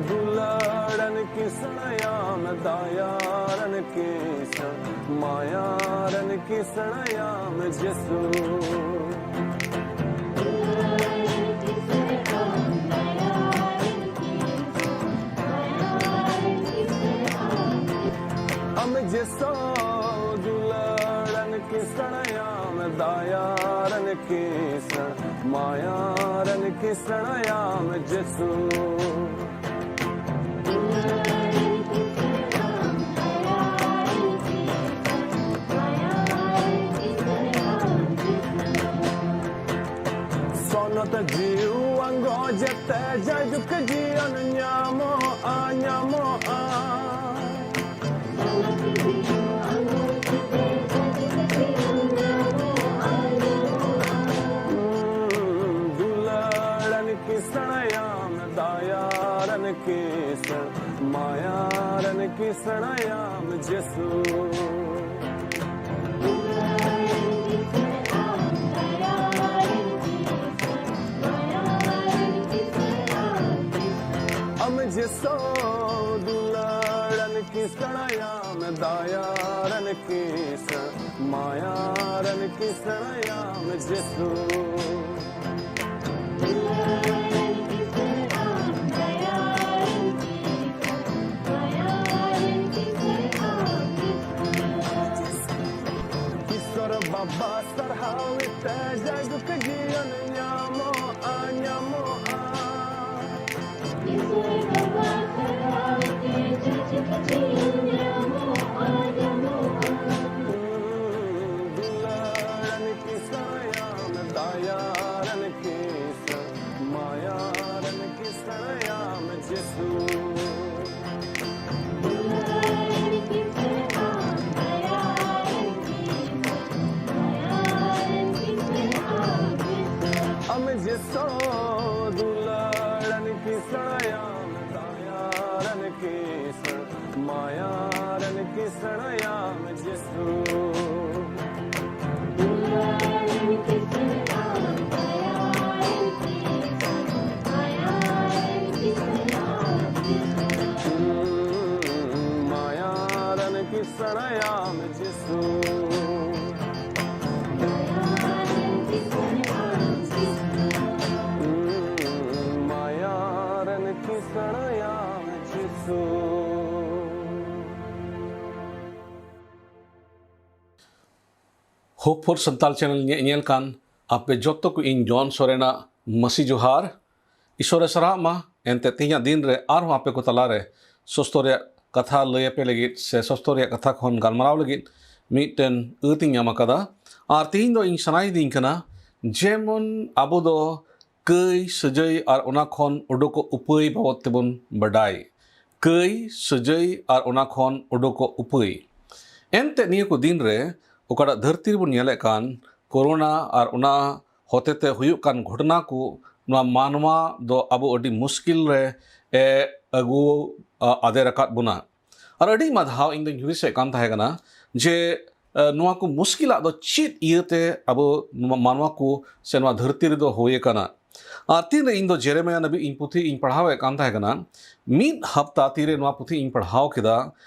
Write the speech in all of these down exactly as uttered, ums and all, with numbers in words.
ᱫᱩᱞᱟᱹᱲᱟᱱ ᱠᱤᱥᱟᱹᱬᱟᱭᱟᱢ, ᱫᱟᱭᱟᱨᱟᱱ ᱠᱤᱥᱟᱹᱬ, ᱢᱟᱭᱟᱨᱟᱱ ᱠᱤᱥᱟᱹᱬᱟᱭᱟᱢ ᱡᱤᱥᱩ᱾ ᱟᱢ ᱡᱤᱥᱩ ᱫᱩᱞᱟᱹᱲᱟᱱ ᱠᱤᱥᱟᱹᱬᱟᱭᱟᱢ, ᱫᱟᱭᱟᱨᱟᱱ ᱠᱤᱥᱟᱹᱬ, ᱢᱟᱭᱟᱨᱟᱱ ᱠᱤᱥᱟᱹᱬᱟᱭᱟᱢ ᱡᱤᱥᱩ᱾ ᱥᱚᱱᱚᱛ ᱡᱤᱣᱤ ᱟᱸᱜᱚᱪ ᱛᱮ ᱡᱟᱭᱡᱩᱜᱽ ᱡᱤᱭᱚᱱ ᱧᱟᱢᱚᱜᱼᱟ, ᱧᱟᱢᱚᱜᱼᱟ᱾ ᱫᱩᱞᱟᱹᱲᱟᱱ ᱠᱤᱥᱟᱹᱬᱟᱭᱟᱢ, ᱫᱟᱭᱟᱨᱟᱱ ᱠᱤᱥᱟᱹᱬ, ᱢᱟᱭᱟᱨᱟᱱ ᱠᱤᱥᱟᱹᱬᱟᱭᱟᱢ ᱡᱤᱥᱩ᱾ ᱟᱢ ᱡᱤᱥᱩ ᱫᱩᱞᱟᱹᱲᱟᱱ ᱠᱤᱥᱟᱹᱬᱟᱭᱟᱢ, ᱫᱟᱭᱟᱨᱟᱱ ᱠᱤᱥᱟᱹᱬ, ᱢᱟᱭᱟᱨᱟᱱ ᱠᱤᱥᱟᱹᱬᱟᱭᱟᱢ ᱡᱤᱥᱩ᱾ ᱤᱥᱚᱨ ᱵᱟᱵᱟ ᱥᱟᱨᱦᱟᱣ ᱛᱮ ᱡᱟᱭᱡᱩᱜᱽ ᱡᱤᱭᱚᱱ ᱧᱟᱢᱚᱜᱼᱟ, ᱧᱟᱢᱚᱜᱼᱟ᱾ ᱫᱩᱞᱟᱹᱲᱟᱱ ᱠᱤᱥᱟᱹᱬᱟᱭᱟᱢ, ᱫᱟᱭᱟᱨᱟᱱ ᱠᱤᱥᱟᱹᱬ, ᱢᱟᱭᱟᱨᱟᱱ ᱠᱤᱥᱟᱹᱬᱟᱭᱟᱢ ᱡᱤᱥᱩ᱾ ᱟᱢ ᱡᱤᱥᱩ ᱫᱩᱞᱟᱹᱲᱟᱱ ᱠᱤᱥᱟᱹᱬᱟᱭᱟᱢ, ᱫᱟᱭᱟᱨᱟᱱ ᱠᱤᱥᱟᱹᱬ, ᱢᱟᱭᱟᱨᱟᱱ ᱠᱤᱥᱟᱹᱬᱟᱭᱟᱢ ᱡᱤᱥᱩ᱾ ᱦᱳᱯ ᱯᱷᱚᱨ ᱥᱟᱱᱛᱟᱞ ᱪᱮᱱᱮᱞ ᱧᱮ-, ᱧᱮᱞ ᱠᱟᱱ ᱟᱯᱮ ᱡᱚᱛᱚ ᱠᱚ ᱤᱧ ᱡᱚᱱ ᱥᱚᱨᱮᱱᱟᱜ ᱢᱟᱹᱥᱤ ᱡᱚᱦᱟᱨ᱾ ᱤᱥᱚᱨᱮ ᱥᱟᱨᱦᱟᱜ ᱢᱟ᱾ ᱮᱱᱛᱮ ᱛᱮᱦᱮᱧᱟᱜ ᱫᱤᱱ ᱨᱮ ᱟᱨᱦᱚᱸ ᱟᱯᱮ ᱠᱚ ᱛᱟᱞᱟᱨᱮ ᱥᱚᱥᱛᱚ ᱨᱮᱭᱟᱜ ᱠᱟᱛᱷᱟ ᱞᱟᱹᱭ ᱟᱯᱮ ᱞᱟᱹᱜᱤᱫ ᱥᱮ ᱥᱚᱥᱛᱚ ᱨᱮᱭᱟᱜ ᱠᱟᱛᱷᱟ ᱠᱷᱚᱱ ᱜᱟᱞᱢᱟᱨᱟᱣ ᱞᱟᱹᱜᱤᱫ ᱢᱤᱫᱴᱮᱱ ᱟᱹᱛ ᱤᱧ ᱧᱟᱢ ᱟᱠᱟᱫᱟ᱾ ᱟᱨ ᱛᱮᱦᱮᱧ ᱫᱚ ᱤᱧ ᱥᱟᱱᱟᱭᱤᱫᱤᱧ ᱠᱟᱱᱟ, ᱡᱮᱢᱚᱱ ᱟᱵᱚ ᱫᱚ ᱠᱟᱹᱭ ᱥᱟᱹᱡᱟᱹᱭ ᱟᱨ ᱚᱱᱟ ᱠᱷᱚᱱ ᱩᱰᱩᱠᱚᱜ ᱩᱯᱟᱹᱭ ᱵᱟᱵᱚᱫ ᱛᱮᱵᱚᱱ ᱵᱟᱰᱟᱭ᱾ ᱠᱟᱹᱭ ᱥᱟᱹᱡᱟᱹᱭ ᱟᱨ ᱚᱱᱟ ᱠᱷᱚᱱ ᱩᱰᱩᱠᱚᱜ ᱩᱯᱟᱹᱭ᱾ ᱮᱱᱛᱮ ᱱᱤᱭᱟᱹ ᱠᱚ ᱫᱤᱱ ᱨᱮ ᱚᱠᱟᱴᱟᱜ ᱫᱷᱟᱹᱨᱛᱤ ᱨᱮᱵᱚᱱ ᱧᱮᱞᱮᱫ ᱠᱟᱱ ᱠᱳᱨᱳᱱᱟ ᱟᱨ ᱚᱱᱟ ᱦᱚᱛᱮᱛᱮ ᱦᱩᱭᱩᱜ ᱠᱟᱱ ᱜᱷᱚᱴᱚᱱᱟ ᱠᱚ, ᱱᱚᱣᱟ ᱢᱟᱱᱣᱟ ᱫᱚ ᱟᱵᱚ ᱟᱹᱰᱤ ᱢᱩᱥᱠᱤᱞ ᱨᱮ ᱮ ᱟᱹᱜᱩ, ᱟ, ᱟᱫᱮᱨ ᱟᱠᱟᱫ ᱵᱚᱱᱟ᱾ ᱟᱨ ᱟᱹᱰᱤ ᱟᱭᱢᱟ ᱫᱷᱟᱣ ᱤᱧ ᱫᱚᱧ ᱦᱩᱫᱤᱥᱮᱫ ᱠᱟᱱ ᱛᱟᱦᱮᱸ ᱠᱟᱱᱟ ᱡᱮ, ᱟ, ᱱᱚᱣᱟ ᱠᱚ ᱢᱩᱥᱠᱤᱞᱟᱜ ᱫᱚ ᱪᱮᱫ ᱤᱭᱟᱹᱛᱮ ᱟᱵᱚ ᱱᱚᱣᱟ ᱢᱟᱱᱣᱟ ᱠᱚ ᱥᱮ ᱱᱚᱣᱟ ᱫᱷᱟᱹᱨᱛᱤ ᱨᱮᱫᱚ ᱦᱩᱭ ᱟᱠᱟᱱᱟ᱾ ᱟᱨ ᱛᱤᱱᱨᱮ ᱤᱧ ᱫᱚ ᱡᱮᱨᱮᱢᱤᱭᱟ ᱱᱟᱵᱤ ᱤᱧ ᱯᱩᱛᱷᱤ ᱤᱧ ᱯᱟᱲᱦᱟᱣᱮᱫ ᱠᱟᱱ ᱛᱟᱦᱮᱸ ᱠᱟᱱᱟ, ᱢᱤᱫ ᱦᱟᱯᱛᱟ ᱛᱤᱨᱮ ᱱᱚᱣᱟ ᱯᱩᱛᱷᱤ ᱤᱧ ᱯᱟᱲᱦᱟᱣ ᱠᱮᱫᱟ,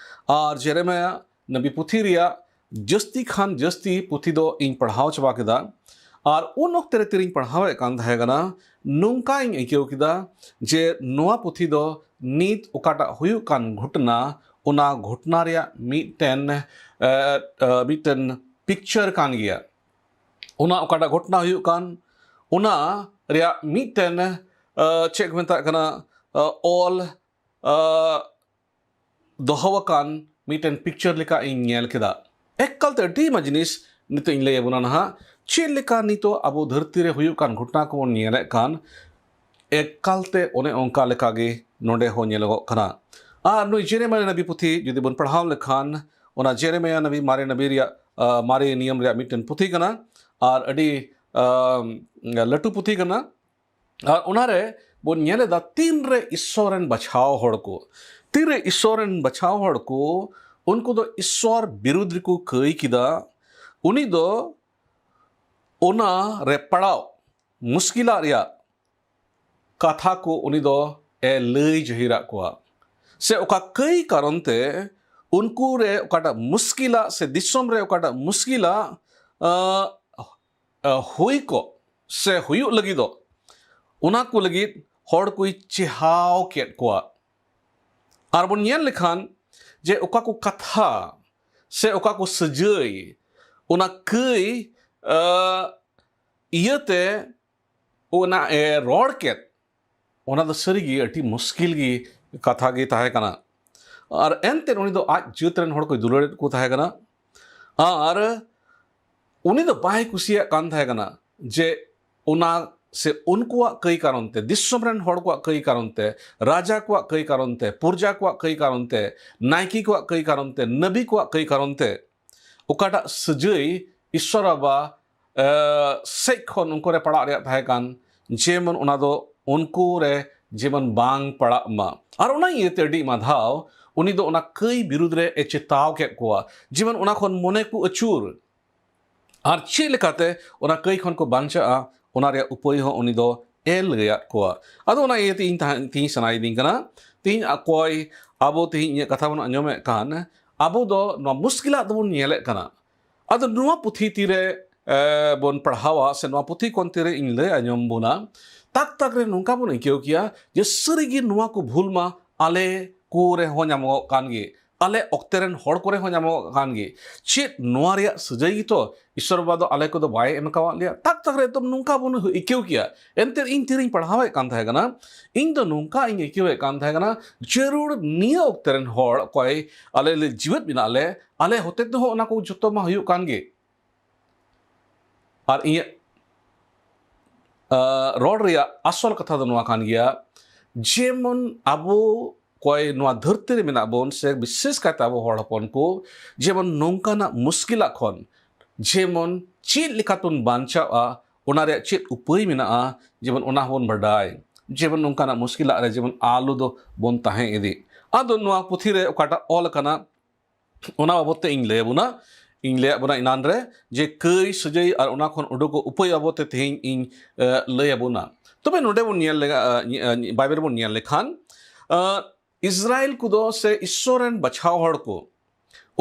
ᱟᱨ ᱡᱮᱨᱮᱢᱤᱭᱟ ᱱᱟᱵᱤ ᱯᱩᱛᱷᱤ ᱨᱮᱭᱟᱜ ᱡᱟᱹᱥᱛᱤ ᱠᱷᱟᱱ ᱡᱟᱹᱥᱛᱤ ᱯᱩᱛᱷᱤ ᱫᱚ ᱤᱧ ᱯᱟᱲᱦᱟᱣ ᱪᱟᱵᱟ ᱠᱮᱫᱟ᱾ ᱟᱨ ᱩᱱ ᱚᱠᱛᱮ ᱨᱮ ᱛᱤᱨᱤᱧ ᱯᱟᱲᱦᱟᱣᱮᱫ ᱠᱟᱱ ᱛᱟᱦᱮᱸ ᱠᱟᱱᱟ, ᱱᱚᱝᱠᱟᱧ ᱟᱹᱭᱠᱟᱹᱣ ᱠᱮᱫᱟ ᱡᱮ ᱱᱚᱣᱟ ᱯᱩᱛᱷᱤ ᱫᱚ ᱱᱤᱛ ᱚᱠᱟᱴᱟᱜ ᱦᱩᱭᱩᱜ ᱠᱟᱱ ᱜᱷᱚᱴᱚᱱᱟ, ᱚᱱᱟ ᱜᱷᱚᱴᱚᱱᱟ ᱨᱮᱭᱟᱜ ᱢᱤᱫᱴᱮᱱ, ᱮ, ᱮ, ᱢᱤᱫᱴᱮᱱ ᱯᱤᱠᱪᱟᱨ ᱠᱟᱱ ᱜᱮᱭᱟ᱾ ᱚᱱᱟ ᱚᱠᱟᱴᱟᱜ ᱜᱷᱚᱴᱚᱱᱟ ᱦᱩᱭᱩᱜ ᱠᱟᱱ, ᱚᱱᱟ ᱨᱮᱭᱟᱜ ᱢᱤᱫᱴᱮᱱ, ᱮ, ᱪᱮᱫ ᱠᱚ ᱢᱮᱛᱟᱜ ᱠᱟᱱᱟ, ᱮ, ᱚᱞ, ᱮ, ᱫᱚᱦᱚ ᱟᱠᱟᱱ ᱢᱤᱫᱴᱮᱱ ᱯᱤᱠᱪᱟᱨ ᱞᱮᱠᱟ ᱤᱧ ᱧᱮᱞ ᱠᱮᱫᱟ᱾ ᱮᱠᱟᱞᱛᱮ ᱟᱹᱰᱤ ᱟᱭᱢᱟ ᱡᱤᱱᱤᱥ ᱱᱤᱛᱚᱜ ᱤᱧ ᱞᱟᱹᱭ ᱟᱵᱚᱱᱟ ᱱᱟᱦᱟᱜ, ᱪᱮᱫ ᱞᱮᱠᱟ ᱱᱤᱛᱚᱜ ᱟᱵᱚ ᱫᱷᱟᱹᱨᱛᱤ ᱨᱮ ᱦᱩᱭᱩᱜ ᱠᱟᱱ ᱜᱷᱚᱴᱚᱱᱟ ᱠᱚᱵᱚᱱ ᱧᱮᱞᱮᱫ ᱠᱟᱱ, ᱮᱠᱟᱞᱛᱮ ᱚᱱᱮ ᱚᱱᱠᱟ ᱞᱮᱠᱟᱜᱮ ᱱᱚᱰᱮ ᱦᱚᱸ ᱧᱮᱞᱚᱜᱚᱜ ᱠᱟᱱᱟ᱾ ᱟᱨ ᱱᱩᱭ ᱡᱮᱨᱮᱢᱤᱭᱟ ᱱᱟᱵᱤ ᱯᱩᱛᱷᱤ ᱡᱩᱫᱤ ᱵᱚᱱ ᱯᱟᱲᱦᱟᱣ ᱞᱮᱠᱷᱟᱱ, ᱚᱱᱟ ᱡᱮᱨᱮᱢᱤᱭᱟ ᱱᱟᱵᱤ ᱢᱟᱨᱮ ᱱᱟᱵᱤ ᱨᱮᱭᱟᱜ, ᱟ, ᱢᱟᱨᱮ ᱱᱤᱭᱚᱢ ᱨᱮᱭᱟᱜ ᱢᱤᱫᱴᱮᱱ ᱯᱩᱛᱷᱤ ᱠᱟᱱᱟ, ᱟᱨ ᱟᱹᱰᱤ, ᱟ, ᱞᱟᱹᱴᱩ ᱯᱩᱛᱷᱤ ᱠᱟᱱᱟ᱾ ᱟᱨ ᱚᱱᱟᱨᱮ ᱵᱚᱱ ᱧᱮᱞ ᱮᱫᱟ, ᱛᱤᱱᱨᱮ ᱤᱥᱥᱚᱨ ᱨᱮᱱ ᱵᱟᱪᱷᱟᱣ ᱦᱚᱲ ᱠᱚ, ᱛᱤᱱᱨᱮ ᱤᱥᱥᱚᱨ ᱨᱮᱱ ᱵᱟᱪᱷᱟᱣ ᱦᱚᱲ ᱠᱚ, ᱩᱱᱠᱩ ᱫᱚ ᱤᱥᱥᱚᱨ ᱵᱤᱨᱩᱫᱽ ᱨᱮᱠᱚ ᱠᱟᱹᱭ ᱠᱮᱫᱟ, ᱩᱱᱤ ᱫᱚ ᱚᱱᱟ ᱨᱮ ᱯᱟᱲᱟᱣ ᱢᱩᱥᱠᱤᱞᱟᱜ ᱨᱮᱭᱟᱜ ᱠᱟᱛᱷᱟ ᱠᱚ ᱩᱱᱤ ᱫᱚ ᱮ ᱞᱟᱹᱭ ᱡᱟᱹᱦᱤᱨᱟᱜ ᱠᱚᱣᱟ᱾ ᱥᱮ ᱚᱠᱟ ᱠᱟᱹᱭ ᱠᱟᱨᱚᱱ ᱛᱮ ᱩᱱᱠᱩ ᱨᱮ ᱚᱠᱟᱴᱟᱜ ᱢᱩᱥᱠᱤᱞᱟᱜ ᱥᱮ ᱫᱤᱥᱚᱢ ᱨᱮ ᱚᱠᱟᱴᱟᱜ ᱢᱩᱥᱠᱤᱞᱟᱜ, ᱟ, ᱟ, ᱦᱩᱭ ᱠᱚᱜ ᱥᱮ ᱦᱩᱭᱩᱜ ᱞᱟᱹᱜᱤᱫᱚᱜ, ᱚᱱᱟ ᱠᱚ ᱞᱟᱹᱜᱤᱫ ᱦᱚᱲ ᱠᱚᱭ ᱪᱮᱦᱟᱣ ᱠᱮᱫ ᱠᱚᱣᱟ᱾ ᱟᱨ ᱵᱚᱱ ᱧᱮᱞ ᱞᱮᱠᱷᱟᱱ ᱡᱮ ᱚᱠᱟ ᱠᱚ ᱠᱟᱛᱷᱟ ᱥᱮ ᱚᱠᱟ ᱠᱚ ᱥᱟᱹᱡᱟᱹᱭ ᱚᱱᱟ ᱠᱟᱹᱭ ᱤᱭᱟᱹᱛᱮ ᱚᱱᱟ ᱮ ᱨᱚᱲ ᱠᱮᱫ, ᱚᱱᱟ ᱫᱚ ᱥᱟᱹᱨᱤᱜᱮ ᱟᱹᱰᱤ ᱢᱩᱥᱠᱤᱞ ᱜᱮ ᱠᱟᱛᱷᱟ ᱜᱮ ᱛᱟᱦᱮᱸ ᱠᱟᱱᱟ᱾ ᱟᱨ ᱮᱱᱛᱮ ᱩᱱᱤ ᱫᱚ ᱟᱡ ᱡᱟᱹᱛ ᱨᱮᱱ ᱦᱚᱲ ᱠᱚ ᱫᱩᱞᱟᱹᱲᱮᱫ ᱠᱚ ᱛᱟᱦᱮᱸ ᱠᱟᱱᱟ᱾ ᱟᱨ ᱩᱱᱤ ᱫᱚ ᱵᱟᱭ ᱠᱩᱥᱤᱭᱟᱜ ᱠᱟᱱ ᱛᱟᱦᱮᱸ ᱠᱟᱱᱟ ᱡᱮ ᱚᱱᱟ ᱥᱮ ᱩᱱᱠᱩᱣᱟᱜ ᱠᱟᱹᱭ ᱠᱟᱨᱚᱱ ᱛᱮ, ᱫᱤᱥᱚᱢ ᱨᱮᱱ ᱦᱚᱲ ᱠᱚᱣᱟᱜ ᱠᱟᱹᱭ ᱠᱟᱨᱚᱱ ᱛᱮ, ᱨᱟᱡᱟ ᱠᱚᱣᱟᱜ ᱠᱟᱹᱭ ᱠᱟᱨᱚᱱ ᱛᱮ, ᱯᱨᱚᱡᱟ ᱠᱚᱣᱟᱜ ᱠᱟᱹᱭ ᱠᱟᱨᱚᱱ ᱛᱮ, ᱱᱟᱭᱠᱮ ᱠᱚᱣᱟᱜ ᱠᱟᱹᱭ ᱠᱟᱨᱚᱱ ᱛᱮ, ᱱᱟᱵᱤ ᱠᱚᱣᱟᱜ ᱠᱟᱹᱭ ᱠᱟᱨᱚᱱ ᱛᱮ ᱚᱠᱟᱴᱟᱜ ᱥᱟᱹᱡᱟᱹᱭ ᱤᱥᱥᱚᱨ ᱵᱟᱵᱟ ᱥᱮᱡ ᱠᱷᱚᱱ ᱩᱱᱠᱩ ᱨᱮ ᱯᱟᱲᱟᱜ ᱨᱮᱭᱟᱜ ᱛᱟᱦᱮᱸ ᱠᱟᱱ, ᱡᱮᱢᱚᱱ ᱚᱱᱟ ᱫᱚ ᱩᱱᱠᱩ ᱨᱮ ᱡᱮᱢᱚᱱ ᱵᱟᱝ ᱯᱟᱲᱟᱜ ᱢᱟ᱾ ᱟᱨ ᱚᱱᱟ ᱤᱭᱟᱹᱛᱮ ᱟᱹᱰᱤ ᱟᱭᱢᱟ ᱫᱷᱟᱣ ᱩᱱᱤ ᱫᱚ ᱚᱱᱟ ᱠᱟᱹᱭ ᱵᱤᱨᱩᱫᱽ ᱨᱮ ᱮ ᱪᱮᱛᱟᱣ ᱠᱮᱫ ᱠᱚᱣᱟ, ᱡᱮᱢᱚᱱ ᱚᱱᱟ ᱠᱷᱚᱱ ᱢᱚᱱᱮ ᱠᱚ ᱟᱹᱪᱩᱨ᱾ ᱟᱨ ᱪᱮᱫ ᱞᱮᱠᱟᱛᱮ ᱚᱱᱟ ᱠᱟᱹᱭ ᱠᱷᱚᱱ ᱠᱚ ᱵᱟᱧᱪᱟᱜᱼᱟ, ᱚᱱᱟ ᱨᱮᱭᱟᱜ ᱩᱯᱟᱹᱭ ᱦᱚᱸ ᱩᱱᱤ ᱫᱚ ᱮ ᱞᱟᱹᱭᱟᱫ ᱠᱚᱣᱟ᱾ ᱟᱫᱚ ᱚᱱᱟ ᱤᱭᱟᱹᱛᱮ ᱤᱧ ᱛᱟᱦᱮᱸ, ᱛᱤᱦᱤᱧ ᱥᱟᱱᱟᱭᱤᱫᱤᱧ ᱠᱟᱱᱟ, ᱛᱤᱦᱤᱧ ᱚᱠᱚᱭ ᱟᱵᱚ ᱛᱤᱦᱤᱧ ᱤᱧᱟᱹᱜ ᱠᱟᱛᱷᱟ ᱵᱚᱱ ᱟᱸᱡᱚᱢᱮᱫ ᱠᱟᱱ, ᱟᱵᱚ ᱫᱚ ᱱᱚᱣᱟ ᱢᱩᱥᱠᱤᱞᱟᱜ ᱫᱚᱵᱚᱱ ᱧᱮᱞᱮᱫ ᱠᱟᱱᱟ᱾ ᱟᱫᱚ ᱱᱚᱣᱟ ᱯᱩᱛᱷᱤ ᱛᱤᱨᱮ ᱵᱚᱱ ᱯᱟᱲᱦᱟᱣᱟ ᱥᱮ ᱱᱚᱣᱟ ᱯᱩᱛᱷᱤ ᱠᱷᱚᱱ ᱛᱤᱨᱮ ᱤᱧ ᱞᱟᱹᱭ ᱟᱸᱡᱚᱢ ᱵᱚᱱᱟ, ᱛᱟᱠ ᱛᱟᱠ ᱨᱮ ᱱᱚᱝᱠᱟ ᱵᱚᱱ ᱟᱹᱭᱠᱟᱹᱣ ᱠᱮᱭᱟ ᱡᱮ ᱥᱟᱹᱨᱤᱜᱮ ᱱᱚᱣᱟ ᱠᱚ ᱵᱷᱩᱞ ᱢᱟ ᱟᱞᱮ ᱠᱚ ᱨᱮᱦᱚᱸ ᱧᱟᱢᱚᱜᱚᱜ ᱠᱟᱱ ᱜᱮ, ᱟᱞᱮ ᱚᱠᱛᱮ ᱨᱮᱱ ᱦᱚᱲ ᱠᱚᱨᱮ ᱦᱚᱸ ᱧᱟᱢᱚᱜᱚᱜ ᱠᱟᱱ ᱜᱮ᱾ ᱪᱮᱫ ᱱᱚᱣᱟ ᱨᱮᱭᱟᱜ ᱥᱟᱹᱡᱟᱹᱭ ᱜᱮᱛᱚ ᱤᱥᱥᱚᱨ ᱵᱟᱵᱟ ᱫᱚ ᱟᱞᱮ ᱠᱚᱫᱚ ᱵᱟᱭ ᱮᱢ ᱠᱟᱣᱟᱫ ᱞᱮᱭᱟ? ᱛᱟᱠ ᱛᱟᱠ ᱨᱮ ᱮᱠᱫᱚᱢ ᱱᱚᱝᱠᱟ ᱵᱚᱱ ᱟᱹᱭᱠᱟᱹᱣ ᱠᱮᱭᱟ᱾ ᱮᱱᱛᱮ ᱤᱧ ᱛᱤᱨᱤᱧ ᱯᱟᱲᱦᱟᱣᱮᱫ ᱠᱟᱱ ᱛᱟᱦᱮᱸ ᱠᱟᱱᱟ, ᱤᱧ ᱫᱚ ᱱᱚᱝᱠᱟ ᱤᱧ ᱟᱹᱭᱠᱟᱹᱣᱮᱫ ᱠᱟᱱ ᱛᱟᱦᱮᱸ ᱠᱟᱱᱟ, ᱡᱟᱹᱨᱩᱲ ᱱᱤᱭᱟᱹ ᱚᱠᱛᱮ ᱨᱮᱱ ᱦᱚᱲ ᱚᱠᱚᱭ ᱟᱞᱮ ᱞᱮ ᱡᱤᱣᱮᱫ ᱢᱮᱱᱟᱜ ᱞᱮ, ᱟᱞᱮ ᱦᱚᱛᱮ ᱛᱮᱦᱚᱸ ᱚᱱᱟ ᱠᱚ ᱡᱚᱛᱚ ᱢᱟ ᱦᱩᱭᱩᱜ ᱠᱟᱱ ᱜᱮ᱾ ᱟᱨ ᱤᱧᱟᱹᱜ ᱨᱚᱲ ᱨᱮᱭᱟᱜ ᱟᱥᱚᱞ ᱠᱟᱛᱷᱟ ᱫᱚ ᱱᱚᱣᱟ ᱠᱟᱱ ᱜᱮᱭᱟ, ᱡᱮᱢᱚᱱ ᱟᱵᱚ ᱚᱠᱚᱭ ᱱᱚᱣᱟ ᱫᱷᱟᱹᱨᱛᱤ ᱨᱮ ᱢᱮᱱᱟᱜ ᱵᱚᱱ ᱥᱮ ᱵᱤᱥᱮᱥ ᱠᱟᱭᱛᱮ ᱟᱵᱚ ᱦᱚᱲ ᱦᱚᱯᱚᱱ ᱠᱚ, ᱡᱮᱢᱚᱱ ᱱᱚᱝᱠᱟᱱᱟᱜ ᱢᱩᱥᱠᱤᱞᱟᱜ ᱠᱷᱚᱱ ᱡᱮᱢᱚᱱ ᱪᱮᱫ ᱞᱮᱠᱟᱛᱮᱵᱚᱱ ᱵᱟᱧᱪᱟᱜᱼᱟ, ᱚᱱᱟ ᱨᱮᱭᱟᱜ ᱪᱮᱫ ᱩᱯᱟᱹᱭ ᱢᱮᱱᱟᱜᱼᱟ, ᱡᱮᱢᱚᱱ ᱚᱱᱟ ᱦᱚᱸᱵᱚᱱ ᱵᱟᱰᱟᱭ, ᱡᱮᱢᱚᱱ ᱱᱚᱝᱠᱟᱱᱟᱜ ᱢᱩᱥᱠᱤᱞᱟᱜ ᱨᱮ ᱡᱮᱢᱚᱱ ᱟᱞᱚ ᱫᱚ ᱵᱚᱱ ᱛᱟᱦᱮᱸ ᱤᱫᱤᱜ᱾ ᱟᱫᱚ ᱱᱚᱣᱟ ᱯᱩᱛᱷᱤ ᱨᱮ ᱚᱠᱟᱴᱟᱜ ᱚᱞ ᱟᱠᱟᱱᱟ, ᱚᱱᱟ ᱵᱟᱵᱚᱫ ᱛᱮ ᱤᱧ ᱞᱟᱹᱭ ᱟᱵᱚᱱᱟ, ᱤᱧ ᱞᱟᱹᱭᱟᱫ ᱵᱚᱱᱟ ᱮᱱᱟᱱ ᱨᱮ, ᱡᱮ ᱠᱟᱹᱭ ᱥᱟᱹᱡᱟᱹᱭ ᱟᱨ ᱚᱱᱟ ᱠᱷᱚᱱ ᱩᱰᱩᱠᱚᱜ ᱩᱯᱟᱹᱭ ᱵᱟᱵᱚᱫ ᱛᱮ ᱛᱮᱦᱮᱧ ᱤᱧ ᱞᱟᱹᱭ ᱟᱵᱚᱱᱟ᱾ ᱛᱚᱵᱮ ᱱᱚᱰᱮ ᱵᱚᱱ ᱧᱮᱞ ᱞᱮᱜᱟ, ᱵᱟᱭᱵᱮᱞ ᱵᱚᱱ ᱧᱮᱞ ᱞᱮᱠᱷᱟᱱ, ᱤᱥᱨᱟᱭᱮᱞ ᱠᱚᱫᱚ ᱥᱮ ᱤᱥᱥᱚᱨ ᱨᱮᱱ ᱵᱟᱪᱷᱟᱣ ᱦᱚᱲ ᱠᱚ,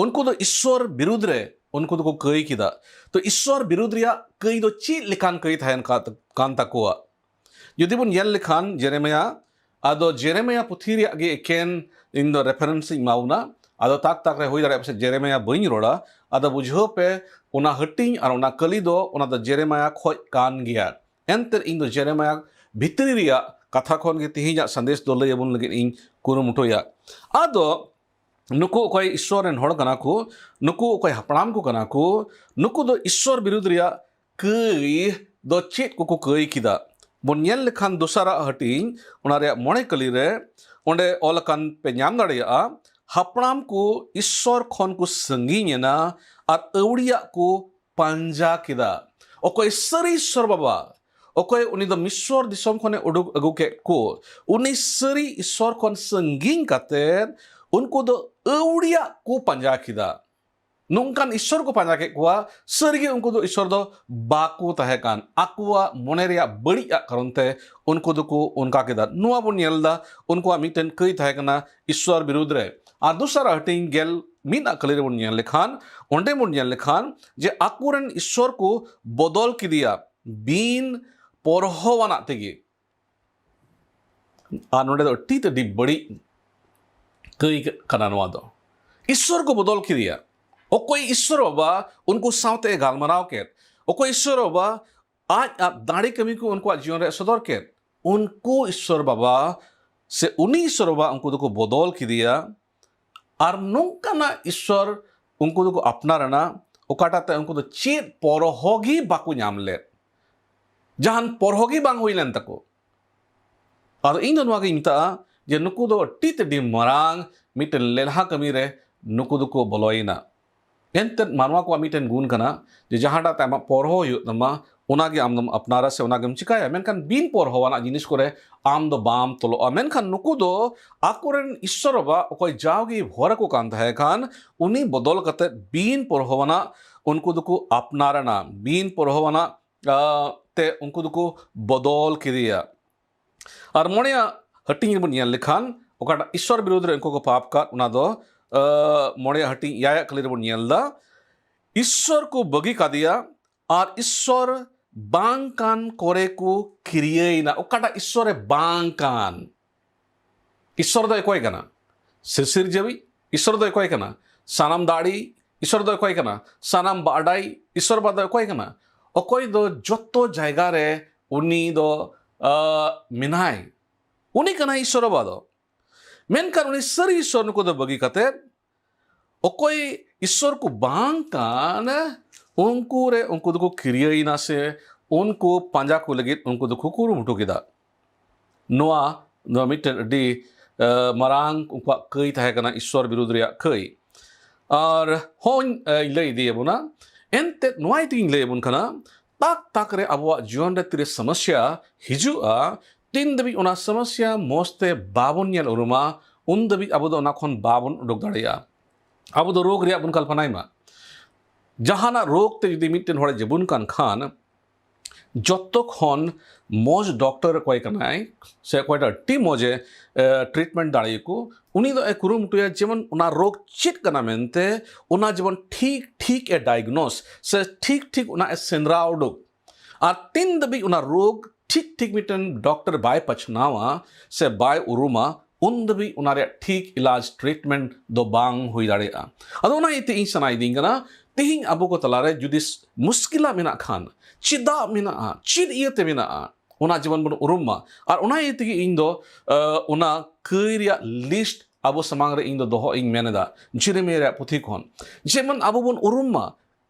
ᱩᱱᱠᱩ ᱫᱚ ᱤᱥᱥᱚᱨ ᱵᱤᱨᱩᱫᱽ ᱨᱮ ᱩᱱᱠᱩ ᱫᱚᱠᱚ ᱠᱟᱹᱭ ᱠᱮᱫᱟ᱾ ᱛᱚ ᱤᱥᱥᱚᱨ ᱵᱤᱨᱩᱫᱽ ᱨᱮᱭᱟᱜ ᱠᱟᱹᱭ ᱫᱚ ᱪᱮᱫ ᱞᱮᱠᱟᱱ ᱠᱟᱹᱭ ᱛᱟᱦᱮᱱ ᱠᱟᱱ ᱛᱟᱠᱚᱣᱟ? ᱡᱩᱫᱤ ᱵᱚᱱ ᱧᱮᱞ ᱞᱮᱠᱷᱟᱱ ᱡᱮᱨᱮᱢᱤᱭᱟ, ᱟᱫᱚ ᱡᱮᱨᱮᱢᱤᱭᱟ ᱯᱩᱛᱷᱤ ᱨᱮᱭᱟᱜ ᱜᱮ ᱮᱠᱮᱱ ᱤᱧ ᱫᱚ ᱨᱮᱯᱷᱟᱨᱮᱱᱥ ᱤᱧ ᱮᱢᱟ ᱵᱚᱱᱟ᱾ ᱟᱫᱚ ᱛᱟᱠ ᱛᱟᱠ ᱨᱮ ᱦᱩᱭ ᱫᱟᱲᱮᱭᱟᱜᱼᱟ ᱯᱟᱥᱮᱡ ᱡᱮᱨᱮᱢᱟᱭᱟ ᱵᱟᱹᱧ ᱨᱚᱲᱟ᱾ ᱟᱫᱚ ᱵᱩᱡᱷᱟᱹᱣ ᱯᱮ, ᱚᱱᱟ ᱦᱟᱹᱴᱤᱧ ᱟᱨ ᱚᱱᱟ ᱠᱟᱹᱞᱤ ᱫᱚ, ᱚᱱᱟ ᱫᱚ ᱡᱮᱨᱮᱢᱟᱭᱟ ᱠᱷᱚᱡ ᱠᱟᱱ ᱜᱮᱭᱟ᱾ ᱮᱱᱛᱮ ᱤᱧ ᱫᱚ ᱡᱮᱨᱮᱢᱟᱭᱟ ᱵᱷᱤᱛᱨᱤ ᱨᱮᱭᱟᱜ ᱠᱟᱛᱷᱟ ᱠᱷᱚᱱ ᱜᱮ ᱛᱮᱦᱮᱧᱟᱜ ᱥᱟᱸᱫᱮᱥ ᱫᱚ ᱞᱟᱹᱭ ᱟᱵᱚᱱ ᱞᱟᱹᱜᱤᱫ ᱤᱧ ᱠᱩᱨᱩᱢᱩᱴᱩᱭᱟ᱾ ᱟᱫᱚ ᱱᱩᱠᱩ ᱚᱠᱚᱭ ᱤᱥᱥᱚᱨ ᱨᱮᱱ ᱦᱚᱲ ᱠᱟᱱᱟ ᱠᱚ, ᱱᱩᱠᱩ ᱚᱠᱚᱭ ᱦᱟᱯᱲᱟᱢ ᱠᱚ ᱠᱟᱱᱟ ᱠᱚ, ᱱᱩᱠᱩ ᱫᱚ ᱤᱥᱥᱚᱨ ᱵᱤᱨᱩᱫᱽ ᱨᱮᱭᱟᱜ ᱠᱟᱹᱭ ᱫᱚ ᱪᱮᱫ ᱠᱚᱠᱚ ᱠᱟᱹᱭ ᱠᱮᱫᱟ? ᱵᱚᱱ ᱧᱮᱞ ᱞᱮᱠᱷᱟᱱ ᱫᱚᱥᱟᱨᱟᱜ ᱦᱟᱹᱴᱤᱧ, ᱚᱱᱟ ᱨᱮᱭᱟᱜ ᱢᱚᱬᱮ ᱠᱟᱹᱞᱤ ᱨᱮ ᱚᱸᱰᱮ ᱚᱞ ᱟᱠᱟᱱ ᱯᱮ ᱧᱟᱢ ᱫᱟᱲᱮᱭᱟᱜᱼᱟ, ᱦᱟᱯᱲᱟᱢ ᱠᱚ ᱤᱥᱥᱚᱨ ᱠᱷᱚᱱ ᱠᱚ ᱥᱟᱺᱜᱤᱧ ᱮᱱᱟ ᱟᱨ ᱟᱹᱣᱲᱤᱭᱟᱜ ᱠᱚ ᱯᱟᱸᱡᱟ ᱠᱮᱫᱟ᱾ ᱚᱠᱚᱭ ᱥᱟᱹᱨᱤ ᱤᱥᱥᱚᱨ ᱵᱟᱵᱟ, ᱚᱠᱚᱭ ᱩᱱᱤ ᱫᱚ ᱢᱤᱥᱚᱨ ᱫᱤᱥᱚᱢ ᱠᱷᱚᱱᱮ ᱩᱰᱩᱠ ᱟᱹᱜᱩ ᱠᱮᱫ ᱠᱚ, ᱩᱱᱤ ᱥᱟᱹᱨᱤ ᱤᱥᱥᱚᱨ ᱠᱷᱚᱱ ᱥᱟᱺᱜᱤᱧ ᱠᱟᱛᱮ ᱩᱱᱠᱩ ᱫᱚ ᱟᱹᱣᱲᱤᱭᱟᱜ ᱠᱚ ᱯᱟᱸᱡᱟ ᱠᱮᱫᱟ᱾ ᱱᱚᱝᱠᱟᱱ ᱤᱥᱥᱚᱨ ᱠᱚ ᱯᱟᱸᱡᱟ ᱠᱮᱫ ᱠᱚᱣᱟ, ᱥᱟᱹᱨᱤᱜᱮ ᱩᱱᱠᱩ ᱫᱚ ᱤᱥᱥᱚᱨ ᱫᱚ ᱵᱟᱠᱚ ᱛᱟᱦᱮᱸ ᱠᱟᱱ, ᱟᱠᱚᱣᱟᱜ ᱢᱚᱱᱮ ᱨᱮᱭᱟᱜ ᱵᱟᱹᱲᱤᱡ ᱟᱜ ᱠᱟᱨᱚᱱ ᱛᱮ ᱩᱱᱠᱩ ᱫᱚᱠᱚ ᱚᱱᱠᱟ ᱠᱮᱫᱟ᱾ ᱱᱚᱣᱟ ᱵᱚᱱ ᱧᱮᱞ ᱮᱫᱟ, ᱩᱱᱠᱩᱣᱟᱜ ᱢᱤᱫᱴᱮᱱ ᱠᱟᱹᱭ ᱛᱟᱦᱮᱸ ᱠᱟᱱᱟ ᱤᱥᱥᱚᱨ ᱵᱤᱨᱩᱫᱽ ᱨᱮ᱾ ᱟᱨ ᱫᱚᱥᱟᱨ ᱦᱟᱹᱴᱤᱧ ᱜᱮᱞ ᱢᱤᱫ ᱟᱜ ᱠᱟᱹᱞᱤ ᱨᱮᱵᱚᱱ ᱧᱮᱞ ᱞᱮᱠᱷᱟᱱ, ᱚᱸᱰᱮ ᱵᱚᱱ ᱧᱮᱞ ᱞᱮᱠᱷᱟᱱ ᱡᱮ ᱟᱠᱚᱨᱮᱱ ᱤᱥᱥᱚᱨ ᱠᱚ ᱵᱚᱫᱚᱞ ᱠᱮᱫᱮᱭᱟ ᱵᱤᱱ ᱯᱚᱨᱦᱚᱣᱟᱱᱟᱜ ᱛᱮᱜᱮ᱾ ᱟᱨ ᱱᱚᱰᱮ ᱫᱚ ᱟᱹᱰᱤ ᱛᱮ ᱟᱹᱰᱤ ᱵᱟᱹᱲᱤᱡ ᱠᱟᱹᱭ ᱠᱟᱱᱟ ᱱᱚᱣᱟ ᱫᱚ᱾ ᱤᱥᱥᱚᱨ ᱠᱚ ᱵᱚᱫᱚᱞ ᱠᱮᱫᱮᱭᱟ᱾ ᱚᱠᱚᱭ ᱤᱥᱥᱚᱨ ᱵᱟᱵᱟ ᱩᱱᱠᱩ ᱥᱟᱶᱛᱮ ᱜᱟᱞᱢᱟᱨᱟᱣ ᱠᱮᱫ, ᱚᱠᱚᱭ ᱤᱥᱥᱚᱨ ᱵᱟᱵᱟ ᱟᱡ ᱟᱜ ᱫᱟᱲᱮ ᱠᱟᱹᱢᱤ ᱠᱚ ᱩᱱᱠᱩᱣᱟᱜ ᱡᱤᱭᱚᱱ ᱨᱮ ᱥᱚᱫᱚᱨ ᱠᱮᱫ, ᱩᱱᱠᱩ ᱤᱥᱥᱚᱨ ᱵᱟᱵᱟ ᱥᱮ ᱩᱱᱤ ᱤᱥᱥᱚᱨ ᱵᱟᱵᱟ ᱩᱱᱠᱩ ᱫᱚᱠᱚ ᱵᱚᱫᱚᱞ ᱠᱮᱫᱮᱭᱟ᱾ ᱟᱨ ᱱᱚᱝᱠᱟᱱᱟᱜ ᱤᱥᱥᱚᱨ ᱩᱱᱠᱩ ᱫᱚᱠᱚ ᱟᱯᱱᱟᱨ ᱮᱱᱟ, ᱚᱠᱟᱴᱟᱜ ᱛᱮ ᱩᱱᱠᱩ ᱫᱚ ᱪᱮᱫ ᱯᱚᱨᱦᱚ ᱜᱮ ᱵᱟᱠᱚ ᱧᱟᱢ ᱞᱮᱫ, ᱡᱟᱦᱟᱱ ᱯᱚᱨᱦᱚ ᱜᱮ ᱵᱟᱝ ᱦᱩᱭ ᱞᱮᱱ ᱛᱟᱠᱚ᱾ ᱟᱫᱚ ᱤᱧ ᱫᱚ ᱱᱚᱣᱟ ᱜᱤᱧ ᱢᱮᱛᱟᱜᱼᱟ ᱡᱮ ᱱᱩᱠᱩ ᱫᱚ ᱟᱹᱰᱤ ᱛᱮ ᱟᱹᱰᱤ ᱢᱟᱨᱟᱝ ᱢᱤᱫᱴᱮᱱ ᱞᱮᱞᱦᱟ ᱠᱟᱹᱢᱤ ᱨᱮ ᱱᱩᱠᱩ ᱫᱚᱠᱚ ᱵᱚᱞᱚᱭᱮᱱᱟ᱾ ᱮᱱᱛᱮᱫ ᱢᱟᱱᱣᱟ ᱠᱚᱣᱟᱜ ᱢᱤᱫᱴᱮᱱ ᱜᱩᱱ ᱠᱟᱱᱟ ᱡᱮ ᱡᱟᱦᱟᱸᱴᱟᱜ ᱛᱮ ᱟᱢᱟᱜ ᱯᱚᱨᱦᱚ ᱦᱩᱭᱩᱜ ᱛᱟᱢᱟ, ᱚᱱᱟᱜᱮ ᱟᱢ ᱫᱚᱢ ᱟᱯᱱᱟᱨᱟ ᱥᱮ ᱚᱱᱟᱜᱮᱢ ᱪᱤᱠᱟᱭᱟ, ᱢᱮᱱᱠᱷᱟᱱ ᱵᱤᱱ ᱯᱚᱨᱦᱚᱣᱟᱱᱟᱜ ᱡᱤᱱᱤᱥ ᱠᱚᱨᱮ ᱟᱢ ᱫᱚ ᱵᱟᱢ ᱛᱚᱞᱚᱜᱼᱟ᱾ ᱢᱮᱱᱠᱷᱟᱱ ᱱᱩᱠᱩ ᱫᱚ ᱟᱠᱚᱨᱮᱱ ᱤᱥᱥᱚᱨ ᱵᱟᱵᱟ ᱚᱠᱚᱭ ᱡᱟᱣᱜᱮ ᱦᱚᱨ ᱟᱠᱚ ᱠᱟᱱ ᱛᱟᱦᱮᱸ ᱠᱷᱟᱱ, ᱩᱱᱤ ᱵᱚᱫᱚᱞ ᱠᱟᱛᱮ ᱵᱤᱱ ᱯᱚᱨᱦᱚᱣᱟᱱᱟᱜ ᱩᱱᱠᱩ ᱫᱚᱠᱚ ᱟᱯᱱᱟᱨ ᱮᱱᱟ, ᱵᱤᱱ ᱯᱚᱨᱦᱚᱣᱟᱱᱟᱜ, ᱟ, ᱛᱮ ᱩᱱᱠᱩ ᱫᱚᱠᱚ ᱵᱚᱫᱚᱞ ᱠᱮᱫᱮᱭᱟ᱾ ᱟᱨ ᱢᱚᱬᱮᱭᱟᱜ ᱦᱟᱹᱴᱤᱧ ᱨᱮᱵᱚᱱ ᱧᱮᱞ ᱞᱮᱠᱷᱟᱱ, ᱚᱠᱟᱴᱟᱜ ᱤᱥᱥᱚᱨ ᱵᱤᱨᱩᱫᱽ ᱨᱮ ᱩᱱᱠᱩ ᱠᱚ ᱯᱟᱯ ᱠᱟᱫ, ᱚᱱᱟ ᱫᱚ, ᱟ, ᱢᱚᱬᱮᱭᱟᱜ ᱦᱟᱹᱴᱤᱧ ᱮᱭᱟᱭᱟᱜ ᱠᱟᱹᱞᱤ ᱨᱮᱵᱚᱱ ᱧᱮᱞ ᱮᱫᱟ, ᱤᱥᱥᱚᱨ ᱠᱚ ᱵᱟᱹᱜᱤ ᱠᱟᱫᱮᱭᱟ ᱟᱨ ᱤᱥᱥᱚᱨ ᱵᱟᱝ ᱠᱟᱱ ᱠᱚᱨᱮ ᱠᱚ ᱠᱤᱨᱤᱭᱟᱹᱭᱮᱱᱟ᱾ ᱚᱠᱟᱴᱟᱜ ᱤᱥᱥᱚᱨ ᱮ ᱵᱟᱝ ᱠᱟᱱ? ᱤᱥᱥᱚᱨ ᱫᱚ ᱚᱠᱚᱭ ᱠᱟᱱᱟ? ᱥᱤᱨᱡᱟᱹᱣᱤᱡ, ᱤᱥᱥᱚᱨ ᱫᱚ ᱚᱠᱚᱭ ᱠᱟᱱᱟ? ᱥᱟᱱᱟᱢ ᱫᱟᱲᱮ ᱤᱥᱥᱚᱨ ᱫᱚ ᱚᱠᱚᱭ ᱠᱟᱱᱟ? ᱥᱟᱱᱟᱢ ᱵᱟᱰᱟᱭ ᱤᱥᱥᱚᱨ ᱵᱟ ᱫᱚ ᱚᱠᱚᱭ ᱠᱟᱱᱟ? ᱚᱠᱚᱭ ᱫᱚ ᱡᱚᱛᱚ ᱡᱟᱭᱜᱟ ᱨᱮ ᱩᱱᱤ ᱫᱚ, ᱟ, ᱢᱮᱱᱟᱭ᱾ ᱩᱱᱤ ᱠᱟᱱᱟᱭ ᱤᱥᱥᱚᱨ ᱵᱟ ᱫᱚ᱾ ᱢᱮᱱᱠᱷᱟᱱ ᱩᱱᱤ ᱥᱟᱹᱨᱤ ᱤᱥᱥᱚᱨ ᱱᱩᱠᱩ ᱫᱚ ᱵᱟᱹᱜᱤ ᱠᱟᱛᱮ, ᱚᱠᱚᱭ ᱤᱥᱥᱚᱨ ᱠᱚ ᱵᱟᱝ ᱠᱟᱱ, ᱩᱱᱠᱩ ᱨᱮ ᱩᱱᱠᱩ ᱫᱚᱠᱚ ᱠᱤᱨᱭᱟᱹᱭᱮᱱᱟ ᱥᱮ ᱩᱱᱠᱩ ᱯᱟᱸᱡᱟ ᱠᱚ ᱞᱟᱹᱜᱤᱫ ᱩᱱᱠᱩ ᱫᱚᱠᱚ ᱠᱩᱨᱩᱢᱩᱴᱩ ᱠᱮᱫᱟ᱾ ᱱᱚᱣᱟ ᱫᱚ ᱢᱤᱫᱴᱮᱱ ᱟᱹᱰᱤ, ᱟ, ᱢᱟᱨᱟᱝ ᱩᱱᱠᱩᱣᱟᱜ ᱠᱟᱹᱭ ᱛᱟᱦᱮᱸ ᱠᱟᱱᱟ ᱤᱥᱥᱚᱨ ᱵᱤᱨᱩᱫᱽ ᱨᱮᱭᱟᱜ ᱠᱟᱹᱭ᱾ ᱟᱨ ᱦᱚᱸᱧ, ᱟ, ᱞᱟᱹᱭ ᱤᱫᱤᱭᱟᱵᱚᱱᱟ᱾ ᱮᱱᱛᱮᱫ ᱱᱚᱣᱟ ᱤᱫᱤᱧ ᱞᱟᱹᱭ ᱟᱵᱚᱱ ᱠᱟᱱᱟ, ᱛᱟᱠ ᱛᱟᱠ ᱨᱮ ᱟᱵᱚᱣᱟᱜ ᱡᱤᱭᱚᱱ ᱨᱮ ᱛᱤᱨᱮ ᱥᱚᱢᱚᱥᱥᱟ ᱦᱤᱡᱩᱜᱼᱟ, ᱛᱤᱱ ᱫᱷᱟᱹᱵᱤᱡ ᱚᱱᱟ ᱥᱚᱢᱚᱥᱥᱟ ᱢᱚᱡᱽ ᱛᱮ ᱵᱟᱵᱚᱱ ᱧᱮᱞ ᱩᱨᱩᱢᱟ, ᱩᱱ ᱫᱷᱟᱹᱵᱤᱡ ᱟᱵᱚ ᱫᱚ ᱚᱱᱟ ᱠᱷᱚᱱ ᱵᱟᱵᱚᱱ ᱩᱰᱩᱠ ᱫᱟᱲᱮᱭᱟᱜᱼᱟ᱾ ᱟᱵᱚ ᱫᱚ ᱨᱳᱜᱽ ᱨᱮᱭᱟᱜ ᱵᱚᱱ ᱠᱚᱞᱯᱚᱱᱟᱭ ᱢᱟ᱾ ᱡᱟᱦᱟᱱᱟᱜ ᱨᱳᱜᱽ ᱛᱮ ᱡᱩᱫᱤ ᱢᱤᱫᱴᱮᱱ ᱦᱚᱲᱮ ᱡᱟᱹᱵᱩᱱ ᱠᱟᱱ ᱠᱷᱟᱱ, ᱡᱚᱛᱚ ᱠᱷᱚᱱ ᱢᱚᱡᱽ ᱰᱚᱠᱴᱚᱨ ᱚᱠᱚᱭ ᱠᱟᱱᱟᱭ ᱥᱮ ᱚᱠᱚᱭᱴᱟᱜ ᱟᱹᱰᱤ ᱢᱚᱡᱮ, ᱮ, ᱴᱨᱤᱴᱢᱮᱱᱴ ᱫᱟᱲᱮᱭᱟᱠᱚ, ᱩᱱᱤ ᱫᱚ ᱮ ᱠᱩᱨᱩᱢᱩᱴᱩᱭᱟ ᱡᱮᱢᱚᱱ ᱚᱱᱟ ᱨᱳᱜᱽ ᱪᱮᱫ ᱠᱟᱱᱟ ᱢᱮᱱᱛᱮ, ᱚᱱᱟ ᱡᱮᱢᱚᱱ ᱴᱷᱤᱠ ᱴᱷᱤᱠ ᱮ ᱰᱟᱭᱜᱱᱳᱥ ᱥᱮ ᱴᱷᱤᱠ ᱴᱷᱤᱠ ᱚᱱᱟ ᱮ ᱥᱮᱸᱫᱽᱨᱟ ᱩᱰᱩᱠ᱾ ᱟᱨ ᱛᱤᱱ ᱫᱷᱟᱹᱵᱤᱡ ᱚᱱᱟ ᱨᱳᱜᱽ ᱴᱷᱤᱠ ᱴᱷᱤᱠ ᱢᱤᱫᱴᱮᱱ ᱰᱚᱠᱴᱚᱨ ᱵᱟᱭ ᱯᱟᱪᱷᱱᱟᱣᱟ ᱥᱮ ᱵᱟᱭ ᱩᱨᱩᱢᱟ, ᱩᱱ ᱫᱷᱟᱹᱵᱤᱡ ᱚᱱᱟ ᱨᱮᱭᱟᱜ ᱴᱷᱤᱠ ᱤᱞᱟᱡᱽ, ᱴᱨᱤᱴᱢᱮᱱᱴ ᱫᱚ ᱵᱟᱝ ᱦᱩᱭ ᱫᱟᱲᱮᱭᱟᱜᱼᱟ᱾ ᱟᱫᱚ ᱚᱱᱟ ᱤᱭᱟᱹᱛᱮ ᱤᱧ ᱥᱟᱱᱟ ᱤᱫᱤᱧ ᱠᱟᱱᱟ, ᱛᱮᱦᱮᱧ ᱟᱵᱚ ᱠᱚ ᱛᱟᱞᱟᱨᱮ ᱡᱩᱫᱤ ᱥ-, ᱢᱩᱥᱠᱤᱞᱟ ᱢᱮᱱᱟᱜ ᱠᱷᱟᱱ, ᱪᱮᱫᱟᱜ ᱢᱮᱱᱟᱜᱼᱟ, ᱪᱮᱫ ᱤᱭᱟᱹᱛᱮ ᱢᱮᱱᱟᱜᱼᱟ, ᱚᱱᱟ ᱡᱮᱢᱚᱱ ᱵᱚᱱ ᱩᱨᱩᱢ ᱢᱟ᱾ ᱟᱨ ᱚᱱᱟ ᱤᱭᱟᱹ ᱛᱮᱜᱮ ᱤᱧ ᱫᱚ, ᱟ, ᱚᱱᱟ ᱠᱟᱹᱭ ᱨᱮᱭᱟᱜ ᱞᱤᱥᱴ ᱟᱵᱚ ᱥᱟᱢᱟᱝ ᱨᱮ ᱤᱧ ᱫᱚ ᱫᱚᱦᱚ ᱤᱧ ᱢᱮᱱ ᱮᱫᱟ, ᱡᱮᱨᱮᱢᱤᱭᱟ ᱨᱮᱭᱟᱜ ᱯᱩᱛᱷᱤ ᱠᱷᱚᱱ, ᱡᱮᱢᱚᱱ ᱟᱵᱚ ᱵᱚᱱ ᱩᱨᱩᱢ ᱢᱟ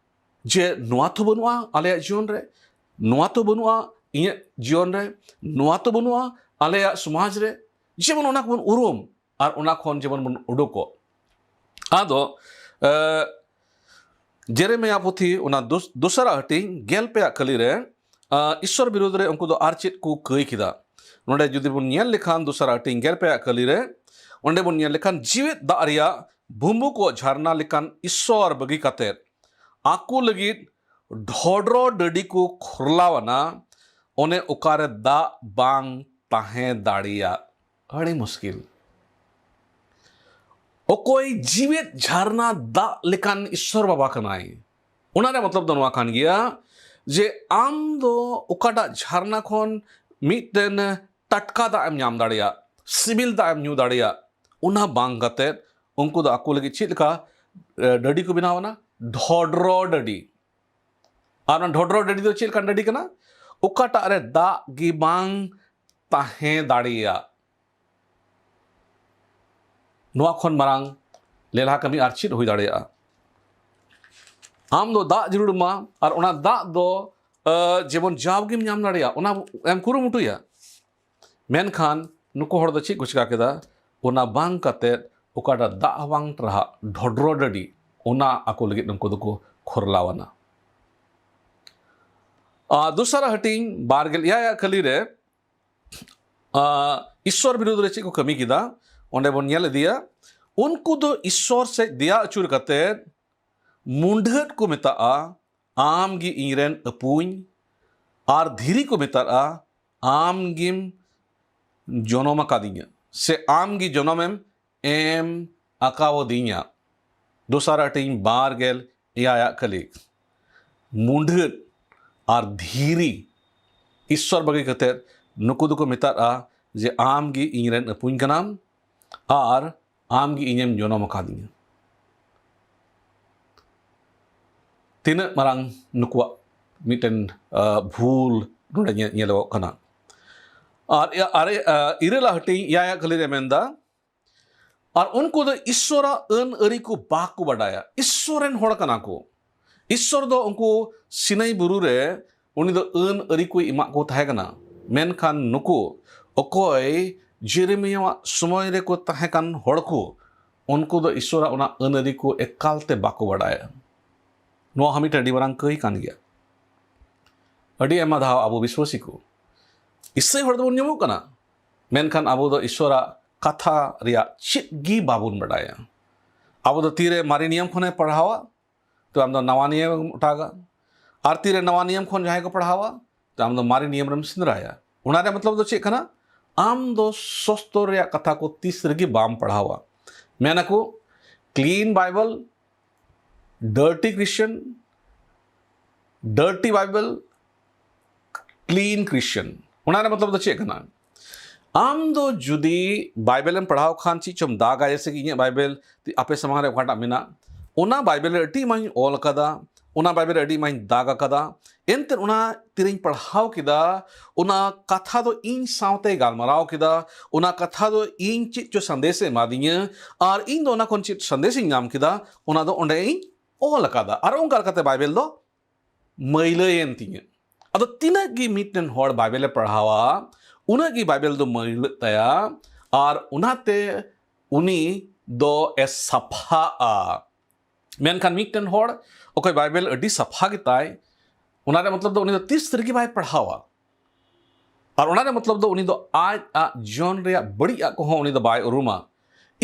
ᱡᱮ ᱱᱚᱣᱟ ᱛᱚ ᱵᱟᱹᱱᱩᱜᱼᱟ ᱟᱞᱮᱭᱟᱜ ᱡᱤᱭᱚᱱ ᱨᱮ, ᱱᱚᱣᱟ ᱛᱚ ᱵᱟᱹᱱᱩᱜᱼᱟ ᱤᱧᱟᱹᱜ ᱡᱤᱭᱚᱱ ᱨᱮ, ᱱᱚᱣᱟ ᱛᱚ ᱵᱟᱹᱱᱩᱜᱼᱟ ᱟᱞᱮᱭᱟᱜ ᱥᱚᱢᱟᱡᱽ ᱨᱮ, ᱡᱮᱢᱚᱱ ᱚᱱᱟ ᱠᱚᱵᱚᱱ ᱩᱨᱩᱢ ᱟᱨ ᱚᱱᱟ ᱠᱷᱚᱱ ᱡᱮᱢᱚᱱ ᱵᱚᱱ ᱩᱰᱩᱠᱚᱜ᱾ ᱟᱫᱚ, ᱮ, ᱡᱮᱨᱮᱢᱤᱭᱟ ᱯᱩᱛᱷᱤ ᱚᱱᱟ ᱫᱚᱥ-, ᱫᱚᱥᱟᱨ ᱦᱟᱹᱴᱤᱧ ᱜᱮᱞ ᱯᱮᱭᱟᱜ ᱠᱟᱹᱞᱤ ᱨᱮ, ᱟ, ᱤᱥᱥᱚᱨ ᱵᱤᱨᱩᱫᱽ ᱨᱮ ᱩᱱᱠᱩ ᱫᱚ ᱟᱨ ᱪᱮᱫ ᱠᱚ ᱠᱟᱹᱭ ᱠᱮᱫᱟ? ᱱᱚᱰᱮ ᱡᱩᱫᱤ ᱵᱚᱱ ᱧᱮᱞ ᱞᱮᱠᱷᱟᱱ ᱫᱚᱥᱟᱨ ᱦᱟᱹᱴᱤᱧ ᱜᱮᱞ ᱯᱮᱭᱟᱜ ᱠᱟᱹᱞᱤ ᱨᱮ, ᱚᱸᱰᱮ ᱵᱚᱱ ᱧᱮᱞ ᱞᱮᱠᱷᱟᱱ ᱡᱤᱣᱮᱫ ᱫᱟᱜ ᱨᱮᱭᱟᱜ ᱵᱷᱩᱢᱵᱩ ᱠᱚ ᱡᱷᱟᱨᱱᱟ ᱞᱮᱠᱟᱱ ᱤᱥᱥᱚᱨ ᱵᱟᱹᱜᱤ ᱠᱟᱛᱮ ᱟᱠᱚ ᱞᱟᱹᱜᱤᱫ ᱰᱷᱚᱰᱨᱚ ᱰᱟᱹᱰᱤ ᱠᱚ ᱠᱷᱚᱨᱞᱟᱣ ᱟᱱᱟ, ᱚᱱᱮ ᱚᱠᱟᱨᱮ ᱫᱟᱜ ᱵᱟᱝ ᱛᱟᱦᱮᱸ ᱫᱟᱲᱮᱭᱟᱜ᱾ ᱟᱹᱰᱤ ᱢᱩᱥᱠᱤᱞ᱾ ᱚᱠᱚᱭ ᱡᱤᱣᱮᱫ ᱡᱷᱟᱨᱱᱟ ᱫᱟᱜ ᱞᱮᱠᱟᱱ ᱤᱥᱥᱚᱨ ᱵᱟᱵᱟ ᱠᱟᱱᱟᱭ, ᱚᱱᱟ ᱨᱮᱭᱟᱜ ᱢᱚᱛᱞᱚᱵ ᱫᱚ ᱱᱚᱣᱟ ᱠᱟᱱ ᱜᱮᱭᱟ ᱡᱮ ᱟᱢ ᱫᱚ ᱚᱠᱟᱴᱟᱜ ᱡᱷᱟᱨᱱᱟ ᱠᱷᱚᱱ ᱢᱤᱫᱴᱮᱱ ᱴᱟᱴᱠᱟ ᱫᱟᱜ ᱮᱢ ᱧᱟᱢ ᱫᱟᱲᱮᱭᱟᱜ, ᱥᱤᱵᱤᱞ ᱫᱟᱜ ᱮᱢ ᱧᱩ ᱫᱟᱲᱮᱭᱟᱜ, ᱚᱱᱟ ᱵᱟᱝ ᱠᱟᱛᱮ ᱩᱱᱠᱩ ᱫᱚ ᱟᱠᱚ ᱞᱟᱹᱜᱤᱫ ᱪᱮᱫ ᱞᱮᱠᱟ ᱰᱟᱹᱰᱤ ᱠᱚ ᱵᱮᱱᱟᱣ ᱮᱱᱟ? ᱰᱷᱚᱰᱨᱚ ᱰᱟᱹᱰᱤ᱾ ᱟᱨ ᱚᱱᱟ ᱰᱷᱚᱰᱨᱚ ᱰᱟᱹᱰᱤ ᱫᱚ ᱪᱮᱫ ᱞᱮᱠᱟᱱ ᱰᱟᱹᱰᱤ ᱠᱟᱱᱟ? ᱚᱠᱟᱴᱟᱜ ᱨᱮ ᱫᱟᱜ ᱜᱮ ᱵᱟᱝ ᱛᱟᱦᱮᱸ ᱫᱟᱲᱮᱭᱟᱜ᱾ ᱱᱚᱣᱟ ᱠᱷᱚᱱ ᱢᱟᱨᱟᱝ ᱞᱮᱞᱦᱟ ᱠᱟᱹᱢᱤ ᱟᱨ ᱪᱮᱫ ᱦᱩᱭ ᱫᱟᱲᱮᱭᱟᱜᱼᱟ? ᱟᱢ ᱫᱚ ᱫᱟᱜ ᱡᱟᱹᱨᱩᱲ ᱟᱢᱟ, ᱟᱨ ᱚᱱᱟ ᱫᱟᱜ ᱫᱚ ᱡᱮᱢᱚᱱ ᱡᱟᱣᱜᱮᱢ ᱧᱟᱢ ᱫᱟᱲᱮᱭᱟᱜ, ᱚᱱᱟ ᱮᱢ ᱠᱩᱨᱩᱢᱩᱴᱩᱭᱟ᱾ ᱢᱮᱱᱠᱷᱟᱱ ᱱᱩᱠᱩ ᱦᱚᱲ ᱫᱚ ᱪᱮᱫ ᱠᱚ ᱪᱤᱠᱟ ᱠᱮᱫᱟ? ᱚᱱᱟ ᱵᱟᱝ ᱠᱟᱛᱮ ᱚᱠᱟᱴᱟᱜ ᱫᱟᱜ ᱦᱚᱸ ᱵᱟᱝ ᱴᱟᱨᱦᱟᱜ ᱰᱷᱚᱰᱨᱚ ᱰᱟᱹᱰᱤ, ᱚᱱᱟ ᱟᱠᱚ ᱞᱟᱹᱜᱤᱫ ᱩᱱᱠᱩ ᱫᱚᱠᱚ ᱠᱷᱚᱨᱞᱟᱣ ᱟᱱᱟ᱾ ᱟᱨ ᱫᱚᱥᱟᱨᱟᱜ ᱦᱟᱹᱴᱤᱧ ᱵᱟᱨ ᱜᱮᱞ ᱮᱭᱟᱭ ᱟᱜ ᱠᱷᱟᱹᱞᱤ ᱨᱮ ᱟᱨ ᱤᱥᱥᱚᱨ ᱵᱤᱨᱩᱫᱽ ᱨᱮ ᱪᱮᱫ ᱠᱚ ᱠᱟᱹᱢᱤ ᱠᱮᱫᱟ, ᱚᱸᱰᱮ ᱵᱚᱱ ᱧᱮᱞ ᱤᱫᱤᱭᱟ᱾ ᱩᱱᱠᱩ ᱫᱚ ᱤᱥᱥᱚᱨ ᱥᱮᱫ ᱫᱮᱭᱟ ᱟᱹᱪᱩᱨ ᱠᱟᱛᱮ ᱢᱩᱸᱰᱷᱟᱹᱫ ᱠᱚ ᱢᱮᱛᱟᱜᱼᱟ, ᱟᱢ ᱜᱮ ᱤᱧ ᱨᱮᱱ ᱟᱹᱯᱩᱧ, ᱟᱨ ᱫᱷᱤᱨᱤ ᱠᱚ ᱢᱮᱛᱟᱜᱼᱟ, ᱟᱢ ᱜᱮᱢ ᱡᱚᱱᱚᱢ ᱟᱠᱟᱫᱤᱧᱟ, ᱥᱮ ᱟᱢ ᱜᱮ ᱡᱚᱱᱚᱢᱮᱢ ᱮᱢ ᱟᱠᱟᱣᱟᱫᱤᱧᱟ᱾ ᱫᱚᱥᱟᱨ ᱦᱟᱹᱴᱤᱧ ᱵᱟᱨ ᱜᱮᱞ ᱮᱭᱟᱭ ᱟᱜ ᱠᱷᱟᱹᱞᱤ᱾ ᱢᱩᱸᱰᱷᱟᱹᱫ ᱟᱨ ᱫᱷᱤᱨᱤ ᱤᱥᱥᱚᱨ ᱵᱟᱹᱜᱤ ᱠᱟᱛᱮ ᱱᱩᱠᱩ ᱫᱚᱠᱚ ᱢᱮᱛᱟᱜᱼᱟ ᱡᱮ ᱟᱢ ᱜᱮ ᱤᱧ ᱨᱮᱱ ᱟᱹᱯᱩᱧ ᱠᱟᱱᱟᱢ ᱟᱨ ᱟᱢ ᱜᱮ ᱤᱧᱮᱢ ᱡᱚᱱᱚᱢ ᱟᱠᱟᱫᱤᱧᱟ᱾ ᱛᱤᱱᱟᱹᱜ ᱢᱟᱨᱟᱝ ᱱᱩᱠᱩᱣᱟᱜ ᱢᱤᱫᱴᱮᱱ, ᱟᱸ, ᱵᱷᱩᱞ ᱱᱚᱰᱮ ᱧᱮ-, ᱧᱮᱞᱚᱜᱚᱜ ᱠᱟᱱᱟ᱾ ᱟᱨ ᱮ-, ᱟᱨᱮ, ᱟᱸ, ᱤᱨᱟᱹᱞᱟᱜ ᱦᱟᱹᱴᱤᱧ ᱮᱭᱟᱭᱟᱜ ᱠᱷᱟᱹᱞᱤ ᱨᱮ ᱢᱮᱱᱫᱟ, ᱟᱨ ᱩᱱᱠᱩ ᱫᱚ ᱤᱥᱥᱚᱨᱟᱜ ᱟᱹᱱ ᱟᱹᱨᱤ ᱠᱚ ᱵᱟᱠᱚ ᱵᱟᱰᱟᱭᱟ᱾ ᱤᱥᱥᱚᱨ ᱨᱮᱱ ᱦᱚᱲ ᱠᱟᱱᱟ ᱠᱚ᱾ ᱤᱥᱥᱚᱨ ᱫᱚ ᱩᱱᱠᱩ ᱥᱤᱱᱟᱹᱭ ᱵᱩᱨᱩ ᱨᱮ ᱩᱱᱤ ᱫᱚ ᱟᱹᱱ ᱟᱹᱨᱤ ᱠᱚᱭ ᱮᱢᱟᱜ ᱠᱚ ᱛᱟᱦᱮᱸ ᱠᱟᱱᱟ᱾ ᱢᱮᱱᱠᱷᱟᱱ ᱱᱩᱠᱩ ᱚᱠᱚᱭ ᱡᱮᱨᱮᱢᱤᱭᱟᱣᱟᱜ ᱥᱚᱢᱚᱭ ᱨᱮᱠᱚ ᱛᱟᱦᱮᱸ ᱠᱟᱱ ᱦᱚᱲ ᱠᱚ, ᱩᱱᱠᱩ ᱫᱚ ᱤᱥᱥᱚᱨᱟᱜ ᱚᱱᱟ ᱟᱹᱱ ᱟᱹᱨᱤ ᱠᱚ ᱮᱠᱟᱞ ᱛᱮ ᱵᱟᱠᱚ ᱵᱟᱰᱟᱭᱟ᱾ ᱱᱚᱣᱟ ᱦᱚᱸ ᱢᱤᱫᱴᱮᱱ ᱟᱹᱰᱤ ᱢᱟᱨᱟᱝ ᱠᱟᱹᱭ ᱠᱟᱱ ᱜᱮᱭᱟ᱾ ᱟᱹᱰᱤ ᱟᱭᱢᱟ ᱫᱷᱟᱣ ᱟᱵᱚ ᱵᱤᱥᱣᱟᱥᱤ ᱠᱚ ᱤᱥᱟᱹᱭ ᱦᱚᱲ ᱫᱚᱵᱚᱱ ᱧᱩᱢᱩᱜ ᱠᱟᱱᱟ, ᱢᱮᱱᱠᱷᱟᱱ ᱟᱵᱚ ᱫᱚ ᱤᱥᱥᱚᱨᱟᱜ ᱠᱟᱛᱷᱟ ᱨᱮᱭᱟᱜ ᱪᱮᱫ ᱜᱮ ᱵᱟᱵᱚᱱ ᱵᱟᱰᱟᱭᱟ᱾ ᱟᱵᱚ ᱫᱚ ᱛᱤᱨᱮ ᱢᱟᱨᱮ ᱱᱤᱭᱚᱢ ᱠᱷᱚᱱᱮ ᱯᱟᱲᱦᱟᱣᱟ, ᱛᱚ ᱟᱢ ᱫᱚ ᱱᱟᱣᱟ ᱱᱤᱭᱚᱢ ᱮᱢ ᱚᱴᱟᱜᱟ᱾ ᱟᱨ ᱛᱤᱨᱮ ᱱᱟᱣᱟ ᱱᱤᱭᱚᱢ ᱠᱷᱚᱱ ᱡᱟᱦᱟᱸᱭ ᱠᱚ ᱯᱟᱲᱦᱟᱣᱟ, ᱛᱚ ᱟᱢ ᱫᱚ ᱢᱟᱨᱮ ᱱᱤᱭᱚᱢ ᱨᱮᱢ ᱥᱮᱸᱫᱽᱨᱟᱭᱟ᱾ ᱚᱱᱟ ᱨᱮᱭᱟᱜ ᱢᱚᱛᱞᱚᱵ ᱫᱚ ᱪᱮᱫ ᱠᱟᱱᱟ? ᱟᱢ ᱫᱚ ᱥᱚᱥᱛᱚᱨ ᱨᱮᱭᱟᱜ ᱠᱟᱛᱷᱟ ᱠᱚ ᱛᱤᱥ ᱨᱮᱜᱮ ᱵᱟᱢ ᱯᱟᱲᱦᱟᱣᱟ᱾ ᱢᱮᱱᱟᱠᱚ, clean Bible, dirty Christian, dirty Bible, clean Christian᱾ ᱚᱱᱟ ᱨᱮᱭᱟᱜ ᱢᱚᱛᱞᱚᱵ ᱫᱚ ᱪᱮᱫ ᱠᱟᱱᱟ? ᱟᱢ ᱫᱚ ᱡᱩᱫᱤ ᱵᱟᱭᱵᱮᱞ ᱮᱢ ᱯᱟᱲᱦᱟᱣ ᱠᱷᱟᱱ ᱪᱮᱫ ᱪᱚᱢ ᱫᱟᱜᱟ, ᱡᱮᱭᱥᱮ ᱠᱤ ᱤᱧᱟᱹᱜ ᱵᱟᱭᱵᱮᱞ ᱟᱯᱮ ᱥᱟᱢᱟᱝ ᱨᱮ ᱚᱠᱟᱴᱟᱜ ᱢᱮᱱᱟᱜ, ᱚᱱᱟ ᱵᱟᱭᱵᱮᱞ ᱨᱮ ᱟᱹᱰᱤ ᱟᱭᱢᱟᱧ ᱚᱞ ᱟᱠᱟᱫᱟ, ᱚᱱᱟ ᱵᱟᱭᱵᱮᱞ ᱨᱮ ᱟᱹᱰᱤ ᱟᱭᱢᱟᱧ ᱫᱟᱜ ᱟᱠᱟᱫᱟ᱾ ᱮᱱᱛᱮ ᱚᱱᱟ ᱛᱤᱨᱮᱧ ᱯᱟᱲᱦᱟᱣ ᱠᱮᱫᱟ, ᱚᱱᱟ ᱠᱟᱛᱷᱟ ᱫᱚ ᱤᱧ ᱥᱟᱶᱛᱮᱭ ᱜᱟᱞᱢᱟᱨᱟᱣ ᱠᱮᱫᱟ, ᱚᱱᱟ ᱠᱟᱛᱷᱟ ᱫᱚ ᱤᱧ ᱪᱮᱫ ᱪᱚ ᱥᱟᱸᱫᱮᱥᱮ ᱮᱢᱟᱫᱤᱧᱟ, ᱟᱨ ᱤᱧ ᱫᱚ ᱚᱱᱟ ᱠᱷᱚᱱ ᱪᱮᱫ ᱥᱟᱸᱫᱮᱥᱤᱧ ᱧᱟᱢ ᱠᱮᱫᱟ, ᱚᱱᱟ ᱫᱚ ᱚᱸᱰᱮ ᱤᱧ ᱚᱞ ᱟᱠᱟᱫᱟ᱾ ᱟᱨ ᱚᱱᱠᱟ ᱞᱮᱠᱟᱛᱮ ᱵᱟᱭᱵᱮᱞ ᱫᱚ ᱢᱟᱹᱭᱞᱟᱹᱭᱮᱱ ᱛᱤᱧᱟᱹ᱾ ᱟᱫᱚ ᱛᱤᱱᱟᱹᱜ ᱜᱮ ᱢᱤᱫᱴᱮᱱ ᱦᱚᱲ ᱵᱟᱭᱵᱮᱞᱮ ᱯᱟᱲᱦᱟᱣᱟ, ᱩᱱᱟᱹᱜ ᱜᱮ ᱵᱟᱭᱵᱮᱞ ᱫᱚ ᱢᱟᱹᱭᱞᱟᱹᱜ ᱛᱟᱭᱟ, ᱟᱨ ᱚᱱᱟᱛᱮ ᱩᱱᱤ ᱫᱚ ᱮ ᱥᱟᱯᱷᱟᱜᱼᱟ᱾ ᱢᱮᱱᱠᱷᱟᱱ ᱢᱤᱫᱴᱮᱱ ᱦᱚᱲ ᱚᱠᱚᱭ ᱵᱟᱭᱵᱮᱞ ᱟᱹᱰᱤ ᱥᱟᱯᱷᱟ ᱜᱮᱛᱟᱭ, ᱚᱱᱟ ᱨᱮᱭᱟᱜ ᱢᱚᱛᱞᱚᱵ ᱫᱚ ᱩᱱᱤ ᱫᱚ ᱛᱤᱥ ᱨᱮᱜᱮ ᱵᱟᱭ ᱯᱟᱲᱦᱟᱣᱟ᱾ ᱟᱨ ᱚᱱᱟ ᱨᱮᱭᱟᱜ ᱢᱚᱛᱞᱚᱵ ᱫᱚ ᱩᱱᱤ ᱫᱚ ᱟᱡ ᱟᱜ ᱡᱤᱭᱚᱱ ᱨᱮᱭᱟᱜ ᱵᱟᱹᱲᱤᱡ ᱟᱜ ᱠᱚᱦᱚᱸ ᱩᱱᱤ ᱫᱚ ᱵᱟᱭ ᱩᱨᱩᱢᱟ᱾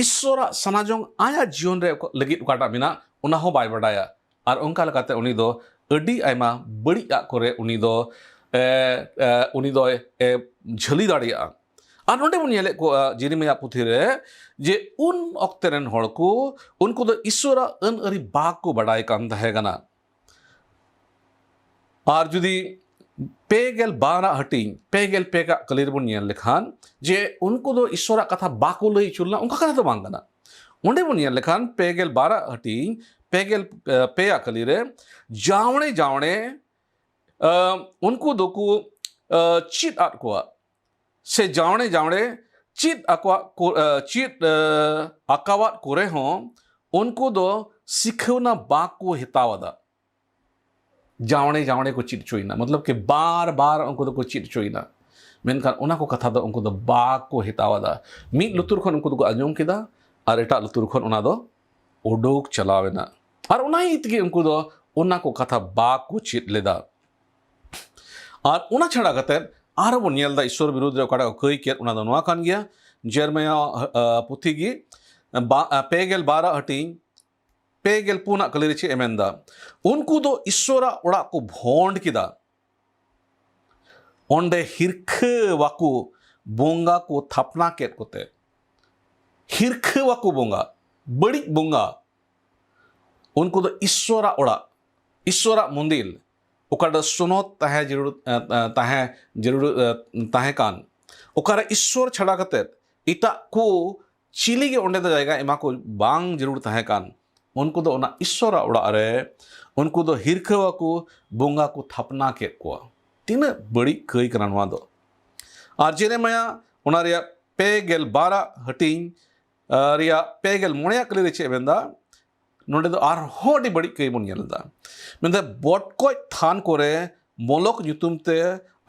ᱤᱥᱥᱚᱨᱟᱜ ᱥᱟᱱᱟᱡᱚᱝ ᱟᱭᱟᱜ ᱡᱤᱭᱚᱱ ᱨᱮ ᱚᱠᱟ-, ᱞᱟᱹᱜᱤᱫ ᱚᱠᱟᱴᱟᱜ ᱢᱮᱱᱟᱜ, ᱚᱱᱟ ᱦᱚᱸ ᱵᱟᱭ ᱵᱟᱰᱟᱭᱟ᱾ ᱟᱨ ᱚᱱᱠᱟ ᱞᱮᱠᱟᱛᱮ ᱩᱱᱤ ᱫᱚ ᱟᱹᱰᱤ ᱟᱭᱢᱟ ᱵᱟᱹᱲᱤᱡ ᱟᱜ ᱠᱚᱨᱮ ᱩᱱᱤ ᱫᱚ, ᱮ, ᱮ, ᱩᱱᱤ ᱫᱚᱭ, ᱮ, ᱡᱷᱟᱹᱞᱤ ᱫᱟᱲᱮᱭᱟᱜᱼᱟ᱾ ᱟᱨ ᱱᱚᱰᱮ ᱵᱚᱱ ᱧᱮᱞᱮᱫ ᱠᱚᱣᱟ ᱡᱮᱨᱮᱢᱤᱭᱟ ᱯᱩᱛᱷᱤ ᱨᱮ, ᱡᱮ ᱩᱱ ᱚᱠᱛᱮ ᱨᱮᱱ ᱦᱚᱲ ᱠᱚ, ᱩᱱᱠᱩ ᱫᱚ ᱤᱥᱥᱚᱨᱟᱜ ᱟᱹᱱ ᱟᱹᱨᱤ ᱵᱟᱠᱚ ᱵᱟᱰᱟᱭ ᱠᱟᱱ ᱛᱟᱦᱮᱸ ᱠᱟᱱᱟ᱾ ᱟᱨ ᱡᱩᱫᱤ ᱯᱮ ᱜᱮᱞ ᱵᱟᱨ ᱟᱜ ᱦᱟᱹᱴᱤᱧ ᱯᱮ ᱜᱮᱞ ᱯᱮ ᱠᱟᱜ ᱠᱟᱹᱞᱤ ᱨᱮᱵᱚᱱ ᱧᱮᱞ ᱞᱮᱠᱷᱟᱱ, ᱡᱮ ᱩᱱᱠᱩ ᱫᱚ ᱤᱥᱥᱚᱨᱟᱜ ᱠᱟᱛᱷᱟ ᱵᱟᱠᱚ ᱞᱟᱹᱭ ᱦᱚᱪᱚ ᱞᱮᱱᱟ, ᱚᱱᱠᱟ ᱠᱟᱛᱷᱟ ᱫᱚ ᱵᱟᱝ ᱠᱟᱱᱟ᱾ ᱚᱸᱰᱮ ᱵᱚᱱ ᱧᱮᱞ ᱞᱮᱠᱷᱟᱱ ᱯᱮ ᱜᱮᱞ ᱵᱟᱨ ᱟᱜ ᱦᱟᱹᱴᱤᱧ ᱯᱮ ᱜᱮᱞ ᱯᱮ ᱟᱜ ᱠᱟᱹᱞᱤ ᱨᱮ, ᱡᱟᱣᱲᱮ ᱡᱟᱣᱲᱮ, ᱟᱸ, ᱩᱱᱠᱩ ᱫᱚᱠᱚ, ᱟᱸ, ᱪᱮᱫ ᱟᱫ ᱠᱚᱣᱟ, ᱥᱮ ᱡᱟᱣᱲᱮ ᱡᱟᱣᱲᱮ ᱪᱮᱫ ᱟᱠᱚᱣᱟᱜ ᱠᱚ-, ᱟᱸ, ᱪᱮᱫ, ᱟᱸ, ᱟᱠᱟᱣᱟᱫ ᱠᱚᱨᱮ ᱦᱚᱸ ᱩᱱᱠᱩ ᱫᱚ ᱥᱤᱠᱷᱟᱹᱣᱱᱟ ᱵᱟᱠᱚ ᱦᱟᱛᱟᱣ ᱮᱫᱟ᱾ ᱡᱟᱣᱲᱮ ᱡᱟᱣᱲᱮ ᱠᱚ ᱪᱮᱫ ᱦᱚᱪᱚᱭᱮᱱᱟ, ᱢᱚᱛᱞᱚᱵ ᱠᱤ ᱵᱟᱨ ᱵᱟᱨ ᱩᱱᱠᱩ ᱫᱚᱠᱚ ᱪᱮᱫ ᱦᱚᱪᱚᱭᱮᱱᱟ, ᱢᱮᱱᱠᱷᱟᱱ ᱚᱱᱟ ᱠᱚ ᱠᱟᱛᱷᱟ ᱫᱚ ᱩᱱᱠᱩ ᱫᱚ ᱵᱟᱠᱚ ᱦᱟᱛᱟᱣ ᱮᱫᱟ᱾ ᱢᱤᱫ ᱞᱩᱛᱩᱨ ᱠᱷᱚᱱ ᱩᱱᱠᱩ ᱫᱚᱠᱚ ᱟᱸᱡᱚᱢ ᱠᱮᱫᱟ ᱟᱨ ᱮᱴᱟᱜ ᱞᱩᱛᱩᱨ ᱠᱷᱚᱱ ᱚᱱᱟ ᱫᱚ ᱩᱰᱩᱠ ᱪᱟᱞᱟᱣ ᱮᱱᱟ᱾ ᱟᱨ ᱚᱱᱟ ᱤᱭᱟᱹ ᱛᱮᱜᱮ ᱩᱱᱠᱩ ᱫᱚ ᱚᱱᱟ ᱠᱚ ᱠᱟᱛᱷᱟ ᱵᱟᱠᱚ ᱪᱮᱫ ᱞᱮᱫᱟ᱾ ᱟᱨ ᱚᱱᱟ ᱪᱷᱟᱲᱟ ᱠᱟᱛᱮᱫ ᱟᱨᱦᱚᱸ ᱵᱚᱱ ᱧᱮᱞ ᱮᱫᱟ, ᱤᱥᱥᱚᱨ ᱵᱤᱨᱩᱫᱽ ᱨᱮ ᱚᱠᱟᱴᱟᱜ ᱠᱚ ᱠᱟᱹᱭ ᱠᱮᱫ, ᱚᱱᱟ ᱫᱚ ᱱᱚᱣᱟ ᱠᱟᱱ ᱜᱮᱭᱟ, ᱡᱮᱨᱢᱤᱭᱟ, ᱟ, ᱯᱩᱛᱷᱤ ᱜᱮ, ᱵᱟ-, ᱟ, ᱯᱮ ᱜᱮᱞ ᱵᱟᱨ ᱟᱜ ᱦᱟᱹᱴᱤᱧ ᱯᱮ ᱜᱮᱞ ᱯᱩᱱ ᱟᱜ ᱠᱟᱹᱞᱤ ᱨᱮ ᱪᱮᱫ ᱮ ᱢᱮᱱᱫᱟ? ᱩᱱᱠᱩ ᱫᱚ ᱤᱥᱥᱚᱨᱟᱜ ᱚᱲᱟᱜ ᱠᱚ ᱵᱷᱚᱸᱰ ᱠᱮᱫᱟ, ᱚᱸᱰᱮ ᱦᱤᱨᱠᱷᱟᱹᱣᱟᱠᱚ ᱵᱚᱸᱜᱟ ᱠᱚ ᱛᱷᱟᱯᱱᱟ ᱠᱮᱫ ᱠᱚᱛᱮ᱾ ᱦᱤᱨᱠᱷᱟᱹᱣᱟᱠᱚ ᱵᱚᱸᱜᱟ, ᱵᱟᱹᱲᱤᱡ ᱵᱚᱸᱜᱟ᱾ ᱩᱱᱠᱩ ᱫᱚ ᱤᱥᱥᱚᱨᱟᱜ ᱚᱲᱟᱜ, ᱤᱥᱥᱚᱨᱟᱜ ᱢᱚᱱᱫᱤᱨ, ᱚᱠᱟ ᱨᱮ ᱥᱚᱱᱚᱛ ᱛᱟᱦᱮᱸ ᱡᱟᱹᱨᱩᱲ, ᱮ, ᱮ, ᱛᱟᱦᱮᱸ ᱡᱟᱹᱨᱩᱲ, ᱮ, ᱛᱟᱦᱮᱸ ᱠᱟᱱ, ᱚᱠᱟᱨᱮ ᱤᱥᱥᱚᱨ ᱪᱷᱟᱰᱟ ᱠᱟᱛᱮᱫ ᱮᱴᱟᱜ ᱠᱚ ᱪᱤᱞᱤ ᱜᱮ ᱚᱸᱰᱮ ᱫᱚ ᱡᱟᱭᱜᱟ ᱮᱢᱟ ᱠᱚ ᱵᱟᱝ ᱡᱟᱹᱨᱩᱲ ᱛᱟᱦᱮᱸ ᱠᱟᱱ, ᱩᱱᱠᱩ ᱫᱚ ᱚᱱᱟ ᱤᱥᱥᱚᱨᱟᱜ ᱚᱲᱟᱜ ᱨᱮ ᱩᱱᱠᱩ ᱫᱚ ᱦᱤᱨᱠᱷᱟᱹᱣ ᱟᱠᱚ, ᱵᱚᱸᱜᱟ ᱠᱚ ᱛᱷᱟᱯᱱᱟ ᱠᱮᱫ ᱠᱚᱣᱟ᱾ ᱛᱤᱱᱟᱹᱜ ᱵᱟᱹᱲᱤᱡ ᱠᱟᱹᱭ ᱠᱟᱱᱟ ᱱᱚᱣᱟ ᱫᱚ! ᱟᱨ ᱡᱮᱨᱮᱢᱟᱭᱟ ᱚᱱᱟ ᱨᱮᱭᱟᱜ ᱯᱮ ᱜᱮᱞ ᱵᱟᱨᱟᱜ ᱦᱟᱹᱴᱤᱧ, ᱟᱸ, ᱨᱮᱭᱟᱜ ᱯᱮ ᱜᱮᱞ ᱢᱚᱬᱮᱭᱟᱜ ᱠᱟᱹᱞᱤ ᱨᱮ ᱪᱮᱫ ᱮ ᱢᱮᱱᱫᱟ? ᱱᱚᱰᱮ ᱫᱚ ᱟᱨᱦᱚᱸ ᱟᱹᱰᱤ ᱵᱟᱹᱲᱤᱡ ᱠᱟᱹᱭ ᱵᱚᱱ ᱧᱮᱞ ᱮᱫᱟ᱾ ᱢᱮᱱᱫᱟ, ᱵᱚᱴᱠᱚᱡ ᱛᱷᱟᱱ ᱠᱚᱨᱮ ᱢᱚᱞᱚᱠ ᱧᱩᱛᱩᱢ ᱛᱮ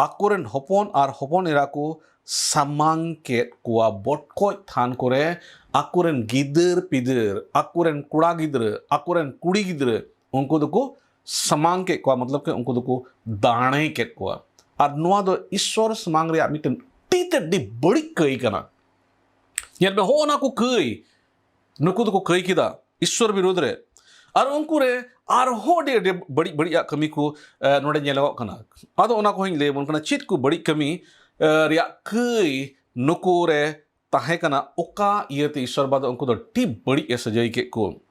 ᱟᱠᱚᱨᱮᱱ ᱦᱚᱯᱚᱱ ᱟᱨ ᱦᱚᱯᱚᱱ ᱮᱨᱟ ᱠᱚ ᱥᱟᱢᱟᱝ ᱠᱮᱫ ᱠᱚᱣᱟ᱾ ᱵᱚᱴᱠᱚᱡ ᱛᱷᱟᱱ ᱠᱚᱨᱮ ᱟᱠᱚᱨᱮᱱ ᱜᱤᱫᱟᱹᱨ ᱯᱤᱫᱟᱹᱨ, ᱟᱠᱚᱨᱮᱱ ᱠᱚᱲᱟ ᱜᱤᱫᱽᱨᱟᱹ, ᱟᱠᱚᱨᱮᱱ ᱠᱩᱲᱤ ᱜᱤᱫᱽᱨᱟᱹ, ᱩᱱᱠᱩ ᱫᱚᱠᱚ ᱥᱟᱢᱟᱝ ᱠᱮᱫ ᱠᱚᱣᱟ, ᱢᱚᱛᱞᱚᱵ ᱠᱤ ᱩᱱᱠᱩ ᱫᱚᱠᱚ ᱫᱟᱲᱮ ᱠᱮᱫ ᱠᱚᱣᱟ᱾ ᱟᱨ ᱱᱚᱣᱟ ᱫᱚ ᱤᱥᱥᱚᱨ ᱥᱟᱢᱟᱝ ᱨᱮᱭᱟᱜ ᱢᱤᱫᱴᱮᱱ ᱟᱹᱰᱤ ᱛᱮᱫ ᱟᱹᱰᱤ ᱵᱟᱹᱲᱤᱡ ᱠᱟᱹᱭ ᱠᱟᱱᱟ᱾ ᱧᱮᱞ ᱢᱮ, ᱦᱚᱸᱜᱼᱚ ᱱᱟ ᱠᱚ ᱠᱟᱹᱭ ᱱᱩᱠᱩ ᱫᱚᱠᱚ ᱠᱟᱹᱭ ᱠᱮᱫᱟ ᱤᱥᱥᱚᱨ ᱵᱤᱨᱩᱫᱽ ᱨᱮ᱾ ᱟᱨ ᱩᱱᱠᱩ ᱨᱮ ᱟᱨᱦᱚᱸ ᱟᱹᱰᱤ, ᱟᱹᱰᱤ ᱵᱟᱹᱲᱤᱡ, ᱵᱟᱹᱲᱤᱡᱟᱜ ᱠᱟᱹᱢᱤ ᱠᱚ, ᱮ, ᱱᱚᱰᱮ ᱧᱮᱞᱚᱜᱚᱜ ᱠᱟᱱᱟ᱾ ᱟᱫᱚ ᱚᱱᱟ ᱠᱚᱦᱚᱸᱧ ᱞᱟᱹᱭ ᱟᱵᱚᱱ ᱠᱟᱱᱟ, ᱪᱮᱫ ᱠᱚ ᱵᱟᱹᱲᱤᱡ ᱠᱟᱹᱢᱤ, ᱮ, ᱨᱮᱭᱟᱜ ᱠᱟᱹᱭ ᱱᱩᱠᱩ ᱨᱮ ᱛᱟᱦᱮᱸ ᱠᱟᱱᱟ, ᱚᱠᱟ ᱤᱭᱟᱹᱛᱮ ᱤᱥᱥᱚᱨ ᱵᱟᱵᱟ ᱫᱚ ᱩᱱᱠᱩ ᱫᱚ ᱟᱹᱰᱤ ᱵᱟᱹᱲᱤᱡ ᱮ ᱥᱟᱹᱡᱟᱹᱭ ᱠᱮᱫ ᱠᱚ᱾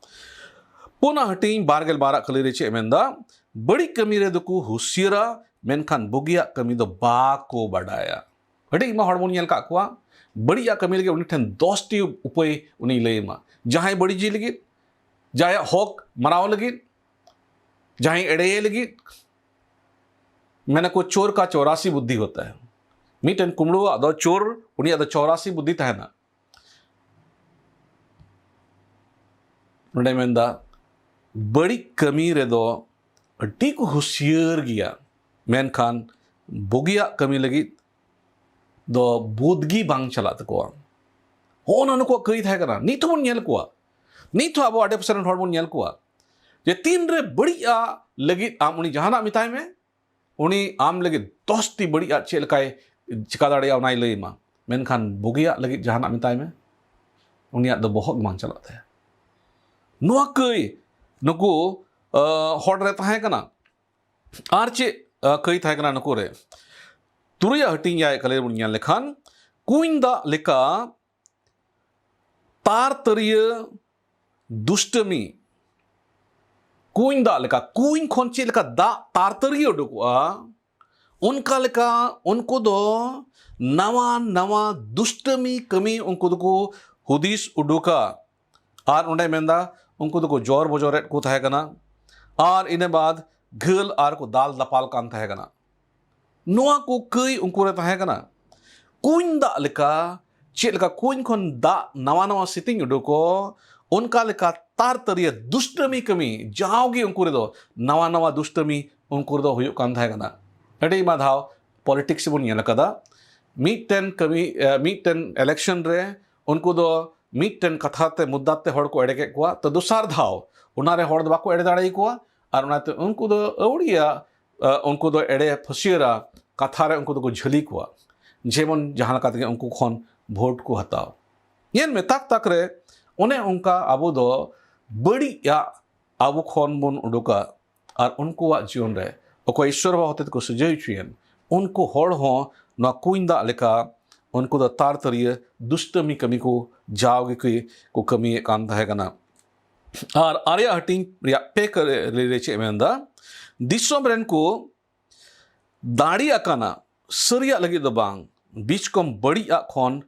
ᱯᱩᱱᱟ ᱦᱟᱹᱴᱤᱧ ᱵᱟᱨ ᱜᱮᱞ ᱵᱟᱨᱟᱜ ᱠᱟᱹᱞᱤ ᱨᱮ ᱪᱮᱫ ᱮ ᱢᱮᱱᱫᱟ? ᱵᱟᱹᱲᱤᱡ ᱠᱟᱹᱢᱤ ᱨᱮᱫᱚ ᱠᱚ ᱦᱩᱥᱤᱭᱟᱹᱨᱟ, ᱢᱮᱱᱠᱷᱟᱱ ᱵᱩᱜᱤᱭᱟᱜ ᱠᱟᱹᱢᱤ ᱫᱚ ᱵᱟᱠᱚ ᱵᱟᱰᱟᱭᱟ᱾ ᱟᱹᱰᱤ ᱟᱭᱢᱟ ᱦᱚᱲ ᱵᱚᱱ ᱧᱮᱞ ᱠᱟᱜ ᱠᱚᱣᱟ, ᱵᱟᱹᱲᱤᱡᱟᱜ ᱠᱟᱹᱢᱤ ᱞᱟᱹᱜᱤᱫ ᱩᱱᱤ ᱴᱷᱮᱱ ᱫᱚᱥ ᱴᱤ ᱩᱯᱟᱹᱭ ᱩᱱᱤᱭ ᱞᱟᱹᱭ ᱟᱢᱟ᱾ ᱡᱟᱦᱟᱸᱭ ᱵᱟᱹᱲᱤᱡᱤ ᱞᱟᱹᱜᱤᱫ, ᱡᱟᱦᱟᱸᱭᱟᱜ ᱦᱚᱠ ᱢᱟᱨᱟᱣ ᱞᱟᱹᱜᱤᱫ, ᱡᱟᱦᱟᱸᱭ ᱮᱲᱮᱭᱮ ᱞᱟᱹᱜᱤᱫ᱾ ᱢᱮᱱᱟ ᱠᱚ, ᱪᱳᱨ ᱠᱟ ᱪᱚᱣᱨᱟᱥᱤ ᱵᱩᱫᱽᱫᱷᱤ ᱦᱳᱛᱟ ᱦᱟᱭ᱾ ᱢᱤᱫᱴᱮᱱ ᱠᱩᱢᱵᱽᱲᱩᱣᱟᱜ ᱫᱚ, ᱪᱳᱨ, ᱩᱱᱤᱭᱟᱜ ᱫᱚ ᱪᱚᱣᱨᱟᱥᱤ ᱵᱩᱫᱽᱫᱷᱤ ᱛᱟᱦᱮᱱᱟ᱾ ᱱᱚᱰᱮ ᱢᱮᱱᱫᱟ, ᱵᱟᱹᱲᱤᱡ ᱠᱟᱹᱢᱤ ᱨᱮᱫᱚ ᱟᱹᱰᱤ ᱠᱚ ᱦᱩᱥᱤᱭᱟᱹᱨ ᱜᱮᱭᱟ, ᱢᱮᱱᱠᱷᱟᱱ ᱵᱩᱜᱤᱭᱟᱜ ᱠᱟᱹᱢᱤ ᱞᱟᱹᱜᱤᱫ ᱫᱚ ᱵᱩᱫᱽ ᱜᱮ ᱵᱟᱝ ᱪᱟᱞᱟᱜ ᱛᱟᱠᱚᱣᱟ᱾ ᱦᱚᱸᱜᱼᱚ ᱱᱟ ᱱᱩᱠᱩᱣᱟᱜ ᱠᱟᱹᱭ ᱛᱟᱦᱮᱸ ᱠᱟᱱᱟ᱾ ᱱᱤᱛ ᱦᱚᱸᱵᱚᱱ ᱧᱮᱞ ᱠᱚᱣᱟ, ᱱᱤᱛ ᱦᱚᱸ ᱟᱵᱚ ᱟᱰᱮ ᱯᱟᱥᱮ ᱨᱮᱱ ᱦᱚᱲ ᱵᱚᱱ ᱧᱮᱞ ᱠᱚᱣᱟ ᱡᱮ ᱛᱤᱱᱨᱮ ᱵᱟᱹᱲᱤᱡᱟᱜ ᱞᱟᱹᱜᱤᱫ ᱟᱢ ᱩᱱᱤ ᱡᱟᱦᱟᱱᱟᱜ ᱢᱮᱛᱟᱭ ᱢᱮ, ᱩᱱᱤ ᱟᱢ ᱞᱟᱹᱜᱤᱫ ᱫᱚᱥ ᱴᱤ ᱵᱟᱹᱲᱤᱡᱟᱜ ᱪᱮᱫ ᱞᱮᱠᱟᱭ ᱪᱤᱠᱟ ᱫᱟᱲᱮᱭᱟᱜᱼᱟ ᱚᱱᱟᱭ ᱞᱟᱹᱭ ᱟᱢᱟ, ᱢᱮᱱᱠᱷᱟᱱ ᱵᱩᱜᱤᱭᱟᱜ ᱞᱟᱹᱜᱤᱫ ᱡᱟᱦᱟᱱᱟᱜ ᱢᱮᱛᱟᱭ ᱢᱮ, ᱩᱱᱤᱭᱟᱜ ᱫᱚ ᱵᱚᱦᱚᱜ ᱜᱮ ᱵᱟᱝ ᱪᱟᱞᱟᱜ ᱛᱟᱭᱟ᱾ ᱱᱚᱣᱟ ᱠᱟᱹᱭ ᱱᱩᱠᱩ, ᱟᱸ, ᱦᱚᱲ ᱨᱮ ᱛᱟᱦᱮᱸ ᱠᱟᱱᱟ᱾ ᱟᱨ ᱪᱮᱫ, ᱟᱸ, ᱠᱟᱹᱭ ᱛᱟᱦᱮᱸ ᱠᱟᱱᱟ ᱱᱩᱠᱩ ᱨᱮ? ᱛᱩᱨᱩᱭᱟᱜ ᱦᱟᱹᱴᱤᱧ ᱮᱭᱟᱭ ᱠᱟᱹᱞᱤ ᱨᱮᱵᱚᱱ ᱧᱮᱞ ᱞᱮᱠᱷᱟᱱ, ᱠᱩᱧ ᱫᱟᱜ ᱞᱮᱠᱟ ᱛᱟᱨ ᱛᱟᱹᱨᱤᱭᱟᱹ ᱫᱩᱥᱴᱟᱹᱢᱤ᱾ ᱠᱩᱧ ᱫᱟᱜ ᱞᱮᱠᱟ, ᱠᱩᱧ ᱠᱷᱚᱱ ᱪᱮᱫ ᱞᱮᱠᱟ ᱫᱟᱜ ᱛᱟᱨ ᱛᱟᱹᱨᱤᱭᱟᱹ ᱩᱰᱩᱠᱚᱜᱼᱟ, ᱚᱱᱠᱟ ᱞᱮᱠᱟ ᱩᱱᱠᱩ ᱫᱚ ᱱᱟᱣᱟ ᱱᱟᱣᱟ ᱫᱩᱥᱴᱟᱹᱢᱤ ᱠᱟᱹᱢᱤ ᱩᱱᱠᱩ ᱫᱚᱠᱚ ᱦᱩᱫᱤᱥ ᱩᱰᱩᱠᱟ᱾ ᱟᱨ ᱚᱸᱰᱮ ᱢᱮᱱᱫᱟ, ᱩᱱᱠᱩ ᱫᱚᱠᱚ ᱡᱚᱨ ᱵᱚᱡᱚᱨᱮᱫ ᱠᱚ ᱛᱟᱦᱮᱸ ᱠᱟᱱᱟ, ᱟᱨ ᱤᱱᱟᱹ ᱵᱟᱫ ᱜᱷᱟᱹᱞ ᱟᱨ ᱠᱚ ᱫᱟᱞ ᱫᱟᱯᱟᱞ ᱠᱟᱱ ᱛᱟᱦᱮᱸ ᱠᱟᱱᱟ᱾ ᱱᱚᱣᱟ ᱠᱚ ᱠᱟᱹᱭ ᱩᱱᱠᱩ ᱨᱮ ᱛᱟᱦᱮᱸ ᱠᱟᱱᱟ᱾ ᱠᱩᱧ ᱫᱟᱜ ᱞᱮᱠᱟ, ᱪᱮᱫ ᱞᱮᱠᱟ ᱠᱩᱧ ᱠᱷᱚᱱ ᱫᱟᱜ ᱱᱟᱣᱟ ᱱᱟᱣᱟ ᱥᱤᱛᱤᱧ ᱩᱰᱩᱠᱚᱜ, ᱚᱱᱠᱟ ᱞᱮᱠᱟ ᱛᱟᱨ ᱛᱟᱹᱨᱤᱭᱟᱹ ᱫᱩᱥᱴᱟᱹᱢᱤ ᱠᱟᱹᱢᱤ ᱡᱟᱣᱜᱮ ᱩᱱᱠᱩ ᱨᱮᱫᱚ ᱱᱟᱣᱟ ᱱᱟᱣᱟ ᱫᱩᱥᱴᱟᱹᱢᱤ ᱩᱱᱠᱩ ᱨᱮᱫᱚ ᱦᱩᱭᱩᱜ ᱠᱟᱱ ᱛᱟᱦᱮᱸ ᱠᱟᱱᱟ᱾ ᱟᱹᱰᱤ ᱟᱭᱢᱟ ᱫᱷᱟᱣ ᱯᱚᱞᱤᱴᱤᱠᱥ ᱵᱚᱱ ᱧᱮᱞ ᱟᱠᱟᱫᱟ, ᱢᱤᱫᱴᱮᱱ ᱠᱟᱹᱢᱤ, ᱮ, ᱢᱤᱫᱴᱮᱱ ᱤᱞᱮᱠᱥᱚᱱ ᱨᱮ ᱩᱱᱠᱩ ᱫᱚ ᱢᱤᱫᱴᱮᱱ ᱠᱟᱛᱷᱟ ᱛᱮ, ᱢᱩᱫᱫᱟ ᱛᱮ ᱦᱚᱲ ᱠᱚ ᱮᱲᱮ ᱠᱮᱫ ᱠᱚᱣᱟ, ᱛᱚ ᱫᱚᱥᱟᱨ ᱫᱷᱟᱣ ᱚᱱᱟᱨᱮ ᱦᱚᱲ ᱫᱚ ᱵᱟᱠᱚ ᱮᱲᱮ ᱫᱟᱲᱮᱭᱟᱠᱚᱣᱟ᱾ ᱟᱨ ᱚᱱᱟᱛᱮ ᱩᱱᱠᱩ ᱫᱚ ᱟᱹᱣᱲᱤᱭᱟᱜ, ᱮ, ᱩᱱᱠᱩ ᱫᱚ ᱮᱲᱮ ᱯᱷᱟᱹᱥᱭᱟᱹᱨᱟ ᱠᱟᱛᱷᱟ ᱨᱮ ᱩᱱᱠᱩ ᱫᱚᱠᱚ ᱡᱷᱟᱹᱞᱤ ᱠᱚᱣᱟ, ᱡᱮᱢᱚᱱ ᱡᱟᱦᱟᱸ ᱞᱮᱠᱟ ᱛᱮᱜᱮ ᱩᱱᱠᱩ ᱠᱷᱚᱱ ᱵᱷᱳᱴ ᱠᱚ ᱦᱟᱛᱟᱣ᱾ ᱧᱮᱞ ᱢᱮ, ᱛᱟᱠ ᱛᱟᱠ ᱨᱮ ᱚᱱᱮ ᱚᱱᱠᱟ ᱟᱵᱚ ᱫᱚ ᱵᱟᱹᱲᱤᱡᱟᱜ ᱟᱵᱚ ᱠᱷᱚᱱ ᱵᱚᱱ ᱩᱰᱩᱠᱟ᱾ ᱟᱨ ᱩᱱᱠᱩᱣᱟᱜ ᱡᱤᱭᱚᱱ ᱨᱮ ᱚᱠᱚᱭ ᱤᱥᱥᱚᱨ ᱵᱟᱵᱟ ᱦᱚᱛᱮ ᱛᱮᱠᱚ ᱥᱟᱹᱡᱟᱹᱭ ᱦᱚᱪᱚᱭᱮᱱ, ᱩᱱᱠᱩ ᱦᱚᱲ ᱦᱚᱸ ᱱᱚᱣᱟ ᱠᱩᱧ ᱫᱟᱜ ᱞᱮᱠᱟ ᱩᱱᱠᱩ ᱫᱚ ᱛᱟᱨ ᱛᱟᱹᱨᱤᱭᱟᱹ ᱫᱩᱥᱴᱟᱹᱢᱤ ᱠᱟᱹᱢᱤ ᱠᱚ ᱡᱟᱣ ᱜᱮᱠᱚ ᱠᱚ ᱠᱟᱹᱢᱤᱭᱮᱫ ᱠᱟᱱ ᱛᱟᱦᱮᱸ ᱠᱟᱱᱟ᱾ ᱟᱨ ᱟᱨᱮᱭᱟᱜ ᱦᱟᱹᱴᱤᱧ ᱨᱮᱭᱟᱜ ᱯᱮ ᱠᱟᱹᱨᱤ ᱨᱮ ᱪᱮᱫ ᱮ ᱢᱮᱱᱫᱟ? ᱫᱤᱥᱚᱢ ᱨᱮᱱ ᱠᱚ ᱫᱟᱲᱮ ᱟᱠᱟᱱᱟ ᱥᱟᱹᱨᱤᱭᱟᱜ ᱞᱟᱹᱜᱤᱫ ᱫᱚ ᱵᱟᱝ, ᱵᱤᱪᱠᱚᱢ ᱵᱟᱹᱲᱤᱡᱟᱜ ᱠᱷᱚᱱ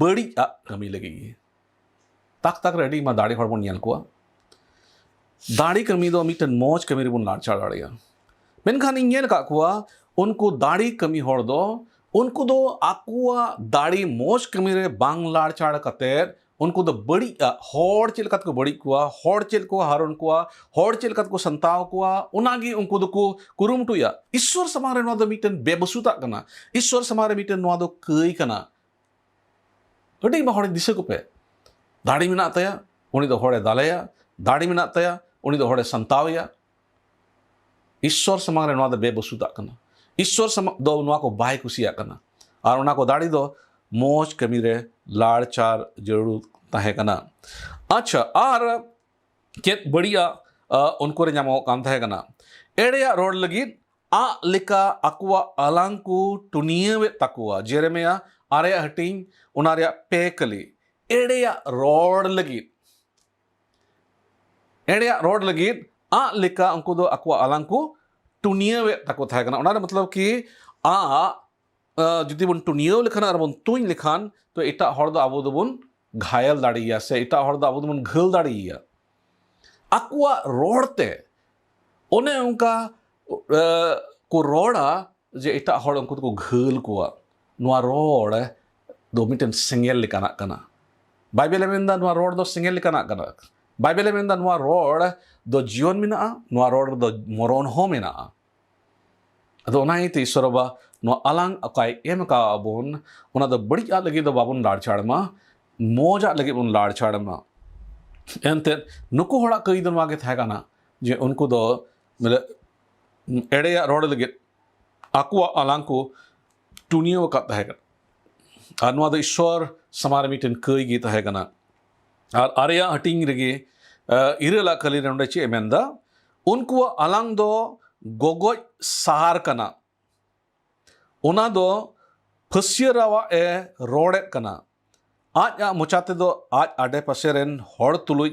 ᱵᱟᱹᱲᱤᱡᱟᱜ ᱠᱟᱹᱢᱤ ᱞᱟᱹᱜᱤᱫ ᱜᱮ᱾ ᱛᱟᱠ ᱛᱟᱠ ᱨᱮ ᱟᱹᱰᱤ ᱟᱭᱢᱟ ᱫᱟᱲᱮ ᱦᱚᱲ ᱵᱚᱱ ᱧᱮᱞ ᱠᱚᱣᱟ᱾ ᱫᱟᱲᱮ ᱠᱟᱹᱢᱤ ᱫᱚ ᱢᱤᱫᱴᱮᱱ ᱢᱚᱡᱽ ᱠᱟᱹᱢᱤ ᱨᱮᱵᱚᱱ ᱞᱟᱲᱪᱟᱲ ᱫᱟᱲᱮᱭᱟᱜᱼᱟ᱾ ᱢᱮᱱᱠᱷᱟᱱ ᱤᱧ ᱧᱮᱞ ᱟᱠᱟᱫ ᱠᱚᱣᱟ, ᱩᱱᱠᱩ ᱫᱟᱲᱮ ᱠᱟᱹᱢᱤ ᱦᱚᱲ ᱫᱚ, ᱩᱱᱠᱩ ᱫᱚ ᱟᱠᱚᱣᱟᱜ ᱫᱟᱲᱮ ᱢᱚᱡᱽ ᱠᱟᱹᱢᱤ ᱨᱮ ᱵᱟᱝ ᱞᱟᱲᱪᱟᱲ ᱠᱟᱛᱮᱫ, ᱩᱱᱠᱩ ᱫᱚ ᱵᱟᱹᱲᱤᱡᱟᱜ, ᱦᱚᱲ ᱪᱮᱫ ᱞᱮᱠᱟ ᱛᱮᱠᱚ ᱵᱟᱹᱲᱤᱡ ᱠᱚᱣᱟ, ᱦᱚᱲ ᱪᱮᱫ ᱠᱚ ᱦᱟᱨᱚᱱ ᱠᱚᱣᱟ, ᱦᱚᱲ ᱪᱮᱫ ᱞᱮᱠᱟ ᱛᱮᱠᱚ ᱥᱟᱱᱛᱟᱣ ᱠᱚᱣᱟ, ᱚᱱᱟᱜᱮ ᱩᱱᱠᱩ ᱫᱚᱠᱚ ᱠᱩᱨᱩᱢᱩᱴᱩᱭᱟ᱾ ᱤᱥᱥᱚᱨ ᱥᱟᱢᱟᱝ ᱨᱮ ᱱᱚᱣᱟ ᱫᱚ ᱢᱤᱫᱴᱮᱱ ᱵᱮᱵᱚᱥᱩᱛᱟᱜ ᱠᱟᱱᱟ᱾ ᱤᱥᱥᱚᱨ ᱥᱟᱢᱟᱝ ᱨᱮ ᱢᱤᱫᱴᱮᱱ ᱱᱚᱣᱟ ᱫᱚ ᱠᱟᱹᱭ ᱠᱟᱱᱟ᱾ ᱟᱹᱰᱤ ᱟᱭᱢᱟ ᱦᱚᱲ ᱫᱤᱥᱟᱹ ᱠᱚᱯᱮ, ᱫᱟᱲᱮ ᱢᱮᱱᱟᱜ ᱛᱟᱭᱟ, ᱩᱱᱤ ᱫᱚ ᱦᱚᱲᱮ ᱫᱟᱞᱮᱭᱟ, ᱫᱟᱲᱮ ᱢᱮᱱᱟᱜ ᱛᱟᱭᱟ, ᱩᱱᱤ ᱫᱚ ᱦᱚᱲᱮ ᱥᱟᱱᱛᱟᱣᱮᱭᱟ᱾ ᱤᱥᱥᱚᱨ ᱥᱟᱢᱟᱝ ᱨᱮ ᱱᱚᱣᱟ ᱫᱚ ᱵᱮᱵᱚᱥᱩᱛᱟᱜ ᱠᱟᱱᱟ᱾ ᱤᱥᱥᱚᱨ ᱥᱟᱢᱟᱝ ᱫᱚ ᱱᱚᱣᱟ ᱠᱚ ᱵᱟᱭ ᱠᱩᱥᱤᱭᱟᱜ ᱠᱟᱱᱟ᱾ ᱟᱨ ᱚᱱᱟ ᱠᱚ ᱫᱟᱲᱮ ᱫᱚ ᱢᱚᱡᱽ ᱠᱟᱹᱢᱤ ᱨᱮ ᱞᱟᱲᱪᱟᱲ ᱡᱟᱹᱨᱩᱲ ᱛᱟᱦᱮᱸ ᱠᱟᱱᱟ᱾ ᱟᱪᱪᱷᱟ, ᱟᱨ ᱪᱮᱫ ᱵᱟᱹᱲᱤᱡᱟᱜ, ᱟ, ᱩᱱᱠᱩ ᱨᱮ ᱧᱟᱢᱚᱜ ᱠᱟᱱ ᱛᱟᱦᱮᱸ ᱠᱟᱱᱟ? ᱮᱲᱮᱭᱟᱜ ᱨᱚᱲ ᱞᱟᱹᱜᱤᱫ ᱟᱜ ᱞᱮᱠᱟ ᱟᱠᱚᱣᱟᱜ ᱟᱞᱟᱝ ᱠᱚ ᱴᱩᱱᱤᱭᱟᱹᱣᱮᱫ ᱛᱟᱠᱚᱣᱟ᱾ ᱡᱮᱨᱮᱢᱤᱭᱟ ᱟᱨᱮᱭᱟᱜ ᱦᱟᱹᱴᱤᱧ, ᱚᱱᱟ ᱨᱮᱭᱟᱜ ᱯᱮ ᱠᱟᱹᱞᱤ᱾ ᱮᱲᱮᱭᱟᱜ ᱨᱚᱲ ᱞᱟᱹᱜᱤᱫ, ᱮᱲᱮᱭᱟᱜ ᱨᱚᱲ ᱞᱟᱹᱜᱤᱫ ᱟᱜ ᱞᱮᱠᱟ ᱩᱱᱠᱩ ᱫᱚ ᱟᱠᱚᱣᱟᱜ ᱟᱞᱟᱝ ᱠᱚ ᱴᱩᱱᱭᱟᱹᱣᱮᱫ ᱛᱟᱠᱚ ᱛᱟᱦᱮᱸ ᱠᱟᱱᱟ᱾ ᱚᱱᱟ ᱨᱮ ᱢᱚᱛᱞᱚᱵ ᱠᱤ ᱟᱜ, ᱟ, ᱡᱩᱫᱤ ᱵᱚᱱ ᱴᱩᱱᱭᱟᱹᱣ ᱞᱮᱠᱷᱟᱱ ᱟᱨ ᱵᱚᱱ ᱛᱩᱧ ᱞᱮᱠᱷᱟᱱ, ᱛᱚ ᱮᱴᱟᱜ ᱦᱚᱲ ᱫᱚ ᱟᱵᱚ ᱫᱚᱵᱚᱱ ᱜᱷᱟᱭᱮᱞ ᱫᱟᱲᱮᱭᱟᱭᱟ ᱥᱮ ᱮᱴᱟᱜ ᱦᱚᱲ ᱫᱚ ᱟᱵᱚ ᱫᱚᱵᱚᱱ ᱜᱷᱟᱹᱞ ᱫᱟᱲᱮᱭᱟᱭᱟ᱾ ᱟᱠᱚᱣᱟᱜ ᱨᱚᱲ ᱛᱮ ᱚᱱᱮ ᱚᱱᱠᱟ, ᱟ, ᱠᱚ ᱨᱚᱲᱟ ᱡᱮ ᱮᱴᱟᱜ ᱦᱚᱲ ᱩᱱᱠᱩ ᱫᱚᱠᱚ ᱜᱷᱟᱹᱞ ᱠᱚᱣᱟ᱾ ᱱᱚᱣᱟ ᱨᱚᱲ ᱫᱚ ᱢᱤᱫᱴᱮᱱ ᱥᱮᱸᱜᱮᱞ ᱞᱮᱠᱟᱱᱟᱜ ᱠᱟᱱᱟ᱾ ᱵᱟᱭᱵᱮᱞᱮ ᱢᱮᱱᱫᱟ ᱱᱚᱣᱟ ᱨᱚᱲ ᱫᱚ ᱥᱮᱸᱜᱮᱞ ᱞᱮᱠᱟᱱᱟᱜ ᱠᱟᱱᱟ᱾ ᱵᱟᱭᱵᱮᱞᱮ ᱢᱮᱱᱫᱟ ᱱᱚᱣᱟ ᱨᱚᱲ ᱫᱚ ᱡᱤᱭᱚᱱ ᱢᱮᱱᱟᱜᱼᱟ, ᱱᱚᱣᱟ ᱨᱚᱲ ᱨᱮᱫᱚ ᱢᱚᱨᱚᱱ ᱦᱚᱸ ᱢᱮᱱᱟᱜᱼᱟ᱾ ᱟᱫᱚ ᱚᱱᱟ ᱤᱭᱟᱹᱛᱮ ᱤᱥᱚᱨ ᱵᱟᱵᱟ ᱱᱚᱣᱟ ᱟᱞᱟᱝ ᱚᱠᱟᱭ ᱮᱢ ᱟᱠᱟᱫ ᱵᱚᱱ, ᱚᱱᱟ ᱫᱚ ᱵᱟᱹᱲᱤᱡ ᱟᱜ ᱞᱟᱹᱜᱤᱫ ᱫᱚ ᱵᱟᱵᱚᱱ ᱞᱟᱲᱪᱷᱟᱲ ᱢᱟ, ᱢᱚᱡᱽ ᱟᱜ ᱞᱟᱹᱜᱤᱫ ᱵᱚᱱ ᱞᱟᱲᱪᱷᱟᱲ ᱢᱟ᱾ ᱮᱱᱛᱮᱫ ᱱᱩᱠᱩ ᱦᱚᱲᱟᱜ ᱠᱟᱹᱭ ᱫᱚ ᱱᱚᱣᱟ ᱜᱮ ᱛᱟᱦᱮᱸ ᱠᱟᱱᱟ ᱡᱮ ᱩᱱᱠᱩ ᱫᱚ ᱵᱚᱞᱮ ᱮᱲᱮᱭᱟᱜ ᱨᱚᱲ ᱞᱟᱹᱜᱤᱫ ᱟᱠᱚᱣᱟᱜ ᱟᱞᱟᱝ ᱠᱚ ᱴᱩᱱᱭᱟᱹᱣ ᱟᱠᱟᱫ ᱛᱟᱦᱮᱸ ᱠᱟᱱᱟ᱾ ᱟᱨ ᱱᱚᱣᱟ ᱫᱚ ᱤᱥᱚᱨ ᱥᱟᱢᱟᱝ ᱨᱮ ᱢᱤᱫᱴᱮᱱ ᱠᱟᱹᱭ ᱜᱮ ᱛᱟᱦᱮᱸ ᱠᱟᱱᱟ᱾ ᱟᱨ ᱟᱨᱮᱭᱟᱜ ᱦᱟᱹᱴᱤᱧ ᱨᱮᱜᱮ, ᱟ, ᱤᱨᱟᱹᱞᱟᱜ ᱠᱟᱹᱞᱤ ᱨᱮ ᱱᱚᱰᱮ ᱪᱮᱫ ᱮ ᱢᱮᱱᱫᱟ? ᱩᱱᱠᱩᱣᱟᱜ ᱟᱞᱟᱝ ᱫᱚ ᱜᱚᱜᱚᱡ ᱥᱟᱨ ᱠᱟᱱᱟ᱾ ᱚᱱᱟ ᱫᱚ ᱯᱷᱟᱹᱥᱭᱟᱹ ᱨᱟᱣᱟᱜ ᱮ ᱨᱚᱲᱮᱫ ᱠᱟᱱᱟ᱾ ᱟᱡ ᱟᱜ ᱢᱚᱪᱟ ᱛᱮᱫᱚ ᱟᱡ ᱟᱰᱮ ᱯᱟᱥᱮ ᱨᱮᱱ ᱦᱚᱲ ᱛᱩᱞᱩᱡ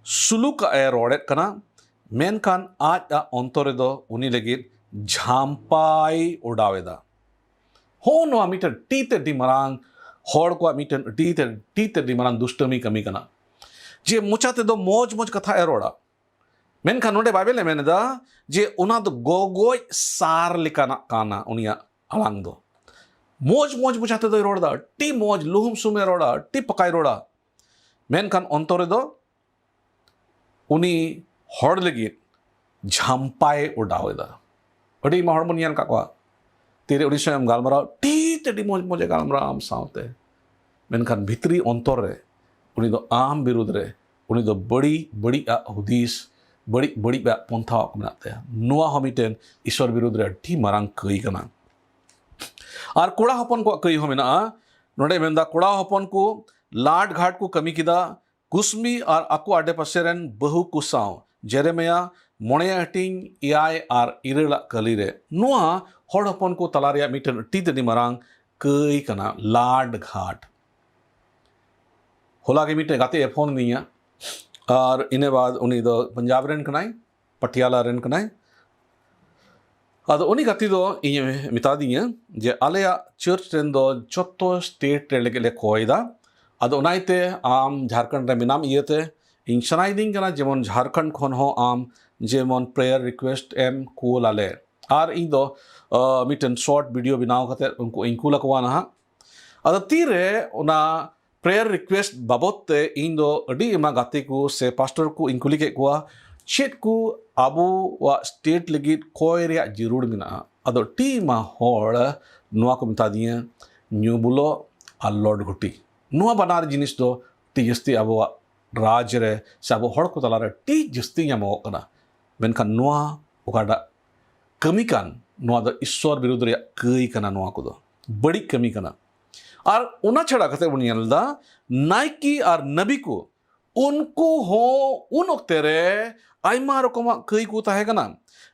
ᱥᱩᱞᱩᱠᱟᱜ ᱮ ᱨᱚᱲᱮᱫ ᱠᱟᱱᱟ, ᱢᱮᱱᱠᱷᱟᱱ ᱟᱡ ᱟᱜ ᱚᱱᱛᱚᱨ ᱨᱮᱫᱚ ᱩᱱᱤ ᱞᱟᱹᱜᱤᱫ ᱡᱷᱟᱢᱯᱟᱭ ᱚᱰᱟᱣ ᱮᱫᱟ᱾ ᱦᱚᱸ, ᱱᱚᱣᱟ ᱢᱤᱫᱴᱮᱱ ᱟᱹᱰᱤ ᱛᱮ ᱟᱹᱰᱤ ᱢᱟᱨᱟᱝ ᱦᱚᱲ ᱠᱚᱣᱟᱜ ᱢᱤᱫᱴᱮᱱ ᱟᱹᱰᱤ ᱛᱮ ᱟᱹᱰᱤ ᱛᱮ ᱟᱹᱰᱤ ᱢᱟᱨᱟᱝ ᱫᱩᱥᱴᱟᱹᱢᱤ ᱠᱟᱹᱢᱤ ᱠᱟᱱᱟ᱾ ᱡᱮ ᱢᱚᱪᱟ ᱛᱮᱫᱚ ᱢᱚᱡᱽ ᱢᱚᱡᱽ ᱠᱟᱛᱷᱟ ᱮ ᱨᱚᱲᱟ, ᱢᱮᱱᱠᱷᱟᱱ ᱱᱚᱰᱮ ᱵᱟᱭᱵᱮᱞ ᱮ ᱢᱮᱱ ᱮᱫᱟ ᱡᱮ ᱚᱱᱟ ᱫᱚ ᱜᱚᱜᱚᱡ ᱥᱟᱨ ᱞᱮᱠᱟᱱᱟᱜ ᱠᱟᱱᱟ ᱩᱱᱤᱭᱟᱜ ᱟᱲᱟᱝ ᱫᱚ᱾ ᱢᱚᱡᱽ ᱢᱚᱡᱽ ᱢᱚᱪᱟ ᱛᱮᱫᱚᱭ ᱨᱚᱲ ᱮᱫᱟ, ᱟᱹᱰᱤ ᱢᱚᱡᱽ ᱞᱩᱦᱩᱢ ᱥᱩᱢᱮ ᱨᱚᱲᱟ, ᱟᱹᱰᱤ ᱯᱟᱠᱟᱭ ᱨᱚᱲᱟ, ᱢᱮᱱᱠᱷᱟᱱ ᱚᱱᱛᱚᱨ ᱨᱮᱫᱚ ᱩᱱᱤ ᱦᱚᱲ ᱞᱟᱹᱜᱤᱫ ᱡᱷᱟᱢᱯᱟᱭ ᱚᱰᱟᱣ ᱮᱫᱟ᱾ ᱟᱹᱰᱤ ᱟᱭᱢᱟ ᱦᱚᱲ ᱵᱚᱱ ᱧᱮᱞ ᱟᱠᱟᱫ ᱠᱚᱣᱟ, ᱛᱤᱨᱮ ᱩᱱᱤ ᱥᱟᱶ ᱮᱢ ᱜᱟᱞᱢᱟᱨᱟᱣ, ᱴᱷᱤᱠ ᱟᱹᱰᱤ ᱢᱚᱡᱽ ᱢᱚᱡᱽ ᱮ ᱜᱟᱞᱢᱟᱨᱟᱣᱟ ᱟᱢ ᱥᱟᱶᱛᱮ, ᱢᱮᱱᱠᱷᱟᱱ ᱵᱷᱤᱛᱨᱤ ᱚᱱᱛᱚᱨ ᱨᱮ ᱩᱱᱤ ᱫᱚ ᱟᱢ ᱵᱤᱨᱩᱫᱽ ᱨᱮ, ᱩᱱᱤ ᱫᱚ ᱵᱟᱹᱲᱤᱡ ᱵᱟᱹᱲᱤᱡ ᱟᱜ ᱦᱩᱫᱤᱥ, ᱵᱟᱹᱲᱤᱡ ᱵᱟᱹᱲᱤᱡ ᱟᱜ ᱯᱚᱱᱛᱷᱟ ᱢᱮᱱᱟᱜ ᱛᱟᱭᱟ᱾ ᱱᱚᱣᱟ ᱦᱚᱸ ᱢᱤᱫᱴᱮᱱ ᱤᱥᱚᱨ ᱵᱤᱨᱩᱫᱽ ᱨᱮ ᱟᱹᱰᱤ ᱢᱟᱨᱟᱝ ᱠᱟᱹᱭ ᱠᱟᱱᱟ᱾ ᱟᱨ ᱠᱚᱲᱟ ᱦᱚᱯᱚᱱ ᱠᱚᱣᱟᱜ ᱠᱟᱹᱭ ᱦᱚᱸ ᱢᱮᱱᱟᱜᱼᱟ᱾ ᱱᱚᱰᱮ ᱢᱮᱱᱫᱟ, ᱠᱚᱲᱟ ᱦᱚᱯᱚᱱ ᱠᱚ ᱞᱟᱴ ᱜᱷᱟᱴ ᱠᱚ ᱠᱟᱹᱢᱤ ᱠᱮᱫᱟ, ᱠᱩᱥᱢᱤ ᱟᱨ ᱟᱠᱚ ᱟᱰᱮ ᱯᱟᱥᱮ ᱨᱮᱱ ᱵᱟᱹᱦᱩ ᱠᱚ ᱥᱟᱶ᱾ ᱡᱮᱨᱮᱢᱤᱭᱟ ᱢᱚᱬᱮ ᱦᱟᱹᱴᱤᱧ ᱮᱭᱟᱭ ᱟᱨ ᱤᱨᱟᱹᱞᱟᱜ ᱠᱟᱹᱞᱤ ᱨᱮ᱾ ᱱᱚᱣᱟ ᱦᱚᱲ ᱦᱚᱯᱚᱱ ᱠᱚ ᱛᱟᱞᱟ ᱨᱮᱭᱟᱜ ᱢᱤᱫᱴᱮᱱ ᱟᱹᱰᱤ ᱛᱮᱫ ᱢᱟᱨᱟᱝ ᱠᱟᱹᱭ ᱠᱟᱱᱟ, ᱞᱟᱰ ᱜᱷᱟᱴ᱾ ᱦᱚᱞᱟ ᱜᱮ ᱢᱤᱫᱴᱮᱱ ᱜᱟᱛᱮ ᱮ ᱯᱷᱳᱱ ᱟᱹᱫᱤᱧᱟ, ᱟᱨ ᱤᱱᱟᱹ ᱵᱟᱫ ᱩᱱᱤ ᱫᱚ ᱯᱟᱧᱡᱟᱵᱽ ᱨᱮᱱ ᱠᱟᱱᱟᱭ, ᱯᱟᱴᱤᱭᱟᱞᱟ ᱨᱮᱱ ᱠᱟᱱᱟᱭ᱾ ᱟᱫᱚ ᱩᱱᱤ ᱜᱟᱛᱮ ᱫᱚ ᱤᱧᱮ ᱢᱮᱛᱟ ᱫᱤᱧᱟ ᱡᱮ ᱟᱞᱮᱭᱟᱜ ᱪᱟᱨᱪ ᱨᱮᱱ ᱫᱚ ᱡᱚᱛᱚ ᱥᱴᱮᱴ ᱨᱮ ᱞᱟᱹᱜᱤᱫ ᱞᱮ ᱠᱚᱭ ᱮᱫᱟ᱾ ᱟᱫᱚ ᱚᱱᱟ ᱤᱭᱟᱹᱛᱮ ᱟᱢ ᱡᱷᱟᱲᱠᱷᱚᱸᱰ ᱨᱮ ᱢᱮᱱᱟᱢ ᱤᱭᱟᱹᱛᱮ ᱤᱧ ᱥᱟᱱᱟᱭᱤᱫᱤᱧ ᱠᱟᱱᱟ ᱡᱮᱢᱚᱱ ᱡᱷᱟᱲᱠᱷᱚᱸᱰ ᱠᱷᱚᱱ ᱦᱚᱸ ᱟᱢ ᱡᱮᱢᱚᱱ ᱯᱨᱮᱭᱟᱨ ᱨᱤᱠᱩᱭᱮᱥᱴ ᱮᱢ ᱠᱩᱞ ᱟᱞᱮ᱾ ᱟᱨ ᱤᱧ ᱫᱚ ᱟᱸ, ᱢᱤᱫᱴᱮᱱ ᱥᱚᱨᱴ ᱵᱷᱤᱰᱤᱭᱳ ᱵᱮᱱᱟᱣ ᱠᱟᱛᱮ ᱩᱱᱠᱩ ᱤᱧ ᱠᱩᱞ ᱟᱠᱚᱣᱟ ᱱᱟᱦᱟᱜ᱾ ᱟᱫᱚ ᱛᱤᱨᱮ ᱚᱱᱟ ᱯᱨᱮᱭᱟᱨ ᱨᱤᱠᱩᱭᱮᱥᱴ ᱵᱟᱵᱚᱫ ᱛᱮ ᱤᱧ ᱫᱚ ᱟᱹᱰᱤ ᱟᱭᱢᱟ ᱜᱟᱛᱮ ᱠᱚ ᱥᱮ ᱯᱟᱥᱴᱚᱨ ᱠᱚ ᱤᱧ ᱠᱩᱞᱤ ᱠᱮᱫ ᱠᱚᱣᱟ, ᱪᱮᱫ ᱠᱚ ᱟᱵᱚᱣᱟᱜ ᱥᱴᱮᱴ ᱞᱟᱹᱜᱤᱫ ᱠᱚᱭ ᱨᱮᱭᱟᱜ ᱡᱟᱹᱨᱩᱲ ᱢᱮᱱᱟᱜᱼᱟ? ᱟᱫᱚ ᱟᱹᱰᱤ ᱟᱭᱢᱟ ᱦᱚᱲ ᱱᱚᱣᱟ ᱠᱚ ᱢᱮᱛᱟ ᱫᱤᱧᱟ, ᱧᱩ ᱵᱩᱞᱚᱜ ᱟᱨ ᱞᱚᱴ ᱜᱷᱩᱴᱤ᱾ ᱱᱚᱣᱟ ᱵᱟᱱᱟᱨ ᱡᱤᱱᱤᱥ ᱫᱚ ᱟᱹᱰᱤ ᱡᱟᱹᱥᱛᱤ ᱟᱵᱚᱣᱟᱜ ᱨᱟᱡᱽ ᱨᱮ ᱥᱮ ᱟᱵᱚ ᱦᱚᱲ ᱠᱚ ᱛᱟᱞᱟᱨᱮ ᱟᱹᱰᱤ ᱡᱟᱹᱥᱛᱤ ᱧᱟᱢᱚᱜᱚᱜ ᱠᱟᱱᱟ᱾ ᱢᱮᱱᱠᱷᱟᱱ ᱱᱚᱣᱟ ᱚᱠᱟᱴᱟᱜ ᱠᱟᱹᱢᱤ ᱠᱟᱱ, ᱱᱚᱣᱟ ᱫᱚ ᱤᱥᱥᱚᱨ ᱵᱤᱨᱩᱫᱷ ᱨᱮᱭᱟᱜ ᱠᱟᱹᱭ ᱠᱟᱱᱟ, ᱱᱚᱣᱟ ᱠᱚᱫᱚ ᱵᱟᱹᱲᱤᱡ ᱠᱟᱹᱢᱤ ᱠᱟᱱᱟ᱾ ᱟᱨ ᱚᱱᱟ ᱪᱷᱟᱲᱟ ᱠᱟᱛᱮ ᱵᱚᱱ ᱧᱮᱞ ᱮᱫᱟ, ᱱᱟᱭᱠᱮ ᱟᱨ ᱱᱟᱵᱤ ᱠᱚ, ᱩᱱᱠᱩ ᱦᱚᱸ ᱩᱱ ᱚᱠᱛᱮ ᱨᱮ ᱟᱭᱢᱟ ᱨᱚᱠᱚᱢᱟᱜ ᱠᱟᱹᱭ ᱠᱚ ᱛᱟᱦᱮᱸ ᱠᱟᱱᱟ᱾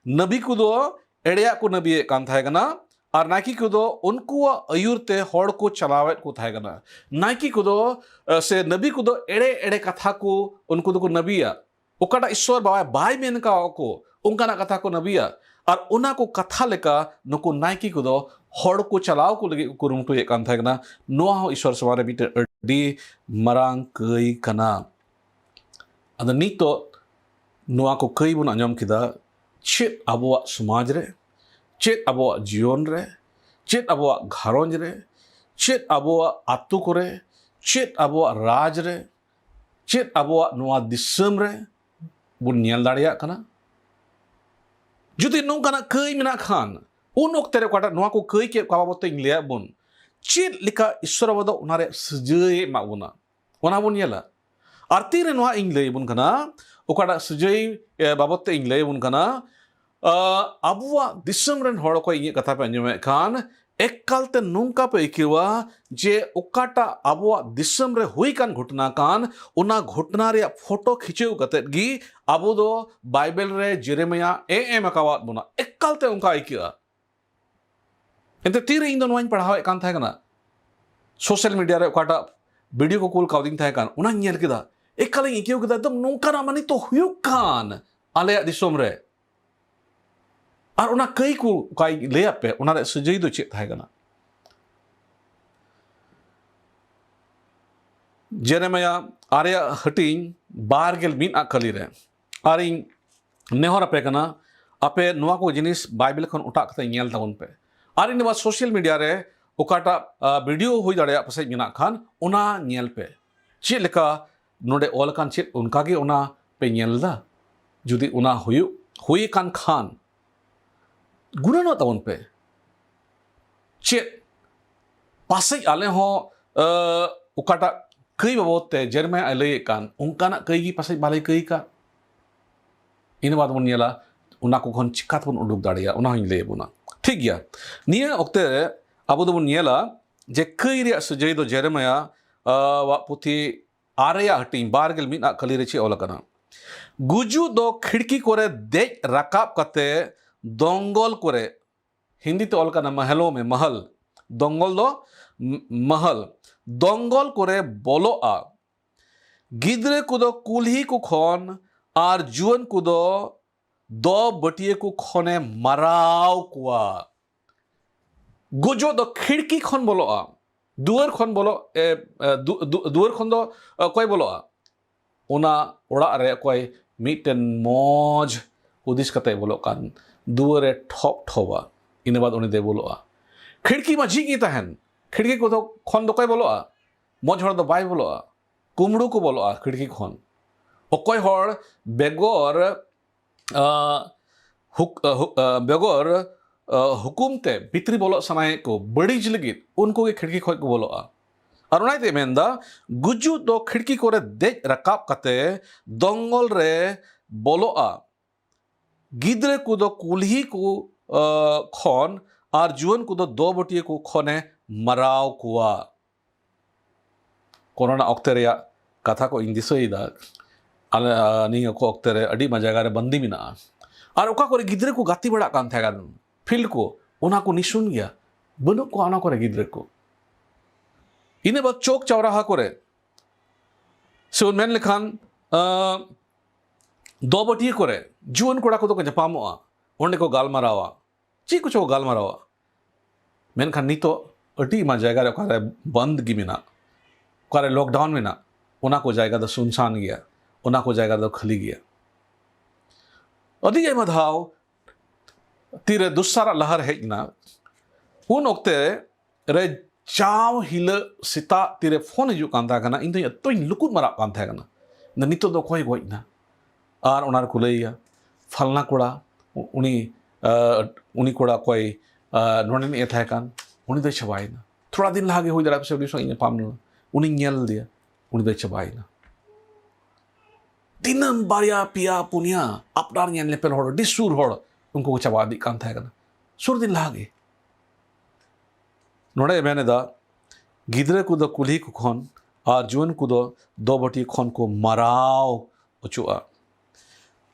ᱱᱟᱵᱤ ᱠᱚᱫᱚ ᱮᱲᱮᱭᱟᱜ ᱠᱚ ᱱᱟᱵᱤᱭᱮᱫ ᱠᱟᱱ ᱛᱟᱦᱮᱸ ᱠᱟᱱᱟ, ᱟᱨ ᱱᱟᱭᱠᱮ ᱠᱚᱫᱚ ᱩᱱᱠᱩᱣᱟᱜ ᱟᱹᱭᱩᱨ ᱛᱮ ᱦᱚᱲ ᱠᱚ ᱪᱟᱞᱟᱣᱮᱫ ᱠᱚ ᱛᱟᱦᱮᱸ ᱠᱟᱱᱟ᱾ ᱱᱟᱭᱠᱮ ᱠᱚᱫᱚ ᱮ, ᱥᱮ ᱱᱟᱵᱤ ᱠᱚᱫᱚ ᱮᱲᱮ ᱮᱲᱮ ᱠᱟᱛᱷᱟ ᱠᱚ ᱩᱱᱠᱩ ᱫᱚᱠᱚ ᱱᱟᱵᱤᱭᱟ᱾ ᱚᱠᱟᱴᱟᱜ ᱤᱥᱥᱚᱨ ᱵᱟᱵᱟᱭ ᱵᱟᱭ ᱢᱮᱱ ᱠᱟᱣᱟᱜ ᱠᱚ, ᱚᱱᱠᱟᱱᱟᱜ ᱠᱟᱛᱷᱟ ᱠᱚ ᱱᱟᱵᱤᱭᱟ᱾ ᱟᱨ ᱚᱱᱟ ᱠᱚ ᱠᱟᱛᱷᱟ ᱞᱮᱠᱟ ᱱᱩᱠᱩ ᱱᱟᱭᱠᱮ ᱠᱚᱫᱚ ᱦᱚᱲ ᱠᱚ ᱪᱟᱞᱟᱣ ᱠᱚ ᱞᱟᱹᱜᱤᱫ ᱠᱚ ᱠᱩᱨᱩᱢᱩᱴᱩᱭᱮᱫ ᱠᱟᱱ ᱛᱟᱦᱮᱸ ᱠᱟᱱᱟ᱾ ᱱᱚᱣᱟ ᱦᱚᱸ ᱤᱥᱥᱚᱨ ᱥᱟᱢᱟᱝ ᱨᱮ ᱢᱤᱫᱴᱮᱱ ᱟᱹᱰᱤ ᱢᱟᱨᱟᱝ ᱠᱟᱹᱭ ᱠᱟᱱᱟ᱾ ᱟᱫᱚ ᱱᱤᱛᱚᱜ ᱱᱚᱣᱟ ᱠᱚ ᱠᱟᱹᱭ ᱵᱚᱱ ᱟᱸᱡᱚᱢ ᱠᱮᱫᱟ, ᱪᱮᱫ ᱟᱵᱚᱣᱟᱜ ᱥᱚᱢᱟᱡᱽ ᱨᱮ, ᱪᱮᱫ ᱟᱵᱚᱣᱟᱜ ᱡᱤᱭᱚᱱ ᱨᱮ, ᱪᱮᱫ ᱟᱵᱚᱣᱟᱜ ᱜᱷᱟᱨᱚᱸᱡᱽ ᱨᱮ, ᱪᱮᱫ ᱟᱵᱚᱣᱟᱜ ᱟᱛᱳ ᱠᱚᱨᱮ, ᱪᱮᱫ ᱟᱵᱚᱣᱟᱜ ᱨᱟᱡᱽ ᱨᱮ, ᱪᱮᱫ ᱟᱵᱚᱣᱟᱜ ᱱᱚᱣᱟ ᱫᱤᱥᱚᱢ ᱨᱮ ᱵᱚᱱ ᱧᱮᱞ ᱫᱟᱲᱮᱭᱟᱜ ᱠᱟᱱᱟ? ᱡᱩᱫᱤ ᱱᱚᱝᱠᱟᱱᱟᱜ ᱠᱟᱹᱭ ᱢᱮᱱᱟᱜ ᱠᱷᱟᱱ, ᱩᱱ ᱚᱠᱛᱮ ᱨᱮ ᱚᱠᱟᱴᱟᱜ ᱱᱚᱣᱟ ᱠᱚ ᱠᱟᱹᱭ ᱠᱮᱫ ᱠᱚ ᱵᱟᱵᱚᱫ ᱛᱮ ᱤᱧ ᱞᱟᱹᱭᱟᱫ ᱵᱚᱱ, ᱪᱮᱫ ᱞᱮᱠᱟ ᱤᱥᱥᱚᱨ ᱵᱟᱵᱟ ᱫᱚ ᱚᱱᱟ ᱨᱮᱭᱟᱜ ᱥᱟᱹᱡᱟᱹᱭ ᱮ ᱮᱢᱟᱫ ᱵᱚᱱᱟ, ᱚᱱᱟ ᱵᱚᱱ ᱧᱮᱞᱟ᱾ ᱟᱨ ᱛᱤᱨᱮ ᱱᱚᱣᱟ ᱤᱧ ᱞᱟᱹᱭ ᱟᱵᱚᱱ ᱠᱟᱱᱟ, ᱚᱠᱟᱴᱟᱜ ᱥᱟᱹᱡᱟᱹᱭ, ᱮ, ᱵᱟᱵᱚᱫ ᱛᱮ ᱤᱧ ᱞᱟᱹᱭ ᱟᱵᱚᱱ ᱠᱟᱱᱟ, ᱟ, ᱟᱵᱚᱣᱟᱜ ᱫᱤᱥᱚᱢ ᱨᱮᱱ ᱦᱚᱲ ᱠᱚ ᱤᱧᱟᱹᱜ ᱠᱟᱛᱷᱟ ᱯᱮ ᱟᱸᱡᱚᱢᱮᱫ ᱠᱷᱟᱱ, ᱮᱠᱟᱞ ᱛᱮ ᱱᱚᱝᱠᱟ ᱯᱮ ᱟᱹᱭᱠᱟᱹᱣᱟ ᱡᱮ ᱚᱠᱟᱴᱟᱜ ᱟᱵᱚᱣᱟᱜ ᱫᱤᱥᱚᱢ ᱨᱮ ᱦᱩᱭ ᱠᱟᱱ ᱜᱷᱚᱴᱚᱱᱟ ᱠᱟᱱ, ᱚᱱᱟ ᱜᱷᱚᱴᱚᱱᱟ ᱨᱮᱭᱟᱜ ᱯᱷᱳᱴᱳ ᱠᱷᱤᱪᱟᱹᱣ ᱠᱟᱛᱮᱫ ᱜᱮ ᱟᱵᱚ ᱫᱚ ᱵᱟᱭᱵᱮᱞ ᱨᱮ ᱡᱮᱨᱮᱢᱤᱭᱟ ᱮ ᱮᱢ ᱟᱠᱟᱣᱟᱫ ᱵᱚᱱᱟ᱾ ᱮᱠᱟᱞ ᱛᱮ ᱚᱱᱠᱟ ᱟᱹᱭᱠᱟᱹᱜᱼᱟ᱾ ᱮᱱᱛᱮ ᱛᱤᱨᱮ ᱤᱧ ᱫᱚ ᱱᱚᱣᱟᱧ ᱯᱟᱲᱦᱟᱣᱮᱫ ᱠᱟᱱ ᱛᱟᱦᱮᱸ ᱠᱟᱱᱟ, ᱥᱳᱥᱟᱞ ᱢᱤᱰᱤᱭᱟ ᱨᱮ ᱚᱠᱟᱴᱟᱜ ᱵᱷᱤᱰᱤᱭᱳ ᱠᱚ ᱠᱩᱞ ᱠᱟᱣᱫᱤᱧ ᱛᱟᱦᱮᱸ ᱠᱟᱱ, ᱚᱱᱟᱧ ᱧᱮᱞ ᱠᱮᱫᱟ᱾ ᱮᱠᱟᱞᱤᱧ ᱟᱹᱭᱠᱟᱹᱣ ᱠᱮᱫᱟ, ᱮᱠᱫᱚᱢ ᱱᱚᱝᱠᱟᱱᱟᱜ ᱢᱟ ᱱᱤᱛᱚᱜ ᱦᱩᱭᱩᱜ ᱠᱟᱱ ᱟᱞᱮᱭᱟᱜ ᱫᱤᱥᱚᱢ ᱨᱮ᱾ ᱟᱨ ᱚᱱᱟ ᱠᱟᱹᱭ ᱠᱚ ᱚᱠᱟᱭ ᱞᱟᱹᱭᱟᱫ ᱯᱮ, ᱚᱱᱟ ᱨᱮᱭᱟᱜ ᱥᱟᱹᱡᱟᱹᱭ ᱫᱚ ᱪᱮᱫ ᱛᱟᱦᱮᱸ ᱠᱟᱱᱟ? ᱡᱮᱨᱮᱢᱟᱭᱟ ᱟᱨᱮᱭᱟᱜ ᱦᱟᱹᱴᱤᱧ ᱵᱟᱨ ᱜᱮᱞ ᱢᱤᱫ ᱟᱜ ᱠᱟᱹᱞᱤ ᱨᱮ᱾ ᱟᱨᱤᱧ ᱱᱮᱦᱚᱨ ᱟᱯᱮ ᱠᱟᱱᱟ, ᱟᱯᱮ ᱱᱚᱣᱟ ᱠᱚ ᱡᱤᱱᱤᱥ ᱵᱟᱭᱵᱮᱞ ᱠᱷᱚᱱ ᱚᱴᱟᱜ ᱠᱟᱛᱮ ᱧᱮᱞ ᱛᱟᱵᱚᱱ ᱯᱮ᱾ ᱟᱨ ᱤᱧ ᱱᱚᱣᱟ ᱥᱳᱥᱟᱞ ᱢᱤᱰᱤᱭᱟ ᱨᱮ ᱚᱠᱟᱴᱟᱜ, ᱟ, ᱵᱷᱤᱰᱤᱭᱳ ᱦᱩᱭ ᱫᱟᱲᱮᱭᱟᱜ ᱯᱟᱥᱮᱡ ᱢᱮᱱᱟᱜ ᱠᱷᱟᱱ, ᱚᱱᱟ ᱧᱮᱞ ᱯᱮ᱾ ᱪᱮᱫ ᱞᱮᱠᱟ ᱱᱚᱰᱮ ᱚᱞ ᱟᱠᱟᱱ, ᱪᱮᱫ ᱚᱱᱠᱟ ᱜᱮ ᱚᱱᱟ ᱯᱮ ᱧᱮᱞ ᱮᱫᱟ? ᱡᱩᱫᱤ ᱚᱱᱟ ᱦᱩᱭᱩᱜ, ᱦᱩᱭ ᱟᱠᱟᱱ ᱠᱷᱟᱱ, ᱜᱩᱱᱟᱹᱱᱚᱜ ᱛᱟᱵᱚᱱ ᱯᱮ᱾ ᱪᱮᱫ ᱯᱟᱥᱮᱡ ᱟᱞᱮ ᱦᱚᱸ, ᱟ, ᱚᱠᱟᱴᱟᱜ ᱠᱟᱹᱭ ᱵᱟᱵᱚᱫ ᱛᱮ ᱡᱮᱨᱢᱟᱭᱟ ᱮ ᱞᱟᱹᱭᱮᱫ ᱠᱟᱱ, ᱚᱱᱠᱟᱱᱟᱜ ᱠᱟᱹᱭ ᱜᱮ ᱯᱟᱥᱮᱡ ᱵᱟᱞᱮ ᱠᱟᱹᱭ ᱠᱟᱜ᱾ ᱤᱱᱟᱹ ᱵᱟᱫ ᱵᱚᱱ ᱧᱮᱞᱟ, ᱚᱱᱟ ᱠᱚ ᱠᱷᱚᱱ ᱪᱤᱠᱟ ᱛᱮᱵᱚᱱ ᱩᱰᱩᱠ ᱫᱟᱲᱮᱭᱟᱜᱼᱟ, ᱚᱱᱟ ᱦᱚᱸᱧ ᱞᱟᱹᱭ ᱟᱵᱚᱱᱟ᱾ ᱴᱷᱤᱠ ᱜᱮᱭᱟ, ᱱᱤᱭᱟᱹ ᱚᱠᱛᱮ ᱨᱮ ᱟᱵᱚ ᱫᱚᱵᱚᱱ ᱧᱮᱞᱟ ᱡᱮ ᱠᱟᱹᱭ ᱨᱮᱭᱟᱜ ᱥᱟᱹᱡᱟᱹᱭ ᱫᱚ ᱡᱮᱨᱮᱢᱟᱭᱟ, ᱟ, ᱣᱟᱜ ᱯᱩᱛᱷᱤ ᱟᱨᱮᱭᱟᱜ ᱦᱟᱹᱴᱤᱧ ᱵᱟᱨ ᱜᱮᱞ ᱢᱤᱫ ᱟᱜ ᱠᱟᱹᱞᱤ ᱨᱮ ᱪᱮᱫ ᱚᱞ ᱟᱠᱟᱱᱟ? ᱜᱩᱡᱩᱜ ᱫᱚ ᱠᱷᱤᱲᱠᱤ ᱠᱚᱨᱮ ᱫᱮᱡ ᱨᱟᱠᱟᱵ ᱠᱟᱛᱮ ᱫᱚᱝᱜᱚᱞ ᱠᱚᱨᱮ, ᱦᱤᱱᱫᱤ ᱛᱮ ᱚᱞ ᱠᱟᱱᱟ ᱢᱟᱦᱟᱞᱳ ᱢᱮ, ᱢᱟᱦᱟᱞ, ᱫᱚᱝᱜᱚᱞ ᱫᱚ ᱢ-, ᱢᱟᱦᱟᱞ, ᱫᱚᱝᱜᱚᱞ ᱠᱚᱨᱮ ᱵᱚᱞᱚᱜᱼᱟ᱾ ᱜᱤᱫᱽᱨᱟᱹ ᱠᱚᱫᱚ ᱠᱩᱞᱦᱤ ᱠᱚ ᱠᱷᱚᱱ ᱟᱨ ᱡᱩᱣᱟᱹᱱ ᱠᱚᱫᱚ ᱫᱚ ᱵᱟᱹᱴᱤᱭᱟᱹ ᱠᱚ ᱠᱷᱚᱱᱮ ᱢᱟᱨᱟᱣ ᱠᱚᱣᱟ᱾ ᱜᱩᱡᱩᱜ ᱫᱚ ᱠᱷᱤᱲᱠᱤ ᱠᱷᱚᱱ ᱵᱚᱞᱚᱜᱼᱟ, ᱫᱩᱣᱟᱹᱨ ᱠᱷᱚᱱ ᱵᱚᱞᱚᱜ, ᱮ, ᱮ, ᱫᱩ-, ᱫᱩ-, ᱫᱩᱣᱟᱹᱨ ᱠᱷᱚᱱ ᱫᱚ, ᱮ, ᱚᱠᱚᱭ ᱵᱚᱞᱚᱜᱼᱟ? ᱚᱱᱟ ᱚᱲᱟᱜ ᱨᱮ ᱚᱠᱚᱭ ᱢᱤᱫᱴᱮᱱ ᱢᱚᱡᱽ ᱦᱩᱫᱤᱥ ᱠᱟᱛᱮ ᱵᱚᱞᱚᱜ ᱠᱟᱱ, ᱫᱩᱣᱟᱹᱨ ᱨᱮ ᱴᱷᱚᱯ ᱴᱷᱚᱯᱟ, ᱤᱱᱟᱹ ᱵᱟᱫ ᱩᱱᱤ ᱫᱚᱭ ᱵᱚᱞᱚᱜᱼᱟ᱾ ᱠᱷᱤᱲᱠᱤ ᱢᱟ ᱡᱷᱤᱡ ᱜᱮ ᱛᱟᱦᱮᱱ, ᱠᱷᱤᱲᱠᱤ ᱠᱚᱫᱚ ᱠᱷᱚᱱ ᱫᱚ ᱚᱠᱚᱭ ᱵᱚᱞᱚᱜᱼᱟ? ᱢᱚᱡᱽ ᱦᱚᱲ ᱫᱚ ᱵᱟᱭ ᱵᱚᱞᱚᱜᱼᱟ, ᱠᱩᱢᱵᱽᱲᱩ ᱠᱚ ᱵᱚᱞᱚᱜᱼᱟ ᱠᱷᱤᱲᱠᱤ ᱠᱷᱚᱱ᱾ ᱚᱠᱚᱭ ᱦᱚᱲ ᱵᱮᱜᱚᱨ, ᱟ, ᱦᱩᱠ-, ᱟ, ᱦᱩ-, ᱟ, ᱵᱮᱜᱚᱨ, ᱟ, ᱦᱩᱠᱩᱢ ᱛᱮ ᱵᱷᱤᱛᱨᱤ ᱵᱚᱞᱚᱜ ᱥᱟᱱᱟᱭᱮᱫ ᱠᱚ ᱵᱟᱹᱲᱤᱡ ᱞᱟᱹᱜᱤᱫ, ᱩᱱᱠᱩ ᱜᱮ ᱠᱷᱤᱲᱠᱤ ᱠᱷᱚᱱ ᱠᱚ ᱵᱚᱞᱚᱜᱼᱟ᱾ ᱟᱨ ᱚᱱᱟ ᱤᱭᱟᱹᱛᱮ ᱢᱮᱱᱫᱟ, ᱜᱩᱡᱩᱜ ᱫᱚ ᱠᱷᱤᱲᱠᱤ ᱠᱚᱨᱮ ᱫᱮᱡ ᱨᱟᱠᱟᱵ ᱠᱟᱛᱮ ᱫᱚᱝᱜᱚᱞ ᱨᱮ ᱵᱚᱞᱚᱜᱼᱟ᱾ ᱜᱤᱫᱽᱨᱟᱹ ᱠᱚᱫᱚ ᱠᱩᱞᱦᱤ ᱠᱚ, ᱟ, ᱠᱷᱚᱱ ᱟᱨ ᱡᱩᱣᱟᱹᱱ ᱠᱚᱫᱚ ᱫᱚ ᱵᱟᱹᱴᱤᱭᱟᱹ ᱠᱚ ᱠᱷᱚᱱᱮ ᱢᱟᱨᱟᱣ ᱠᱚᱣᱟ᱾ ᱠᱚᱨᱳᱱᱟ ᱚᱠᱛᱮ ᱨᱮᱭᱟᱜ ᱠᱟᱛᱷᱟ ᱠᱚ ᱤᱧ ᱫᱤᱥᱟᱹᱭᱮᱫᱟ᱾ ᱟᱞᱮ, ᱟ, ᱱᱤᱭᱟᱹ ᱠᱚ ᱚᱠᱛᱮ ᱨᱮ ᱟᱹᱰᱤ ᱟᱭᱢᱟ ᱡᱟᱭᱜᱟ ᱨᱮ ᱵᱟᱹᱱᱫᱤ ᱢᱮᱱᱟᱜᱼᱟ᱾ ᱟᱨ ᱚᱠᱟ ᱠᱚᱨᱮ ᱜᱤᱫᱽᱨᱟᱹ ᱠᱚ ᱜᱟᱛᱮ ᱵᱟᱲᱟᱜ ᱠᱟᱱ ᱛᱟᱦᱮᱸ ᱠᱟᱱ, ᱯᱷᱤᱞᱰ ᱠᱚ, ᱚᱱᱟ ᱠᱚ ᱱᱤᱥᱩᱱ ᱜᱮᱭᱟ, ᱵᱟᱹᱱᱩᱜ ᱠᱚᱣᱟ ᱚᱱᱟ ᱠᱚᱨᱮ ᱜᱤᱫᱽᱨᱟᱹ ᱠᱚ᱾ ᱤᱱᱟᱹ ᱵᱟᱫ ᱪᱚᱠ ᱪᱟᱣᱨᱟᱦᱟ ᱠᱚᱨᱮ, ᱥᱮ ᱵᱚᱱ ᱢᱮᱱ ᱞᱮᱠᱷᱟᱱ, ᱟ, ᱫᱚ ᱵᱟᱹᱴᱤᱭᱟᱹ ᱠᱚᱨᱮ ᱡᱩᱣᱟᱹᱱ ᱠᱚᱲᱟ ᱠᱚᱫᱚ ᱠᱚ ᱧᱟᱯᱟᱢᱚᱜᱼᱟ᱾ ᱚᱸᱰᱮ ᱠᱚ ᱜᱟᱞᱢᱟᱨᱟᱣᱟ, ᱪᱮᱫ ᱠᱚᱪᱚ ᱠᱚ ᱜᱟᱞᱢᱟᱨᱟᱣᱟ᱾ ᱢᱮᱱᱠᱷᱟᱱ ᱱᱤᱛᱚᱜ ᱟᱹᱰᱤ ᱟᱭᱢᱟ ᱡᱟᱭᱜᱟ ᱨᱮ ᱚᱠᱟᱨᱮ ᱵᱚᱱᱫ ᱜᱮ ᱢᱮᱱᱟᱜ, ᱚᱠᱟᱨᱮ ᱞᱚᱠᱰᱟᱣᱩᱱ ᱢᱮᱱᱟᱜ, ᱚᱱᱟ ᱠᱚ ᱡᱟᱭᱜᱟ ᱫᱚ ᱥᱩᱱᱥᱟᱱ ᱜᱮᱭᱟ, ᱚᱱᱟ ᱠᱚ ᱡᱟᱭᱜᱟ ᱫᱚ ᱠᱷᱟᱹᱞᱤ ᱜᱮᱭᱟ᱾ ᱟᱹᱰᱤ ᱟᱭᱢᱟ ᱫᱷᱟᱣ ᱛᱤᱨᱮ ᱫᱚᱥᱟᱨᱟᱜ ᱞᱟᱦᱟᱨ ᱦᱮᱡ ᱮᱱᱟ, ᱩᱱ ᱚᱠᱛᱮ ᱨᱮ ᱡᱟᱣ ᱦᱤᱞᱳᱜ ᱥᱮᱛᱟᱜ ᱛᱤᱨᱮ ᱯᱷᱳᱱ ᱦᱤᱡᱩᱜ ᱠᱟᱱ ᱛᱟᱦᱮᱸ ᱠᱟᱱᱟ, ᱤᱧ ᱫᱚᱧ ᱮᱛᱚᱧ ᱞᱩᱠᱩᱫ ᱢᱟᱨᱟᱜ ᱠᱟᱱ ᱛᱟᱦᱮᱸ ᱠᱟᱱᱟ, ᱢᱮᱱᱫᱟ, "ᱱᱤᱛᱚᱜ ᱫᱚ ᱚᱠᱚᱭ ᱜᱚᱡ ᱮᱱᱟ?" ᱟᱨ ᱚᱱᱟ ᱨᱮᱠᱚ ᱞᱟᱹᱭᱟ, "ᱯᱷᱟᱞᱱᱟ ᱠᱚᱲᱟ, ᱩ-, ᱩᱱᱤ, ᱟᱸ, ᱩᱱᱤ ᱠᱚᱲᱟ ᱚᱠᱚᱭ, ᱟᱸ, ᱱᱚᱰᱮ ᱨᱤᱱᱤᱡ ᱮ ᱛᱟᱦᱮᱸ ᱠᱟᱱ, ᱩᱱᱤ ᱫᱚᱭ ᱪᱟᱵᱟᱭᱮᱱᱟ᱾ ᱛᱷᱚᱲᱟ ᱫᱤᱱ ᱞᱟᱦᱟ ᱜᱮ ᱦᱩᱭ ᱫᱟᱲᱮᱭᱟᱜᱼᱟ ᱯᱟᱥᱮᱡ ᱩᱱᱤ ᱥᱟᱶ ᱤᱧ ᱧᱟᱯᱟᱢ ᱞᱮᱱᱟ, ᱩᱱᱤᱧ ᱧᱮᱞ ᱞᱮᱫᱮᱭᱟ, ᱩᱱᱤ ᱫᱚᱭ ᱪᱟᱵᱟᱭᱮᱱᱟ᱾" ᱫᱤᱱᱟᱹᱢ ᱵᱟᱨᱭᱟ, ᱯᱮᱭᱟ, ᱯᱩᱱᱭᱟ ᱟᱯᱱᱟᱨ ᱧᱮᱞ ᱧᱮᱯᱮᱞ ᱦᱚᱲ, ᱟᱹᱰᱤ ᱥᱩᱨ ᱦᱚᱲ, ᱩᱱᱠᱩ ᱠᱚ ᱪᱟᱵᱟ ᱤᱫᱤᱜ ᱠᱟᱱ ᱛᱟᱦᱮᱸ ᱠᱟᱱᱟ ᱥᱩᱨ ᱫᱤᱱ ᱞᱟᱦᱟ ᱜᱮ᱾ ᱱᱚᱰᱮ ᱢᱮᱱ ᱮᱫᱟ, ᱜᱤᱫᱽᱨᱟᱹ ᱠᱚᱫᱚ ᱠᱩᱞᱦᱤ ᱠᱚ ᱠᱷᱚᱱ ᱟᱨ ᱡᱩᱣᱟᱹᱱ ᱠᱚᱫᱚ ᱫᱚᱵᱚᱴᱤ ᱠᱷᱚᱱ ᱠᱚ ᱢᱟᱨᱟᱣ ᱚᱪᱚᱜᱼᱟ᱾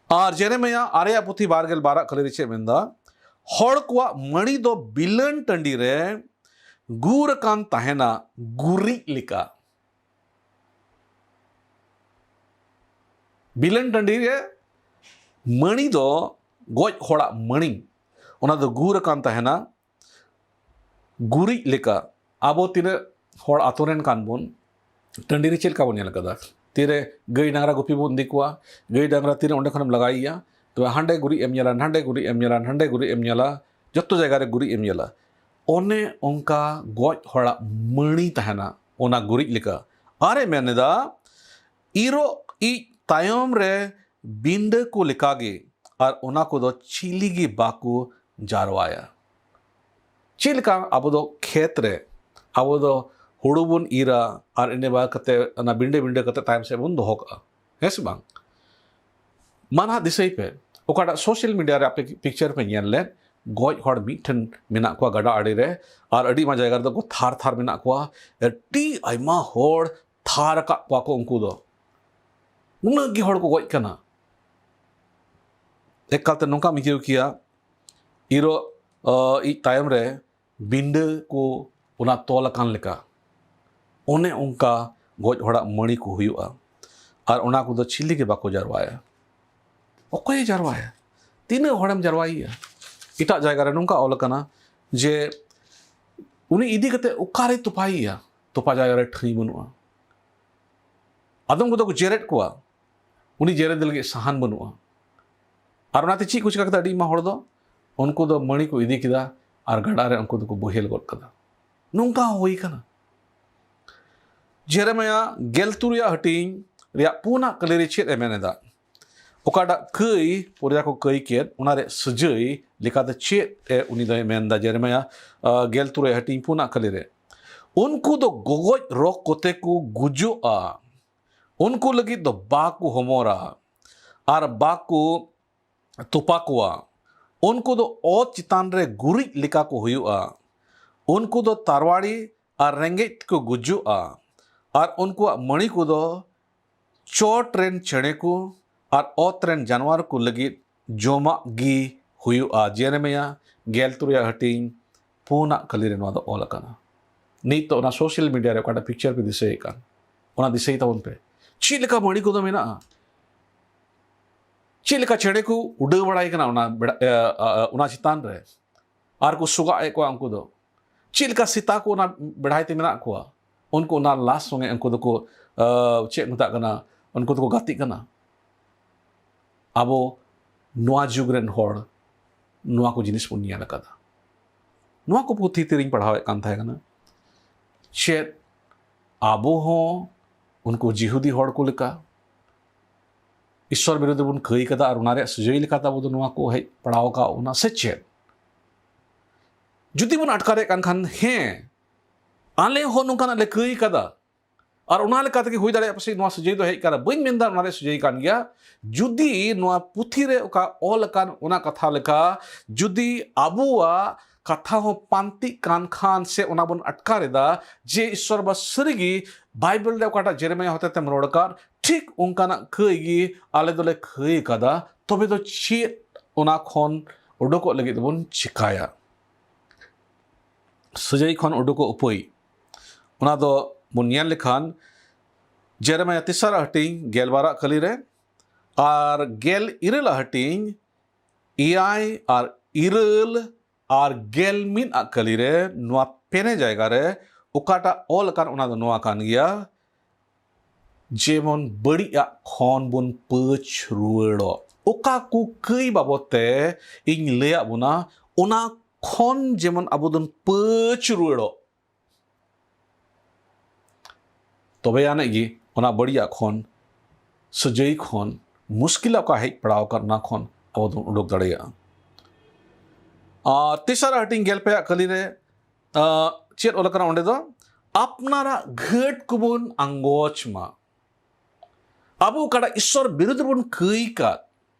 ᱟᱨ ᱡᱮᱨᱮᱢᱤᱭᱟ ᱟᱨᱮᱭᱟᱜ ᱯᱩᱛᱷᱤ ᱵᱟᱨ ᱜᱮᱞ ᱵᱟᱨᱟᱜ ᱠᱷᱟᱹᱞᱤ ᱨᱮ ᱪᱮᱫ ᱢᱮᱱᱫᱟ? ᱦᱚᱲ ᱠᱚᱣᱟᱜ ᱢᱟᱹᱲᱤ ᱫᱚ ᱵᱤᱞᱟᱹᱱ ᱴᱟᱺᱰᱤ ᱨᱮ ᱜᱩᱨ ᱟᱠᱟᱱ ᱛᱟᱦᱮᱱᱟ, ᱜᱩᱨᱤᱡ ᱞᱮᱠᱟ᱾ ᱵᱤᱞᱟᱹᱱ ᱴᱟᱺᱰᱤ ᱨᱮ ᱢᱟᱹᱲᱤ ᱫᱚ, ᱜᱚᱡ ᱦᱚᱲᱟᱜ ᱢᱟᱹᱲᱤ, ᱚᱱᱟ ᱫᱚ ᱜᱩᱨ ᱟᱠᱟᱱ ᱛᱟᱦᱮᱱᱟ ᱜᱩᱨᱤᱡ ᱞᱮᱠᱟ᱾ ᱟᱵᱚ ᱛᱤᱱᱟᱹᱜ ᱦᱚᱲ ᱟᱛᱳ ᱨᱮᱱ ᱠᱟᱱ ᱵᱚᱱ, ᱴᱟᱺᱰᱤ ᱨᱮ ᱪᱮᱫ ᱞᱮᱠᱟ ᱵᱚᱱ ᱧᱮᱞ ᱠᱟᱫᱟ? ᱛᱤᱨᱮ ᱜᱟᱹᱭ ᱰᱟᱝᱨᱟ ᱜᱩᱯᱤ ᱵᱚᱱ ᱤᱫᱤ ᱠᱚᱣᱟ, ᱜᱟᱹᱭ ᱰᱟᱝᱨᱟ ᱛᱤᱨᱮ ᱚᱸᱰᱮ ᱠᱷᱚᱱᱮᱢ ᱞᱟᱜᱟᱭᱮᱭᱟ, ᱛᱚᱵᱮ ᱦᱟᱸᱰᱮ ᱜᱩᱨᱤᱡ ᱮᱢ ᱧᱮᱞᱟ, ᱱᱟᱸᱰᱮ ᱜᱩᱨᱤᱡ ᱮᱢ ᱧᱮᱞᱟ, ᱱᱟᱸᱰᱮ ᱜᱩᱨᱤᱡ ᱮᱢ ᱧᱮᱞᱟ, ᱡᱚᱛᱚ ᱡᱟᱭᱜᱟ ᱨᱮ ᱜᱩᱨᱤᱡ ᱮᱢ ᱧᱮᱞᱟ᱾ ᱚᱱᱮ ᱚᱱᱠᱟ ᱜᱚᱡ ᱦᱚᱲᱟᱜ ᱢᱟᱹᱲᱤ ᱛᱟᱦᱮᱱᱟ, ᱚᱱᱟ ᱜᱩᱨᱤᱡ ᱞᱮᱠᱟ᱾ ᱟᱨᱮ ᱢᱮᱱ ᱮᱫᱟ, ᱤᱨᱚᱜ ᱤᱡ ᱛᱟᱭᱚᱢ ᱨᱮ ᱵᱤᱸᱰᱟᱹ ᱠᱚ ᱞᱮᱠᱟᱜᱮ, ᱟᱨ ᱚᱱᱟ ᱠᱚᱫᱚ ᱪᱤᱞᱤ ᱜᱮ ᱵᱟᱠᱚ ᱡᱟᱨᱣᱟᱭᱟ᱾ ᱪᱮᱫ ᱞᱮᱠᱟ ᱟᱵᱚ ᱫᱚ ᱠᱷᱮᱛ ᱨᱮ, ᱟᱵᱚ ᱫᱚ ᱦᱩᱲᱩ ᱵᱚᱱ ᱤᱨᱟ ᱟᱨ ᱤᱱᱟᱹ ᱵᱟᱫ ᱠᱟᱛᱮ ᱚᱱᱟ ᱵᱤᱸᱰᱟᱹ ᱵᱤᱸᱰᱟᱹ ᱠᱟᱛᱮ ᱛᱟᱭᱚᱢ ᱥᱮᱫ ᱵᱚᱱ ᱫᱚᱦᱚ ᱠᱟᱜᱼᱟ, ᱦᱮᱸ ᱥᱮ ᱵᱟᱝ? ᱢᱟ ᱱᱟᱦᱟᱜ ᱫᱤᱥᱟᱹᱭ ᱯᱮ, ᱚᱠᱟᱴᱟᱜ ᱥᱳᱥᱟᱞ ᱢᱤᱰᱤᱭᱟ ᱨᱮ ᱟᱯᱮ ᱯᱤᱠᱪᱟᱨ ᱯᱮ ᱧᱮᱞ ᱞᱮᱫ, ᱜᱚᱡ ᱦᱚᱲ ᱢᱤᱫ ᱴᱷᱮᱱ ᱢᱮᱱᱟᱜ ᱠᱚᱣᱟ ᱜᱟᱰᱟ ᱟᱲᱮ ᱨᱮ, ᱟᱨ ᱟᱹᱰᱤ ᱟᱭᱢᱟ ᱡᱟᱭᱜᱟ ᱨᱮᱫᱚ ᱠᱚ ᱛᱷᱟᱨ ᱛᱷᱟᱨ ᱢᱮᱱᱟᱜ ᱠᱚᱣᱟ, ᱟᱹᱰᱤ ᱟᱭᱢᱟ ᱦᱚᱲ ᱛᱷᱟᱨ ᱟᱠᱟᱫ ᱠᱚᱣᱟ ᱠᱚ ᱩᱱᱠᱩ ᱫᱚ᱾ ᱩᱱᱟᱹᱜ ᱜᱮ ᱦᱚᱲ ᱠᱚ ᱜᱚᱡ ᱠᱟᱱᱟ᱾ ᱮᱠᱟᱞᱛᱮ ᱱᱚᱝᱠᱟᱢ ᱟᱹᱭᱠᱟᱹᱣ ᱠᱮᱭᱟ, ᱤᱨᱚᱜ, ᱟᱸ, ᱤᱡ ᱛᱟᱭᱚᱢ ᱨᱮ ᱵᱤᱸᱰᱟᱹ ᱠᱚ ᱚᱱᱟ ᱛᱚᱞ ᱟᱠᱟᱱ ᱞᱮᱠᱟ᱾ ᱚᱱᱮ ᱚᱱᱠᱟ ᱜᱚᱡ ᱦᱚᱲᱟᱜ ᱢᱟᱹᱲᱤ ᱠᱚ ᱦᱩᱭᱩᱜᱼᱟ, ᱟᱨ ᱚᱱᱟ ᱠᱚᱫᱚ ᱪᱤᱞᱤ ᱜᱮ ᱵᱟᱠᱚ ᱡᱟᱨᱣᱟᱭᱟ᱾ ᱚᱠᱚᱭᱮ ᱡᱟᱨᱣᱟᱭᱟ? ᱛᱤᱱᱟᱹᱜ ᱦᱚᱲᱮᱢ ᱡᱟᱨᱣᱟᱭᱮᱭᱟ? ᱮᱴᱟᱜ ᱡᱟᱭᱜᱟ ᱨᱮ ᱱᱚᱝᱠᱟ ᱚᱞ ᱟᱠᱟᱱᱟ ᱡᱮ ᱩᱱᱤ ᱤᱫᱤ ᱠᱟᱛᱮ ᱚᱠᱟᱨᱮ ᱛᱚᱯᱟᱭᱮᱭᱟ? ᱛᱚᱯᱟ ᱡᱟᱭᱜᱟ ᱨᱮ ᱴᱷᱟᱹᱭ ᱵᱟᱹᱱᱩᱜᱼᱟ᱾ ᱟᱫᱚᱢ ᱠᱚᱫᱚ ᱠᱚ ᱡᱮᱨᱮᱫ ᱠᱚᱣᱟ, ᱩᱱᱤ ᱡᱮᱨᱮᱫ ᱞᱟᱹᱜᱤᱫ ᱥᱟᱦᱟᱱ ᱵᱟᱹᱱᱩᱜᱼᱟ᱾ ᱟᱨ ᱚᱱᱟᱛᱮ ᱪᱮᱫ ᱠᱚ ᱪᱤᱠᱟ ᱠᱮᱫᱟ ᱟᱹᱰᱤ ᱟᱭᱢᱟ ᱦᱚᱲ ᱫᱚ? ᱩᱱᱠᱩ ᱫᱚ ᱢᱟᱹᱲᱤ ᱠᱚ ᱤᱫᱤ ᱠᱮᱫᱟ ᱟᱨ ᱜᱟᱰᱟ ᱨᱮ ᱩᱱᱠᱩ ᱫᱚᱠᱚ ᱵᱳᱦᱮᱞ ᱜᱚᱫ ᱠᱟᱫᱟ᱾ ᱱᱚᱝᱠᱟ ᱦᱚᱸ ᱦᱩᱭ ᱠᱟᱱᱟ᱾ ᱡᱮᱨᱮᱢᱟᱭᱟ ᱜᱮᱞ ᱛᱩᱨᱩᱭᱟᱜ ᱦᱟᱹᱴᱤᱧ ᱨᱮᱭᱟᱜ ᱯᱩᱱᱟᱜ ᱠᱟᱹᱞᱤ ᱨᱮ ᱪᱮᱫ ᱮ ᱢᱮᱱ ᱮᱫᱟ? ᱚᱠᱟᱴᱟᱜ ᱠᱟᱹᱭ ᱯᱚᱨᱡᱟ ᱠᱚ ᱠᱟᱹᱭ ᱠᱮᱫ, ᱚᱱᱟ ᱨᱮ ᱥᱟᱹᱡᱟᱹᱭ ᱞᱮᱠᱟᱛᱮ ᱪᱮᱫ ᱮ ᱩᱱᱤ ᱫᱚᱭ ᱢᱮᱱ ᱮᱫᱟ? ᱡᱮᱨᱮᱢᱟᱭᱟ ᱜᱮᱞ ᱛᱩᱨᱩᱭ ᱦᱟᱹᱴᱤᱧ ᱯᱩᱱᱟᱜ ᱠᱟᱹᱞᱤ ᱨᱮ, ᱩᱱᱠᱩ ᱫᱚ ᱜᱚᱜᱚᱡ ᱨᱚᱜ ᱠᱚᱛᱮ ᱠᱚ ᱜᱩᱡᱩᱜᱼᱟ, ᱩᱱᱠᱩ ᱞᱟᱹᱜᱤᱫ ᱫᱚ ᱵᱟᱠᱚ ᱦᱚᱢᱚᱨᱟ ᱟᱨ ᱵᱟᱠᱚ ᱛᱚᱯᱟ ᱠᱚᱣᱟ᱾ ᱩᱱᱠᱩ ᱫᱚ ᱚᱛ ᱪᱮᱛᱟᱱ ᱨᱮ ᱜᱩᱨᱤᱡ ᱞᱮᱠᱟ ᱠᱚ ᱦᱩᱭᱩᱜᱼᱟ᱾ ᱩᱱᱠᱩ ᱫᱚ ᱛᱟᱨᱣᱟᱲᱤ ᱟᱨ ᱨᱮᱸᱜᱮᱡ ᱛᱮᱠᱚ ᱜᱩᱡᱩᱜᱼᱟ᱾ ᱟᱨ ᱩᱱᱠᱩᱣᱟᱜ ᱢᱟᱹᱲᱤ ᱠᱚᱫᱚ ᱪᱚᱴ ᱨᱮᱱ ᱪᱮᱬᱮ ᱠᱚ ᱟᱨ ᱚᱛ ᱨᱮᱱ ᱡᱟᱱᱣᱟᱨ ᱠᱚ ᱞᱟᱹᱜᱤᱫ ᱡᱚᱢᱟᱜ ᱜᱮ ᱦᱩᱭᱩᱜᱼᱟ᱾ ᱡᱮᱨᱮᱢᱤᱭᱟ ᱜᱮᱞ ᱛᱩᱨᱩᱭᱟᱜ ᱦᱟᱹᱴᱤᱧ ᱯᱩᱱᱟᱜ ᱠᱟᱹᱞᱤ ᱨᱮ ᱱᱚᱣᱟ ᱫᱚ ᱚᱞ ᱟᱠᱟᱱᱟ᱾ ᱱᱤᱛ ᱫᱚ ᱚᱱᱟ ᱥᱳᱥᱟᱞ ᱢᱤᱰᱤᱭᱟ ᱨᱮ ᱚᱠᱟᱴᱟᱜ ᱯᱤᱠᱪᱟᱨ ᱯᱮ ᱫᱤᱥᱟᱹᱭᱮᱫ ᱠᱟᱱ, ᱚᱱᱟ ᱫᱤᱥᱟᱹᱭ ᱛᱟᱵᱚᱱ ᱯᱮ᱾ ᱪᱮᱫ ᱞᱮᱠᱟ ᱢᱟᱹᱲᱤ ᱠᱚᱫᱚ ᱢᱮᱱᱟᱜᱼᱟ, ᱪᱮᱫ ᱞᱮᱠᱟ ᱪᱮᱬᱮ ᱠᱚ ᱩᱰᱟᱹᱣ ᱵᱟᱲᱟᱭ ᱠᱟᱱᱟ ᱚᱱᱟ ᱵᱮᱲᱟ-, ᱮ, ᱟ, ᱟ, ᱚᱱᱟ ᱪᱮᱛᱟᱱ ᱨᱮ, ᱟᱨ ᱠᱚ ᱥᱚᱜᱟᱜ ᱮᱫ ᱠᱚᱣᱟ ᱩᱱᱠᱩ ᱫᱚ᱾ ᱪᱮᱫ ᱞᱮᱠᱟ ᱥᱮᱛᱟ ᱠᱚ ᱚᱱᱟ ᱵᱮᱲᱦᱟᱭ ᱛᱮ ᱢᱮᱱᱟᱜ ᱠᱚᱣᱟ, ᱩᱱᱠᱩ ᱚᱱᱟ ᱞᱟᱥ ᱥᱚᱸᱜᱮ ᱩᱱᱠᱩ ᱫᱚᱠᱚ, ᱟ, ᱪᱮᱫ ᱢᱮᱛᱟᱜ ᱠᱟᱱᱟ, ᱩᱱᱠᱩ ᱫᱚᱠᱚ ᱜᱟᱛᱮᱜ ᱠᱟᱱᱟ᱾ ᱟᱵᱚ ᱱᱚᱣᱟ ᱡᱩᱜᱽ ᱨᱮᱱ ᱦᱚᱲ ᱱᱚᱣᱟ ᱠᱚ ᱡᱤᱱᱤᱥ ᱵᱚᱱ ᱧᱮᱞ ᱟᱠᱟᱫᱟ᱾ ᱱᱚᱣᱟ ᱠᱚ ᱯᱩᱛᱷᱤ ᱛᱤᱨᱤᱧ ᱯᱟᱲᱦᱟᱣᱮᱫ ᱠᱟᱱ ᱛᱟᱦᱮᱸ ᱠᱟᱱᱟ᱾ ᱪᱮᱫ ᱟᱵᱚ ᱦᱚᱸ ᱩᱱᱠᱩ ᱡᱤᱦᱩᱫᱤ ᱦᱚᱲ ᱠᱚ ᱞᱮᱠᱟ ᱤᱥᱥᱚᱨ ᱵᱤᱨᱩᱫᱷ ᱨᱮᱵᱚᱱ ᱠᱟᱹᱭ ᱠᱟᱫᱟ ᱟᱨ ᱚᱱᱟ ᱨᱮᱭᱟᱜ ᱥᱟᱹᱡᱟᱹᱭ ᱞᱮᱠᱟᱛᱮ ᱟᱵᱚ ᱫᱚ ᱱᱚᱣᱟ ᱠᱚ ᱦᱮᱡ ᱯᱟᱲᱟᱣ ᱟᱠᱟᱫ ᱵᱚᱱᱟ ᱥᱮ ᱪᱮᱫ? ᱡᱩᱫᱤ ᱵᱚᱱ ᱟᱴᱠᱟᱨᱮᱫ ᱠᱟᱱ ᱠᱷᱟᱱ, ᱦᱮᱸ, ᱟᱞᱮ ᱦᱚᱸ ᱱᱚᱝᱠᱟᱱᱟᱜ ᱞᱮ ᱠᱟᱹᱭ ᱠᱟᱫᱟ ᱟᱨ ᱚᱱᱟ ᱞᱮᱠᱟ ᱛᱮᱜᱮ ᱦᱩᱭ ᱫᱟᱲᱮᱭᱟᱜᱼᱟ ᱯᱟᱥᱮᱡ ᱱᱚᱣᱟ ᱥᱟᱹᱡᱟᱹᱭ ᱫᱚ ᱦᱮᱡ ᱠᱟᱱᱟ, ᱵᱟᱹᱧ ᱢᱮᱱᱫᱟ ᱚᱱᱟ ᱨᱮᱭᱟᱜ ᱥᱟᱹᱡᱟᱹᱭ ᱠᱟᱱ ᱜᱮᱭᱟ᱾ ᱡᱩᱫᱤ ᱱᱚᱣᱟ ᱯᱩᱛᱷᱤ ᱨᱮ ᱚᱠᱟ ᱚᱞ ᱟᱠᱟᱱ ᱚᱱᱟ ᱠᱟᱛᱷᱟ ᱞᱮᱠᱟ ᱡᱩᱫᱤ ᱟᱵᱚᱣᱟᱜ ᱠᱟᱛᱷᱟ ᱦᱚᱸ ᱯᱟᱱᱛᱤᱜ ᱠᱟᱱ ᱠᱷᱟᱱ ᱥᱮ ᱚᱱᱟ ᱵᱚᱱ ᱟᱴᱠᱟᱨ ᱮᱫᱟ ᱡᱮ ᱤᱥᱥᱚᱨ ᱵᱟ ᱥᱟᱹᱨᱤᱜᱮ ᱵᱟᱭᱵᱮᱞ ᱨᱮ ᱚᱠᱟᱴᱟᱜ ᱡᱮᱨᱮᱢᱤᱭᱟ ᱦᱚᱛᱮᱛᱮᱢ ᱨᱚᱲ ᱟᱠᱟᱫ, ᱴᱷᱤᱠ ᱚᱱᱠᱟᱱᱟᱜ ᱠᱟᱹᱭ ᱜᱮ ᱟᱞᱮ ᱫᱚᱞᱮ ᱠᱟᱹᱭ ᱟᱠᱟᱫᱟ, ᱛᱚᱵᱮ ᱫᱚ ᱪᱮᱫ ᱚᱱᱟ ᱠᱷᱚᱱ ᱩᱰᱩᱠᱚᱜ ᱞᱟᱹᱜᱤᱫ ᱫᱚᱵᱚᱱ ᱪᱤᱠᱟᱭᱟ? ᱥᱟᱹᱡᱟᱹᱭ ᱠᱷᱚᱱ ᱩᱰᱩᱠᱚᱜ ᱩᱯᱟᱹᱭ, ᱚᱱᱟ ᱫᱚ ᱵᱚᱱ ᱧᱮᱞ ᱞᱮᱠᱷᱟᱱ ᱡᱮᱨᱮᱢᱤᱭᱟ ᱛᱮᱥᱟᱨᱟᱜ ᱦᱟᱹᱴᱤᱧ ᱜᱮᱞ ᱵᱟᱨᱟᱜ ᱠᱟᱹᱞᱤ ᱨᱮ ᱟᱨ ᱜᱮᱞ ᱤᱨᱟᱹᱞᱟᱜ ᱦᱟᱹᱴᱤᱧ ᱮᱭᱟᱭ ᱟᱨ ᱤᱨᱟᱹᱞ ᱟᱨ ᱜᱮᱞ ᱢᱤᱫ ᱟᱜ ᱠᱟᱹᱞᱤ ᱨᱮ ᱱᱚᱣᱟ ᱯᱮᱱᱮ ᱡᱟᱭᱜᱟ ᱨᱮ ᱚᱠᱟᱴᱟᱜ ᱚᱞ ᱟᱠᱟᱱ, ᱚᱱᱟ ᱫᱚ ᱱᱚᱣᱟ ᱠᱟᱱ ᱜᱮᱭᱟ, ᱡᱮᱢᱚᱱ ᱵᱟᱹᱲᱤᱡ ᱟᱜ ᱠᱷᱚᱱ ᱵᱚᱱ ᱯᱟᱹᱪ ᱨᱩᱣᱟᱹᱲᱚᱜ᱾ ᱚᱠᱟ ᱠᱚ ᱠᱟᱹᱭ ᱵᱟᱵᱚᱫ ᱛᱮ ᱤᱧ ᱞᱟᱹᱭᱟᱫ ᱵᱚᱱᱟ, ᱚᱱᱟ ᱠᱷᱚᱱ ᱡᱮᱢᱚᱱ ᱟᱵᱚ ᱫᱚᱵᱚᱱ ᱯᱟᱹᱪ ᱨᱩᱣᱟᱹᱲᱚᱜ, ᱛᱚᱵᱮ ᱟᱹᱱᱤᱡ ᱜᱮ ᱚᱱᱟ ᱵᱟᱹᱲᱤᱡᱟᱜ ᱠᱷᱚᱱ, ᱥᱟᱹᱡᱟᱹᱭ ᱠᱷᱚᱱ, ᱢᱩᱥᱠᱤᱞ ᱚᱠᱟ ᱦᱮᱡ ᱯᱟᱲᱟᱣ ᱟᱠᱟᱱ, ᱚᱱᱟ ᱠᱷᱚᱱ ᱟᱵᱚ ᱫᱚᱵᱚᱱ ᱩᱰᱩᱠ ᱫᱟᱲᱮᱭᱟᱜᱼᱟ᱾ ᱟᱨ ᱛᱮᱥᱟᱨᱟᱜ ᱦᱟᱹᱴᱤᱧ ᱜᱮᱞ ᱯᱮᱭᱟᱜ ᱠᱟᱹᱞᱤ ᱨᱮ, ᱟᱸ, ᱪᱮᱫ ᱚᱞ ᱟᱠᱟᱱᱟ ᱚᱸᱰᱮ ᱫᱚ? ᱟᱯᱱᱟᱨᱟᱜ ᱜᱷᱟᱹᱴ ᱠᱚᱵᱚᱱ ᱟᱸᱜᱚᱪ ᱢᱟ᱾ ᱟᱵᱚ ᱚᱠᱟᱴᱟᱜ ᱤᱥᱥᱚᱨ ᱵᱤᱨᱩᱫᱷ ᱨᱮᱵᱚᱱ ᱠᱟᱹᱭ ᱠᱟᱫ,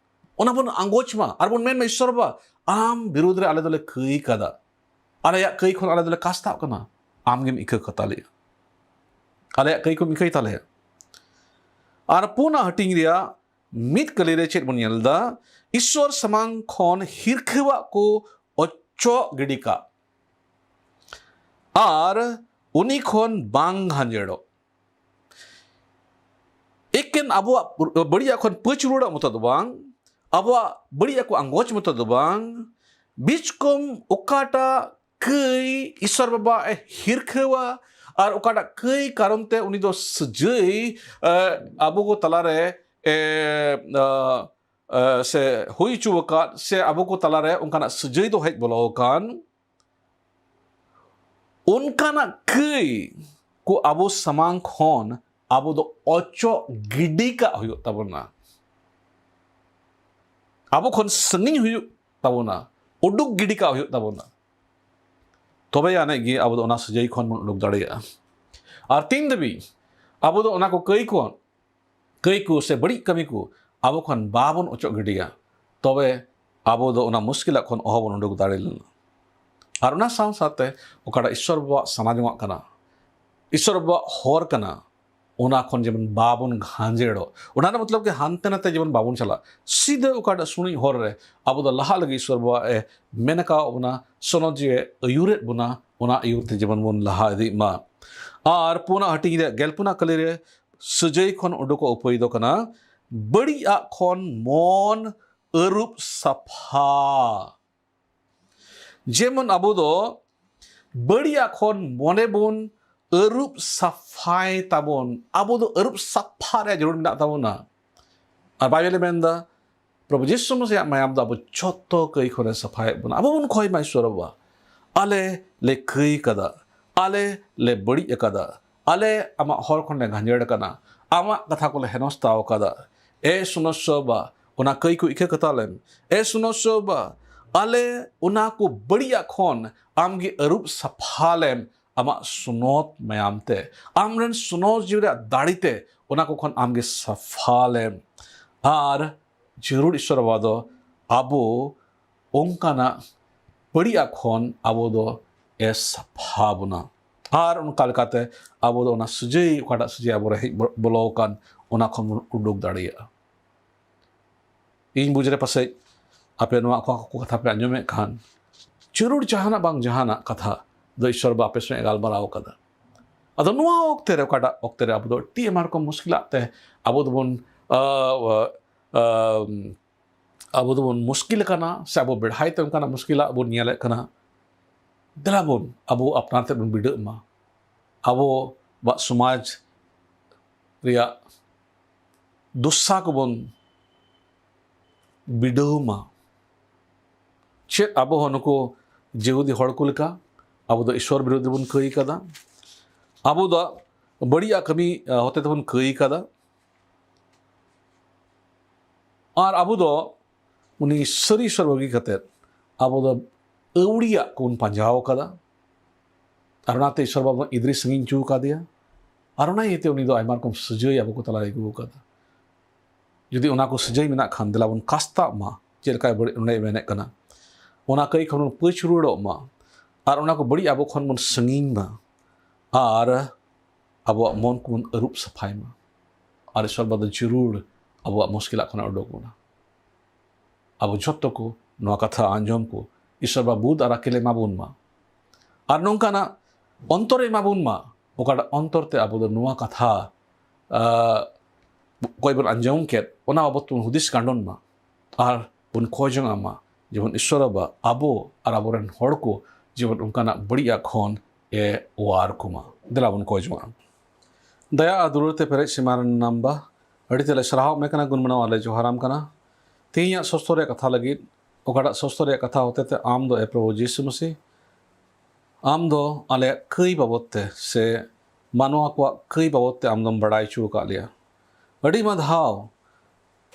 ᱚᱱᱟ ᱵᱚᱱ ᱟᱸᱜᱚᱪ ᱢᱟ ᱟᱨ ᱵᱚᱱ ᱢᱮᱱ ᱢᱟ, "ᱤᱥᱥᱚᱨ ᱵᱟᱵᱟ, ᱟᱢ ᱵᱤᱨᱩᱫᱷ ᱨᱮ ᱟᱞᱮ ᱫᱚᱞᱮ ᱠᱟᱹᱭ ᱠᱟᱫᱟ, ᱟᱞᱮᱭᱟᱜ ᱠᱟᱹᱭ ᱠᱷᱚᱱ ᱟᱞᱮ ᱫᱚᱞᱮ ᱠᱟᱥᱛᱟᱜ ᱠᱟᱱᱟ, ᱟᱢ ᱜᱮᱢ ᱤᱠᱟᱹ ᱠᱟᱛᱟᱞᱮᱭᱟ, ᱟᱞᱮᱭᱟᱜ ᱠᱟᱹᱭ ᱠᱚᱢ ᱤᱠᱟᱹᱭ ᱛᱟᱞᱮᱭᱟ᱾" ᱟᱨ ᱯᱩᱱᱟᱜ ᱦᱟᱹᱴᱤᱧ ᱨᱮᱭᱟᱜ ᱢᱤᱫ ᱠᱟᱹᱞᱤ ᱨᱮ ᱪᱮᱫ ᱵᱚᱱ ᱧᱮᱞ ᱮᱫᱟ? ᱤᱥᱥᱚᱨ ᱥᱟᱢᱟᱝ ᱠᱷᱚᱱ ᱦᱤᱨᱠᱷᱟᱹᱣᱟᱜ ᱠᱚ ᱚᱪᱚᱜ ᱜᱤᱰᱤ ᱠᱟᱜ ᱟᱨ ᱩᱱᱤ ᱠᱷᱚᱱ ᱵᱟᱝ ᱜᱷᱟᱸᱡᱮᱲᱚᱜ᱾ ᱮᱠᱮᱱ ᱟᱵᱚᱣᱟᱜ ᱵᱟᱹᱲᱤᱡᱟᱜ ᱠᱷᱚᱱ ᱯᱟᱹᱪ ᱨᱩᱣᱟᱹᱲᱚᱜ ᱢᱚᱛᱚ ᱫᱚ ᱵᱟᱝ, ᱟᱵᱚᱣᱟᱜ ᱵᱟᱹᱲᱤᱡᱟᱜ ᱠᱚ ᱟᱸᱜᱚᱪ ᱢᱚᱛᱚ ᱫᱚ ᱵᱟᱝ, ᱵᱤᱪᱠᱚᱢ ᱚᱠᱟᱴᱟᱜ ᱠᱟᱹᱭ ᱤᱥᱥᱚᱨ ᱵᱟᱵᱟ ᱮ ᱦᱤᱨᱠᱷᱟᱹᱣᱟ ᱟᱨ ᱚᱠᱟᱴᱟᱜ ᱠᱟᱹᱭ ᱠᱟᱨᱚᱱ ᱛᱮ ᱩᱱᱤ ᱫᱚ ᱥᱟᱹᱡᱟᱹᱭ, ᱮ, ᱟᱵᱚ ᱠᱚ ᱛᱟᱞᱟᱨᱮ, ᱮ, ᱟ, ᱟ, ᱥᱮ ᱦᱩᱭ ᱦᱚᱪᱚ ᱟᱠᱟᱫ, ᱥᱮ ᱟᱵᱚ ᱠᱚ ᱛᱟᱞᱟᱨᱮ ᱚᱱᱠᱟᱱᱟᱜ ᱥᱟᱹᱡᱟᱹᱭ ᱫᱚ ᱦᱮᱡ ᱵᱚᱞᱚ ᱟᱠᱟᱱ, ᱚᱱᱠᱟᱱᱟᱜ ᱠᱟᱹᱭ ᱠᱚ ᱟᱵᱚ ᱥᱟᱢᱟᱝ ᱠᱷᱚᱱ ᱟᱵᱚ ᱫᱚ ᱚᱪᱚᱜ ᱜᱤᱰᱤ ᱠᱟᱜ ᱦᱩᱭᱩᱜ ᱛᱟᱵᱚᱱᱟ᱾ ᱟᱵᱚ ᱠᱷᱚᱱ ᱥᱟᱺᱜᱤᱧ ᱦᱩᱭᱩᱜ ᱛᱟᱵᱚᱱᱟ, ᱩᱰᱩᱠ ᱜᱤᱰᱤ ᱠᱟᱜ ᱦᱩᱭᱩᱜ ᱛᱟᱵᱚᱱᱟ᱾ ᱛᱚᱵᱮ ᱟᱹᱱᱤᱡ ᱜᱮ ᱟᱵᱚ ᱫᱚ ᱚᱱᱟ ᱥᱟᱹᱡᱟᱹᱭ ᱠᱷᱚᱱ ᱵᱚᱱ ᱩᱰᱩᱠ ᱫᱟᱲᱮᱭᱟᱜᱼᱟ᱾ ᱟᱨ ᱛᱤᱱ ᱫᱷᱟᱹᱵᱤᱡ ᱟᱵᱚ ᱫᱚ ᱚᱱᱟ ᱠᱚ ᱠᱟᱹᱭ ᱠᱚ, ᱠᱟᱹᱭ ᱠᱚ ᱥᱮ ᱵᱟᱹᱲᱤᱡ ᱠᱟᱹᱢᱤ ᱠᱚ ᱟᱵᱚ ᱠᱷᱚᱱ ᱵᱟᱵᱚᱱ ᱚᱪᱚᱜ ᱜᱤᱰᱤᱭᱟ, ᱛᱚᱵᱮ ᱟᱵᱚ ᱫᱚ ᱚᱱᱟ ᱢᱩᱥᱠᱤᱞᱟᱜ ᱠᱷᱚᱱ ᱚᱦᱚ ᱵᱚᱱ ᱩᱰᱩᱠ ᱫᱟᱲᱮ ᱞᱮᱱᱟ᱾ ᱟᱨ ᱚᱱᱟ ᱥᱟᱶ ᱥᱟᱶᱛᱮ ᱚᱠᱟᱴᱟᱜ ᱤᱥᱥᱚᱨ ᱵᱟᱵᱟᱣᱟᱜ ᱥᱟᱱᱟ ᱡᱚᱝᱟᱜ ᱠᱟᱱᱟ, ᱤᱥᱥᱚᱨ ᱵᱟᱵᱟᱣᱟᱜ ᱦᱚᱨ ᱠᱟᱱᱟ, ᱚᱱᱟ ᱠᱷᱚᱱ ᱡᱮᱢᱚᱱ ᱵᱟᱵᱚᱱ ᱜᱷᱟᱸᱡᱮᱲᱚᱜ᱾ ᱚᱱᱟ ᱨᱮᱱᱟᱜ ᱢᱚᱛᱞᱚᱵ ᱜᱮ ᱦᱟᱱᱛᱮ ᱱᱟᱛᱮ ᱡᱮᱢᱚᱱ ᱵᱟᱵᱚᱱ ᱪᱟᱞᱟᱜ, ᱥᱤᱫᱷᱟᱹ ᱚᱠᱟᱴᱟᱜ ᱥᱩᱱᱩᱡ ᱦᱚᱨ ᱨᱮ ᱟᱵᱚ ᱫᱚ ᱞᱟᱦᱟᱜ ᱞᱟᱹᱜᱤᱫ ᱤᱥᱥᱚᱨ ᱵᱟᱵᱟ ᱮ ᱢᱮᱱ ᱟᱠᱟᱣᱟᱫ ᱵᱚᱱᱟ, ᱥᱚᱱᱚᱛ ᱡᱤᱣᱤ ᱮ ᱟᱹᱭᱩᱨᱮᱫ ᱵᱚᱱᱟ, ᱚᱱᱟ ᱟᱹᱭᱩᱨ ᱛᱮ ᱡᱮᱢᱚᱱ ᱵᱚᱱ ᱞᱟᱦᱟ ᱤᱫᱤᱜ ᱢᱟ᱾ ᱟᱨ ᱯᱩᱱᱟᱜ ᱦᱟᱹᱴᱤᱧ ᱨᱮᱭᱟᱜ ᱜᱮᱞ ᱯᱩᱱᱟᱜ ᱠᱟᱹᱞᱤ ᱨᱮ ᱥᱟᱹᱡᱟᱹᱭ ᱠᱷᱚᱱ ᱩᱰᱩᱠᱚᱜ ᱩᱯᱟᱹᱭ ᱫᱚ ᱠᱟᱱᱟ, ᱵᱟᱹᱲᱤᱡ ᱟᱜ ᱠᱷᱚᱱ ᱢᱚᱱ ᱟᱹᱨᱩᱵ ᱥᱟᱯᱷᱟ᱾ ᱡᱮᱢᱚᱱ ᱟᱵᱚ ᱫᱚ ᱵᱟᱹᱲᱤᱡᱟᱜ ᱠᱷᱚᱱ ᱢᱚᱱᱮ ᱵᱚᱱ ᱟᱹᱨᱩᱵ ᱥᱟᱯᱷᱟᱭ ᱛᱟᱵᱚᱱ, ᱟᱵᱚ ᱫᱚ ᱟᱹᱨᱩᱵ ᱥᱟᱯᱷᱟ ᱨᱮᱭᱟᱜ ᱡᱟᱹᱨᱩᱲ ᱢᱮᱱᱟᱜ ᱛᱟᱵᱚᱱᱟ᱾ ᱟᱨ ᱵᱟᱭᱵᱮᱞᱮ ᱢᱮᱱᱫᱟ, ᱯᱨᱚᱵᱷᱩ ᱡᱤᱥᱩ ᱢᱟᱥᱤᱭᱟᱜ ᱢᱟᱭᱟᱢ ᱫᱚ ᱟᱵᱚ ᱡᱷᱚᱛᱚ ᱠᱟᱹᱭ ᱠᱷᱚᱱᱮ ᱥᱟᱯᱷᱟᱭᱮᱫ ᱵᱚᱱᱟ᱾ ᱟᱵᱚ ᱵᱚᱱ ᱠᱷᱚᱭ ᱢᱟ, ᱤᱥᱣᱚᱨ ᱵᱟᱵᱟ, ᱟᱞᱮ ᱞᱮ ᱠᱟᱹᱭ ᱠᱟᱫᱟ, ᱟᱞᱮ ᱞᱮ ᱵᱟᱹᱲᱤᱡ ᱟᱠᱟᱫᱟ, ᱟᱞᱮ ᱟᱢᱟᱜ ᱦᱚᱨ ᱠᱷᱚᱱ ᱞᱮ ᱜᱷᱟᱸᱡᱮᱲ ᱟᱠᱟᱱᱟ, ᱟᱢᱟᱜ ᱠᱟᱛᱷᱟ ᱠᱚᱞᱮ ᱦᱮᱱᱚᱥᱛᱟᱣ ᱟᱠᱟᱫᱟ᱾ ᱮ ᱥᱩᱱᱚᱥᱥᱚ ᱵᱟᱵᱟ, ᱚᱱᱟ ᱠᱟᱹᱭ ᱠᱚ ᱤᱠᱷᱟᱹ ᱠᱟᱛᱟ ᱞᱮᱢ᱾ ᱮ ᱥᱩᱱᱚᱥᱥᱚ ᱵᱟᱵᱟ, ᱟᱞᱮ ᱚᱱᱟ ᱠᱚ ᱵᱟᱹᱲᱤᱡᱟᱜ ᱠᱷᱚᱱ ᱟᱢᱜᱮ ᱟᱹᱨᱩᱵ ᱥᱟᱯᱷᱟ ᱞᱮᱢ ᱟᱢᱟᱜ ᱥᱩᱱᱚᱛ ᱢᱟᱭᱟᱢ ᱛᱮ, ᱟᱢᱨᱮᱱ ᱥᱩᱱᱚᱛ ᱡᱤᱣᱤ ᱨᱮᱭᱟᱜ ᱫᱟᱲᱮ ᱛᱮ ᱚᱱᱟ ᱠᱚ ᱠᱷᱚᱱ ᱟᱢᱜᱮ ᱥᱟᱯᱷᱟ ᱞᱮᱢ᱾ ᱟᱨ ᱡᱟᱹᱨᱩᱲ ᱤᱥᱣᱚᱨ ᱵᱟᱵᱟ ᱫᱚ ᱟᱵᱚ ᱚᱱᱠᱟᱱᱟᱜ ᱵᱟᱹᱲᱤᱡᱟᱜ ᱠᱷᱚᱱ ᱟᱵᱚ ᱫᱚ ᱮ ᱥᱟᱯᱷᱟ ᱵᱚᱱᱟ᱾ ᱟᱨ ᱚᱱᱠᱟ ᱞᱮᱠᱟᱛᱮ ᱟᱵᱚ ᱫᱚ ᱚᱱᱟ ᱥᱟᱹᱡᱟᱹᱭ, ᱚᱠᱟᱴᱟᱜ ᱥᱟᱹᱡᱟᱹᱭ ᱟᱵᱚᱨᱮ ᱦᱮᱡ ᱵᱚᱞᱚ ᱟᱠᱟᱱ, ᱚᱱᱟ ᱠᱷᱚᱱ ᱵᱚᱱ ᱩᱰᱩᱠ ᱫᱟᱲᱮᱭᱟᱜᱼᱟ᱾ ᱤᱧ ᱵᱩᱡᱽ ᱨᱮ ᱯᱟᱥᱮᱡ ᱟᱯᱮ ᱱᱚᱣᱟ ᱠᱚ, ᱠᱚ ᱠᱟᱛᱷᱟ ᱯᱮ ᱟᱸᱡᱚᱢᱮᱫ ᱠᱷᱟᱱ, ᱡᱟᱹᱨᱩᱲ ᱡᱟᱦᱟᱱᱟᱜ ᱵᱟᱝ ᱡᱟᱦᱟᱱᱟᱜ ᱠᱟᱛᱷᱟ ᱫᱚ ᱤᱥᱣᱚᱨ ᱵᱟᱵᱟ ᱟᱯᱮ ᱥᱚᱸᱜᱮ ᱜᱟᱞᱢᱟᱨᱟᱣ ᱠᱟᱫᱟ᱾ ᱟᱫᱚ ᱱᱚᱣᱟ ᱚᱠᱛᱮ ᱨᱮ, ᱚᱠᱟᱴᱟᱜ ᱚᱠᱛᱮ ᱨᱮ ᱟᱵᱚ ᱫᱚ ᱟᱹᱰᱤ ᱟᱭᱢᱟ ᱨᱚᱠᱚᱢ ᱢᱩᱥᱠᱤᱞᱟᱜ ᱛᱮ ᱟᱵᱚ ᱫᱚᱵᱚᱱ, ᱟ, ᱟ, ᱟᱵᱚ ᱫᱚᱵᱚᱱ ᱢᱩᱥᱠᱤᱞ ᱟᱠᱟᱱᱟ, ᱥᱮ ᱟᱵᱚ ᱵᱮᱲᱦᱟᱭ ᱛᱮ ᱚᱱᱠᱟᱱᱟᱜ ᱢᱩᱥᱠᱤᱞᱟᱜ ᱵᱚᱱ ᱧᱮᱞᱮᱫ ᱠᱟᱱᱟ, ᱫᱮᱞᱟ ᱵᱚᱱ ᱟᱵᱚ ᱟᱯᱱᱟᱨ ᱛᱮ ᱵᱚᱱ ᱵᱤᱰᱟᱹᱜ ᱢᱟ᱾ ᱟᱵᱚᱣᱟᱜ ᱥᱚᱢᱟᱡᱽ ᱨᱮᱭᱟᱜ ᱫᱚᱥᱟ ᱠᱚᱵᱚᱱ ᱵᱤᱰᱟᱹᱣ ᱢᱟ᱾ ᱪᱮᱫ ᱟᱵᱚ ᱦᱚᱸ ᱱᱩᱠᱩ ᱡᱤᱦᱩᱫᱤ ᱦᱚᱲ ᱠᱚ ᱞᱮᱠᱟ ᱟᱵᱚ ᱫᱚ ᱤᱥᱣᱚᱨ ᱵᱤᱨᱩᱫᱷ ᱨᱮᱵᱚᱱ ᱠᱟᱹᱭ ᱠᱟᱫᱟ? ᱟᱵᱚ ᱫᱚ ᱵᱟᱹᱲᱤᱡᱟᱜ ᱠᱟᱹᱢᱤ, ᱟ, ᱦᱚᱛᱮ ᱛᱮᱵᱚᱱ ᱠᱟᱹᱭ ᱠᱟᱫᱟ᱾ ᱟᱨ ᱟᱵᱚ ᱫᱚ ᱩᱱᱤ ᱥᱟᱹᱨᱤ ᱤᱥᱣᱚᱨ ᱵᱟᱹᱜᱤ ᱠᱟᱛᱮᱫ ᱟᱵᱚ ᱫᱚ ᱟᱹᱣᱲᱤᱭᱟᱜ ᱠᱚᱵᱚᱱ ᱯᱟᱸᱡᱟᱣ ᱠᱟᱫᱟ᱾ ᱟᱨ ᱚᱱᱟᱛᱮ ᱤᱥᱣᱚᱨ ᱵᱟᱵᱟ ᱤᱫᱨᱤ ᱥᱟᱺᱜᱤᱧ ᱦᱚᱪᱚ ᱠᱟᱫᱮᱭᱟ᱾ ᱟᱨ ᱚᱱᱟ ᱤᱭᱟᱹᱛᱮ ᱩᱱᱤ ᱫᱚ ᱟᱭᱢᱟ ᱨᱚᱠᱚᱢ ᱥᱟᱹᱡᱟᱹᱭ ᱟᱵᱚ ᱠᱚ ᱛᱟᱞᱟᱨᱮ ᱟᱹᱜᱩ ᱠᱟᱫᱟ᱾ ᱡᱩᱫᱤ ᱚᱱᱟ ᱠᱚ ᱥᱟᱹᱡᱟᱹᱭ ᱢᱮᱱᱟᱜ ᱠᱷᱟᱱ, ᱫᱮᱞᱟ ᱵᱚᱱ ᱠᱟᱥᱛᱟᱜ ᱢᱟ, ᱪᱮᱫ ᱞᱮᱠᱟ ᱵᱟᱹᱲᱤᱡ ᱱᱚᱰᱮ ᱢᱮᱱᱮᱫ ᱠᱟᱱᱟ, ᱚᱱᱟ ᱠᱟᱹᱭ ᱠᱷᱚᱱ ᱵᱚᱱ ᱯᱟᱹᱪ ᱨᱩᱣᱟᱹᱲᱚᱜ ᱢᱟ᱾ ᱟᱨ ᱚᱱᱟ ᱠᱚ ᱵᱟᱹᱲᱤᱡ ᱟᱵᱚ ᱠᱷᱚᱱ ᱵᱚᱱ ᱥᱟᱺᱜᱤᱧ ᱢᱟ᱾ ᱟᱨ ᱟᱵᱚᱣᱟᱜ ᱢᱚᱱ ᱠᱚᱵᱚᱱ ᱟᱹᱨᱩᱵ ᱥᱟᱯᱷᱟᱭ ᱢᱟ᱾ ᱟᱨ ᱤᱥᱣᱚᱨ ᱵᱟᱵᱟ ᱫᱚ ᱡᱟᱹᱨᱩᱲ ᱟᱵᱚᱣᱟᱜ ᱢᱩᱥᱠᱤᱞᱟᱜ ᱠᱷᱚᱱᱮ ᱩᱰᱩᱠ ᱵᱚᱱᱟ᱾ ᱟᱵᱚ ᱡᱷᱚᱛᱚ ᱠᱚ ᱱᱚᱣᱟ ᱠᱟᱛᱷᱟ ᱟᱸᱡᱚᱢ ᱠᱚ, ᱤᱥᱣᱚᱨ ᱵᱟᱵᱟ ᱵᱩᱫᱷ ᱟᱨ ᱟᱹᱠᱤᱞ ᱮᱢᱟ ᱵᱚᱱ ᱢᱟ᱾ ᱟᱨ ᱱᱚᱝᱠᱟᱱᱟᱜ ᱚᱱᱛᱚᱨ ᱮᱢᱟ ᱵᱚᱱ ᱢᱟ, ᱚᱠᱟᱴᱟᱜ ᱚᱱᱛᱚᱨ ᱛᱮ ᱟᱵᱚ ᱫᱚ ᱱᱚᱣᱟ ᱠᱟᱛᱷᱟ, ᱟ, ᱚᱠᱚᱭ ᱵᱚᱱ ᱟᱸᱡᱚᱢ ᱠᱮᱫ, ᱚᱱᱟ ᱵᱟᱵᱚᱫ ᱛᱮᱵᱚᱱ ᱦᱩᱫᱤᱥ ᱜᱟᱸᱰᱚᱱ ᱢᱟ᱾ ᱟᱨ ᱵᱚᱱ ᱠᱷᱚᱡᱚᱜᱼᱟ ᱢᱟ ᱡᱮᱢᱚᱱ ᱤᱥᱥᱚᱨ ᱵᱟᱵᱟ ᱟᱵᱚ ᱟᱨ ᱟᱵᱚᱨᱮᱱ ᱦᱚᱲ ᱠᱚ ᱡᱮᱢᱚᱱ ᱚᱱᱠᱟᱱᱟᱜ ᱵᱟᱹᱲᱤᱡᱟᱜ ᱠᱷᱚᱱ ᱮ ᱚᱣᱟᱨ ᱠᱚᱢᱟ᱾ ᱫᱮᱞᱟ ᱵᱚᱱ ᱠᱷᱚᱡᱚᱜᱼᱟ᱾ ᱫᱟᱭᱟ ᱟᱨ ᱫᱩᱞᱟᱹᱲ ᱛᱮ ᱯᱮᱨᱮᱡ ᱥᱤᱢᱟ ᱨᱮᱱ ᱱᱟᱢᱵᱟ, ᱟᱹᱰᱤ ᱛᱮᱞᱮ ᱥᱟᱨᱦᱟᱣ ᱢᱮ ᱠᱟᱱᱟ, ᱜᱩᱱ ᱢᱟᱱᱟᱣ ᱟᱞᱮ ᱡᱚᱦᱟᱨᱟᱢ ᱠᱟᱱᱟ᱾ ᱛᱮᱦᱮᱧᱟᱜ ᱥᱚᱥᱛᱚ ᱨᱮᱭᱟᱜ ᱠᱟᱛᱷᱟ ᱞᱟᱹᱜᱤᱫ, ᱚᱠᱟᱴᱟᱜ ᱥᱚᱥᱛᱚ ᱨᱮᱭᱟᱜ ᱠᱟᱛᱷᱟ ᱦᱚᱛᱮ ᱛᱮ ᱟᱢ ᱫᱚ ᱮ ᱯᱨᱚᱵᱷᱩ ᱡᱤᱥᱩ ᱢᱟᱹᱥᱤ, ᱟᱢ ᱫᱚ ᱟᱞᱮᱭᱟᱜ ᱠᱟᱹᱭ ᱵᱟᱵᱚᱫ ᱛᱮ ᱥᱮ ᱢᱟᱱᱣᱟ ᱠᱚᱣᱟᱜ ᱠᱟᱹᱭ ᱵᱟᱵᱚᱫ ᱛᱮ ᱟᱢ ᱫᱚᱢ ᱵᱟᱲᱟᱭ ᱦᱚᱪᱚ ᱟᱠᱟᱫ ᱞᱮᱭᱟ᱾ ᱟᱹᱰᱤ ᱢᱟ ᱫᱷᱟᱣ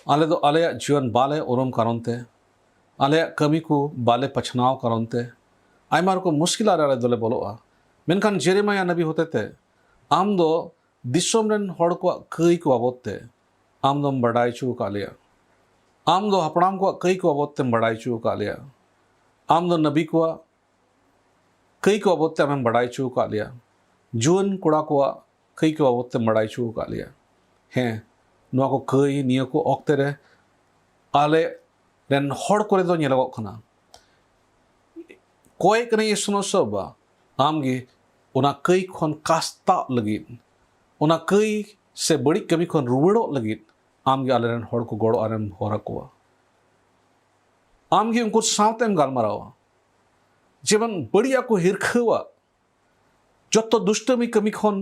ᱟᱞᱮ ᱫᱚ ᱟᱞᱮᱭᱟᱜ ᱡᱤᱭᱚᱱ ᱵᱟᱞᱮ ᱩᱨᱩᱢ ᱠᱟᱨᱚᱱ ᱛᱮ, ᱟᱞᱮᱭᱟᱜ ᱠᱟᱹᱢᱤ ᱠᱚ ᱵᱟᱞᱮ ᱯᱟᱪᱷᱱᱟᱣ ᱠᱟᱨᱚᱱ ᱛᱮ ᱟᱭᱢᱟ ᱨᱚᱠᱚᱢ ᱢᱩᱥᱠᱤᱞ ᱨᱮ ᱟᱞᱮ ᱫᱚᱞᱮ ᱵᱚᱞᱚᱜᱼᱟ᱾ ᱢᱮᱱᱠᱷᱟᱱ ᱡᱮᱨᱮᱢᱟᱭᱟ ᱱᱟᱵᱤ ᱦᱚᱛᱮ ᱛᱮ ᱟᱢ ᱫᱚ ᱫᱤᱥᱚᱢ ᱨᱮᱱ ᱦᱚᱲ ᱠᱚᱣᱟᱜ ᱠᱟᱹᱭ ᱠᱚ ᱵᱟᱵᱚᱫ ᱛᱮ ᱟᱢ ᱫᱚᱢ ᱵᱟᱰᱟᱭ ᱦᱚᱪᱚ ᱟᱠᱟᱫ ᱞᱮᱭᱟ᱾ ᱟᱢ ᱫᱚ ᱦᱟᱯᱲᱟᱢ ᱠᱚᱣᱟᱜ ᱠᱟᱹᱭ ᱠᱚ ᱵᱟᱵᱚᱫ ᱛᱮᱢ ᱵᱟᱰᱟᱭ ᱦᱚᱪᱚ ᱟᱠᱟᱫ ᱞᱮᱭᱟ᱾ ᱟᱢ ᱫᱚ ᱱᱟᱵᱤ ᱠᱚᱣᱟᱜ ᱠᱟᱹᱭ ᱠᱚ ᱵᱟᱵᱚᱫ ᱛᱮ ᱟᱢᱮᱢ ᱵᱟᱰᱟᱭ ᱦᱚᱪᱚ ᱟᱠᱟᱫ ᱞᱮᱭᱟ᱾ ᱡᱩᱣᱟᱹᱱ ᱠᱚᱲᱟ ᱠᱚᱣᱟᱜ ᱠᱟᱹᱭ ᱠᱚ ᱵᱟᱵᱚᱫ ᱛᱮᱢ ᱵᱟᱰᱟᱭ ᱦᱚᱪᱚ ᱟᱠᱟᱫ ᱞᱮᱭᱟ᱾ ᱦᱮᱸ, ᱱᱚᱣᱟ ᱠᱚ ᱠᱟᱹᱭ ᱱᱤᱭᱟᱹ ᱠᱚ ᱚᱠᱛᱮ ᱨᱮ ᱟᱞᱮ ᱨᱮᱱ ᱦᱚᱲ ᱠᱚᱨᱮ ᱫᱚ ᱧᱮᱞᱚᱜᱚᱜ ᱠᱟᱱᱟ᱾ ᱠᱚᱭ ᱠᱟᱹᱱᱟᱹᱧ ᱤᱥᱱᱚ ᱥᱚᱵᱟ, ᱟᱢᱜᱮ ᱚᱱᱟ ᱠᱟᱹᱭ ᱠᱷᱚᱱ ᱠᱟᱥᱛᱟᱜ ᱞᱟᱹᱜᱤᱫ, ᱚᱱᱟ ᱠᱟᱹᱭ ᱥᱮ ᱵᱟᱹᱲᱤᱡ ᱠᱟᱹᱢᱤ ᱠᱷᱚᱱ ᱨᱩᱣᱟᱹᱲᱚᱜ ᱞᱟᱹᱜᱤᱫ ᱟᱢᱜᱮ ᱟᱞᱮᱨᱮᱱ ᱦᱚᱲ ᱠᱚ ᱜᱚᱲᱚ ᱟᱨᱮᱢ ᱦᱚᱨ ᱟᱠᱚᱣᱟ᱾ ᱟᱢᱜᱮ ᱩᱱᱠᱩ ᱥᱟᱶᱛᱮᱢ ᱜᱟᱞᱢᱟᱨᱟᱣᱟ, ᱡᱮᱢᱚᱱ ᱵᱟᱹᱲᱤᱡᱟᱜ ᱠᱚ ᱦᱤᱨᱠᱷᱟᱹᱣᱟ, ᱡᱚᱛᱚ ᱫᱩᱥᱴᱟᱹᱢᱤ ᱠᱟᱹᱢᱤ ᱠᱷᱚᱱ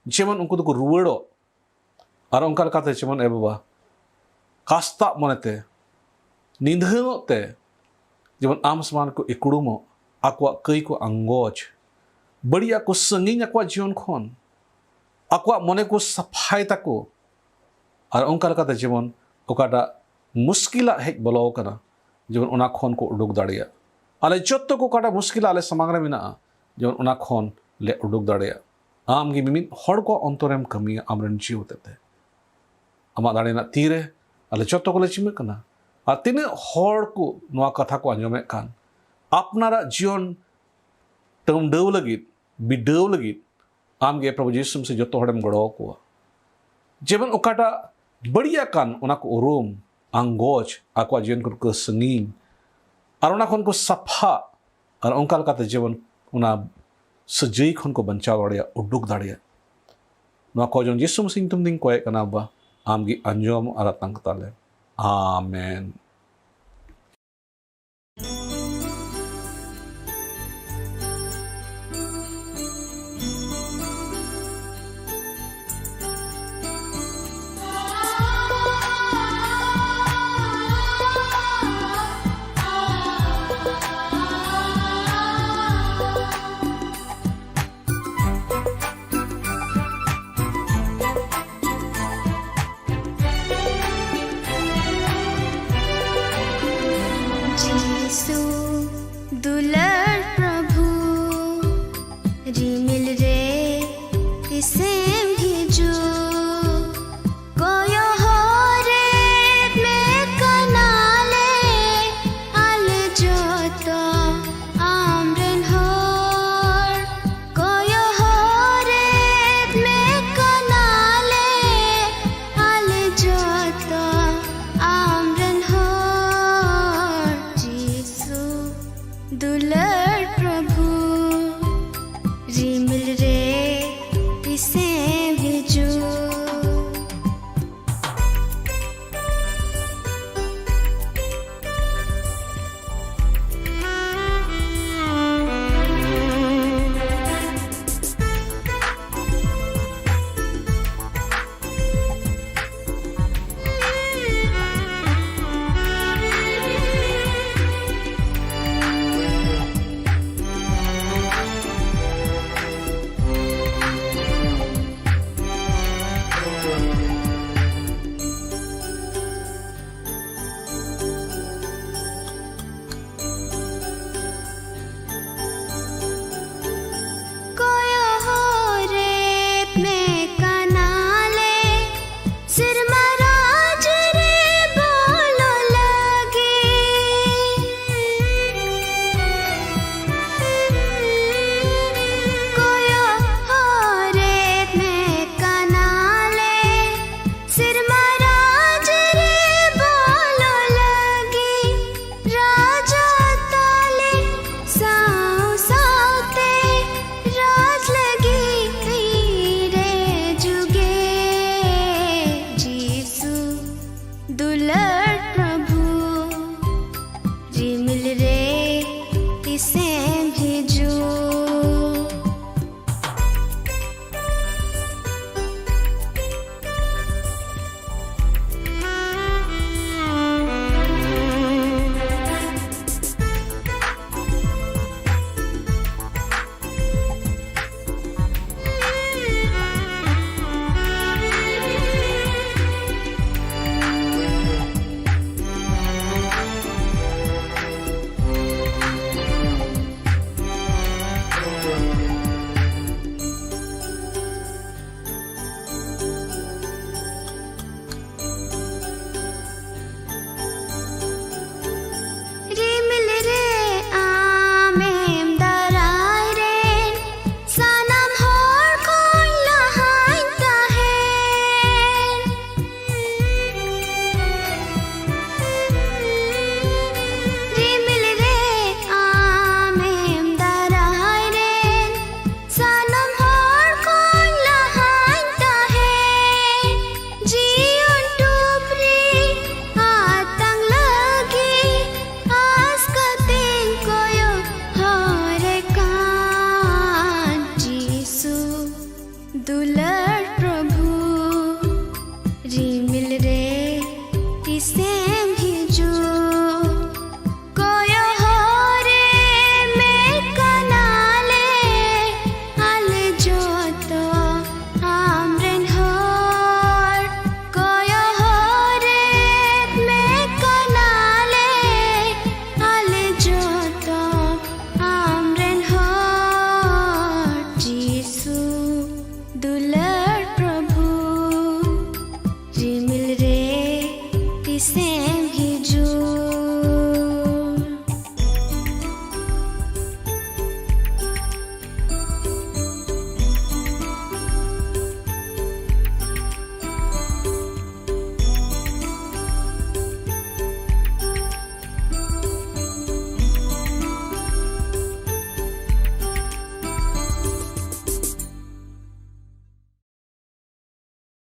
ᱡᱮᱢᱚᱱ ᱩᱱᱠᱩ ᱫᱚᱠᱚ ᱨᱩᱣᱟᱹᱲᱚᱜ᱾ ᱟᱨ ᱚᱱᱠᱟ ᱞᱮᱠᱟᱛᱮ ᱡᱮᱢᱚᱱ ᱮ ᱵᱟᱵᱟ, ᱠᱟᱥᱛᱟᱜ ᱢᱚᱱᱮᱛᱮ ᱱᱤᱫᱷᱟᱹᱱᱚᱜ ᱛᱮ ᱡᱮᱢᱚᱱ ᱟᱢ ᱥᱚᱢᱟᱱ ᱠᱚ ᱤᱠᱲᱩᱢᱚᱜ, ᱟᱠᱚᱣᱟᱜ ᱠᱟᱹᱭ ᱠᱚ ᱟᱸᱜᱚᱪ, ᱵᱟᱹᱲᱤᱡᱟᱜ ᱠᱚ ᱥᱟᱺᱜᱤᱧ ᱟᱠᱚᱣᱟᱜ ᱡᱤᱭᱚᱱ ᱠᱷᱚᱱ, ᱟᱠᱚᱣᱟᱜ ᱢᱚᱱᱮ ᱠᱚ ᱥᱟᱯᱷᱟᱭ ᱛᱟᱠᱚ᱾ ᱟᱨ ᱚᱱᱠᱟ ᱞᱮᱠᱟᱛᱮ ᱡᱮᱢᱚᱱ ᱚᱠᱟᱴᱟᱜ ᱢᱩᱥᱠᱤᱞᱟᱜ ᱦᱮᱡ ᱵᱚᱞᱚ ᱟᱠᱟᱱᱟ, ᱡᱮᱢᱚᱱ ᱚᱱᱟ ᱠᱷᱚᱱ ᱠᱚ ᱩᱰᱩᱠ ᱫᱟᱲᱮᱭᱟᱜ᱾ ᱟᱞᱮ ᱡᱚᱛᱚ ᱠᱚ ᱚᱠᱟᱴᱟᱜ ᱢᱩᱥᱠᱤᱞ ᱟᱞᱮ ᱥᱟᱢᱟᱝ ᱨᱮ ᱢᱮᱱᱟᱜᱼᱟ, ᱡᱮᱢᱚᱱ ᱚᱱᱟ ᱠᱷᱚᱱ ᱞᱮ ᱩᱰᱩᱠ ᱫᱟᱲᱮᱭᱟᱜ᱾ ᱟᱢ ᱜᱮ ᱢᱤᱢᱤᱫ ᱦᱚᱲ ᱠᱚᱣᱟᱜ ᱚᱱᱛᱚᱨᱮᱢ ᱠᱟᱹᱢᱤᱭᱟ ᱟᱢᱨᱮᱱ ᱡᱤᱣᱤ ᱦᱚᱛᱮᱛᱮ᱾ ᱟᱢᱟᱜ ᱫᱟᱲᱮ ᱨᱮᱱᱟᱜ ᱛᱤᱨᱮ ᱟᱞᱮ ᱡᱚᱛᱚ ᱠᱚᱞᱮ ᱪᱤᱢᱟᱹᱜ ᱠᱟᱱᱟ᱾ ᱟᱨ ᱛᱤᱱᱟᱹᱜ ᱦᱚᱲ ᱠᱚ ᱱᱚᱣᱟ ᱠᱟᱛᱷᱟ ᱠᱚ ᱟᱸᱡᱚᱢᱮᱫ ᱠᱟᱱ, ᱟᱯᱱᱟᱨᱟᱜ ᱡᱤᱭᱚᱱ ᱴᱟᱹᱢᱰᱟᱹᱣ ᱞᱟᱹᱜᱤᱫ, ᱵᱤᱰᱟᱹᱣ ᱞᱟᱹᱜᱤᱫ ᱟᱢᱜᱮ ᱯᱨᱚᱵᱷᱩ ᱡᱤᱥᱩ ᱢᱟᱥᱤ ᱡᱚᱛᱚ ᱦᱚᱲᱮᱢ ᱜᱚᱲᱚ ᱟᱠᱚᱣᱟ᱾ ᱡᱮᱢᱚᱱ ᱚᱠᱟᱴᱟᱜ ᱵᱟᱹᱲᱤᱡ ᱟᱠᱟᱱ ᱚᱱᱟ ᱠᱚ ᱩᱨᱩᱢ, ᱟᱸᱜᱚᱪ, ᱟᱠᱚᱣᱟᱜ ᱡᱤᱭᱚᱱ ᱠᱷᱚᱱ ᱠᱚ ᱥᱟᱺᱜᱤᱧ, ᱟᱨ ᱚᱱᱟ ᱠᱷᱚᱱ ᱠᱚ ᱥᱟᱯᱷᱟᱜ, ᱟᱨ ᱚᱱᱠᱟ ᱞᱮᱠᱟᱛᱮ ᱡᱮᱢᱚᱱ ᱚᱱᱟ ᱥᱟᱹᱡᱟᱹᱭ ᱠᱷᱚᱱ ᱠᱚ ᱵᱟᱧᱪᱟᱣ ᱫᱟᱲᱮᱭᱟᱜ, ᱩᱰᱩᱠ ᱫᱟᱲᱮᱭᱟᱜ᱾ ᱱᱚᱣᱟ ᱠᱚ ᱡᱚᱱ ᱡᱤᱥᱩ ᱢᱟᱥᱤ ᱧᱩᱛᱩᱢ ᱛᱤᱧ ᱠᱚᱭᱮᱫ ᱠᱟᱱᱟ, ᱵᱟ, ᱟᱢᱜᱮ ᱟᱸᱡᱚᱢ ᱟᱨ ᱟᱛᱟᱝ ᱠᱟᱛᱟᱞᱮ᱾ ᱟᱢᱮᱱ᱾ ᱪᱩ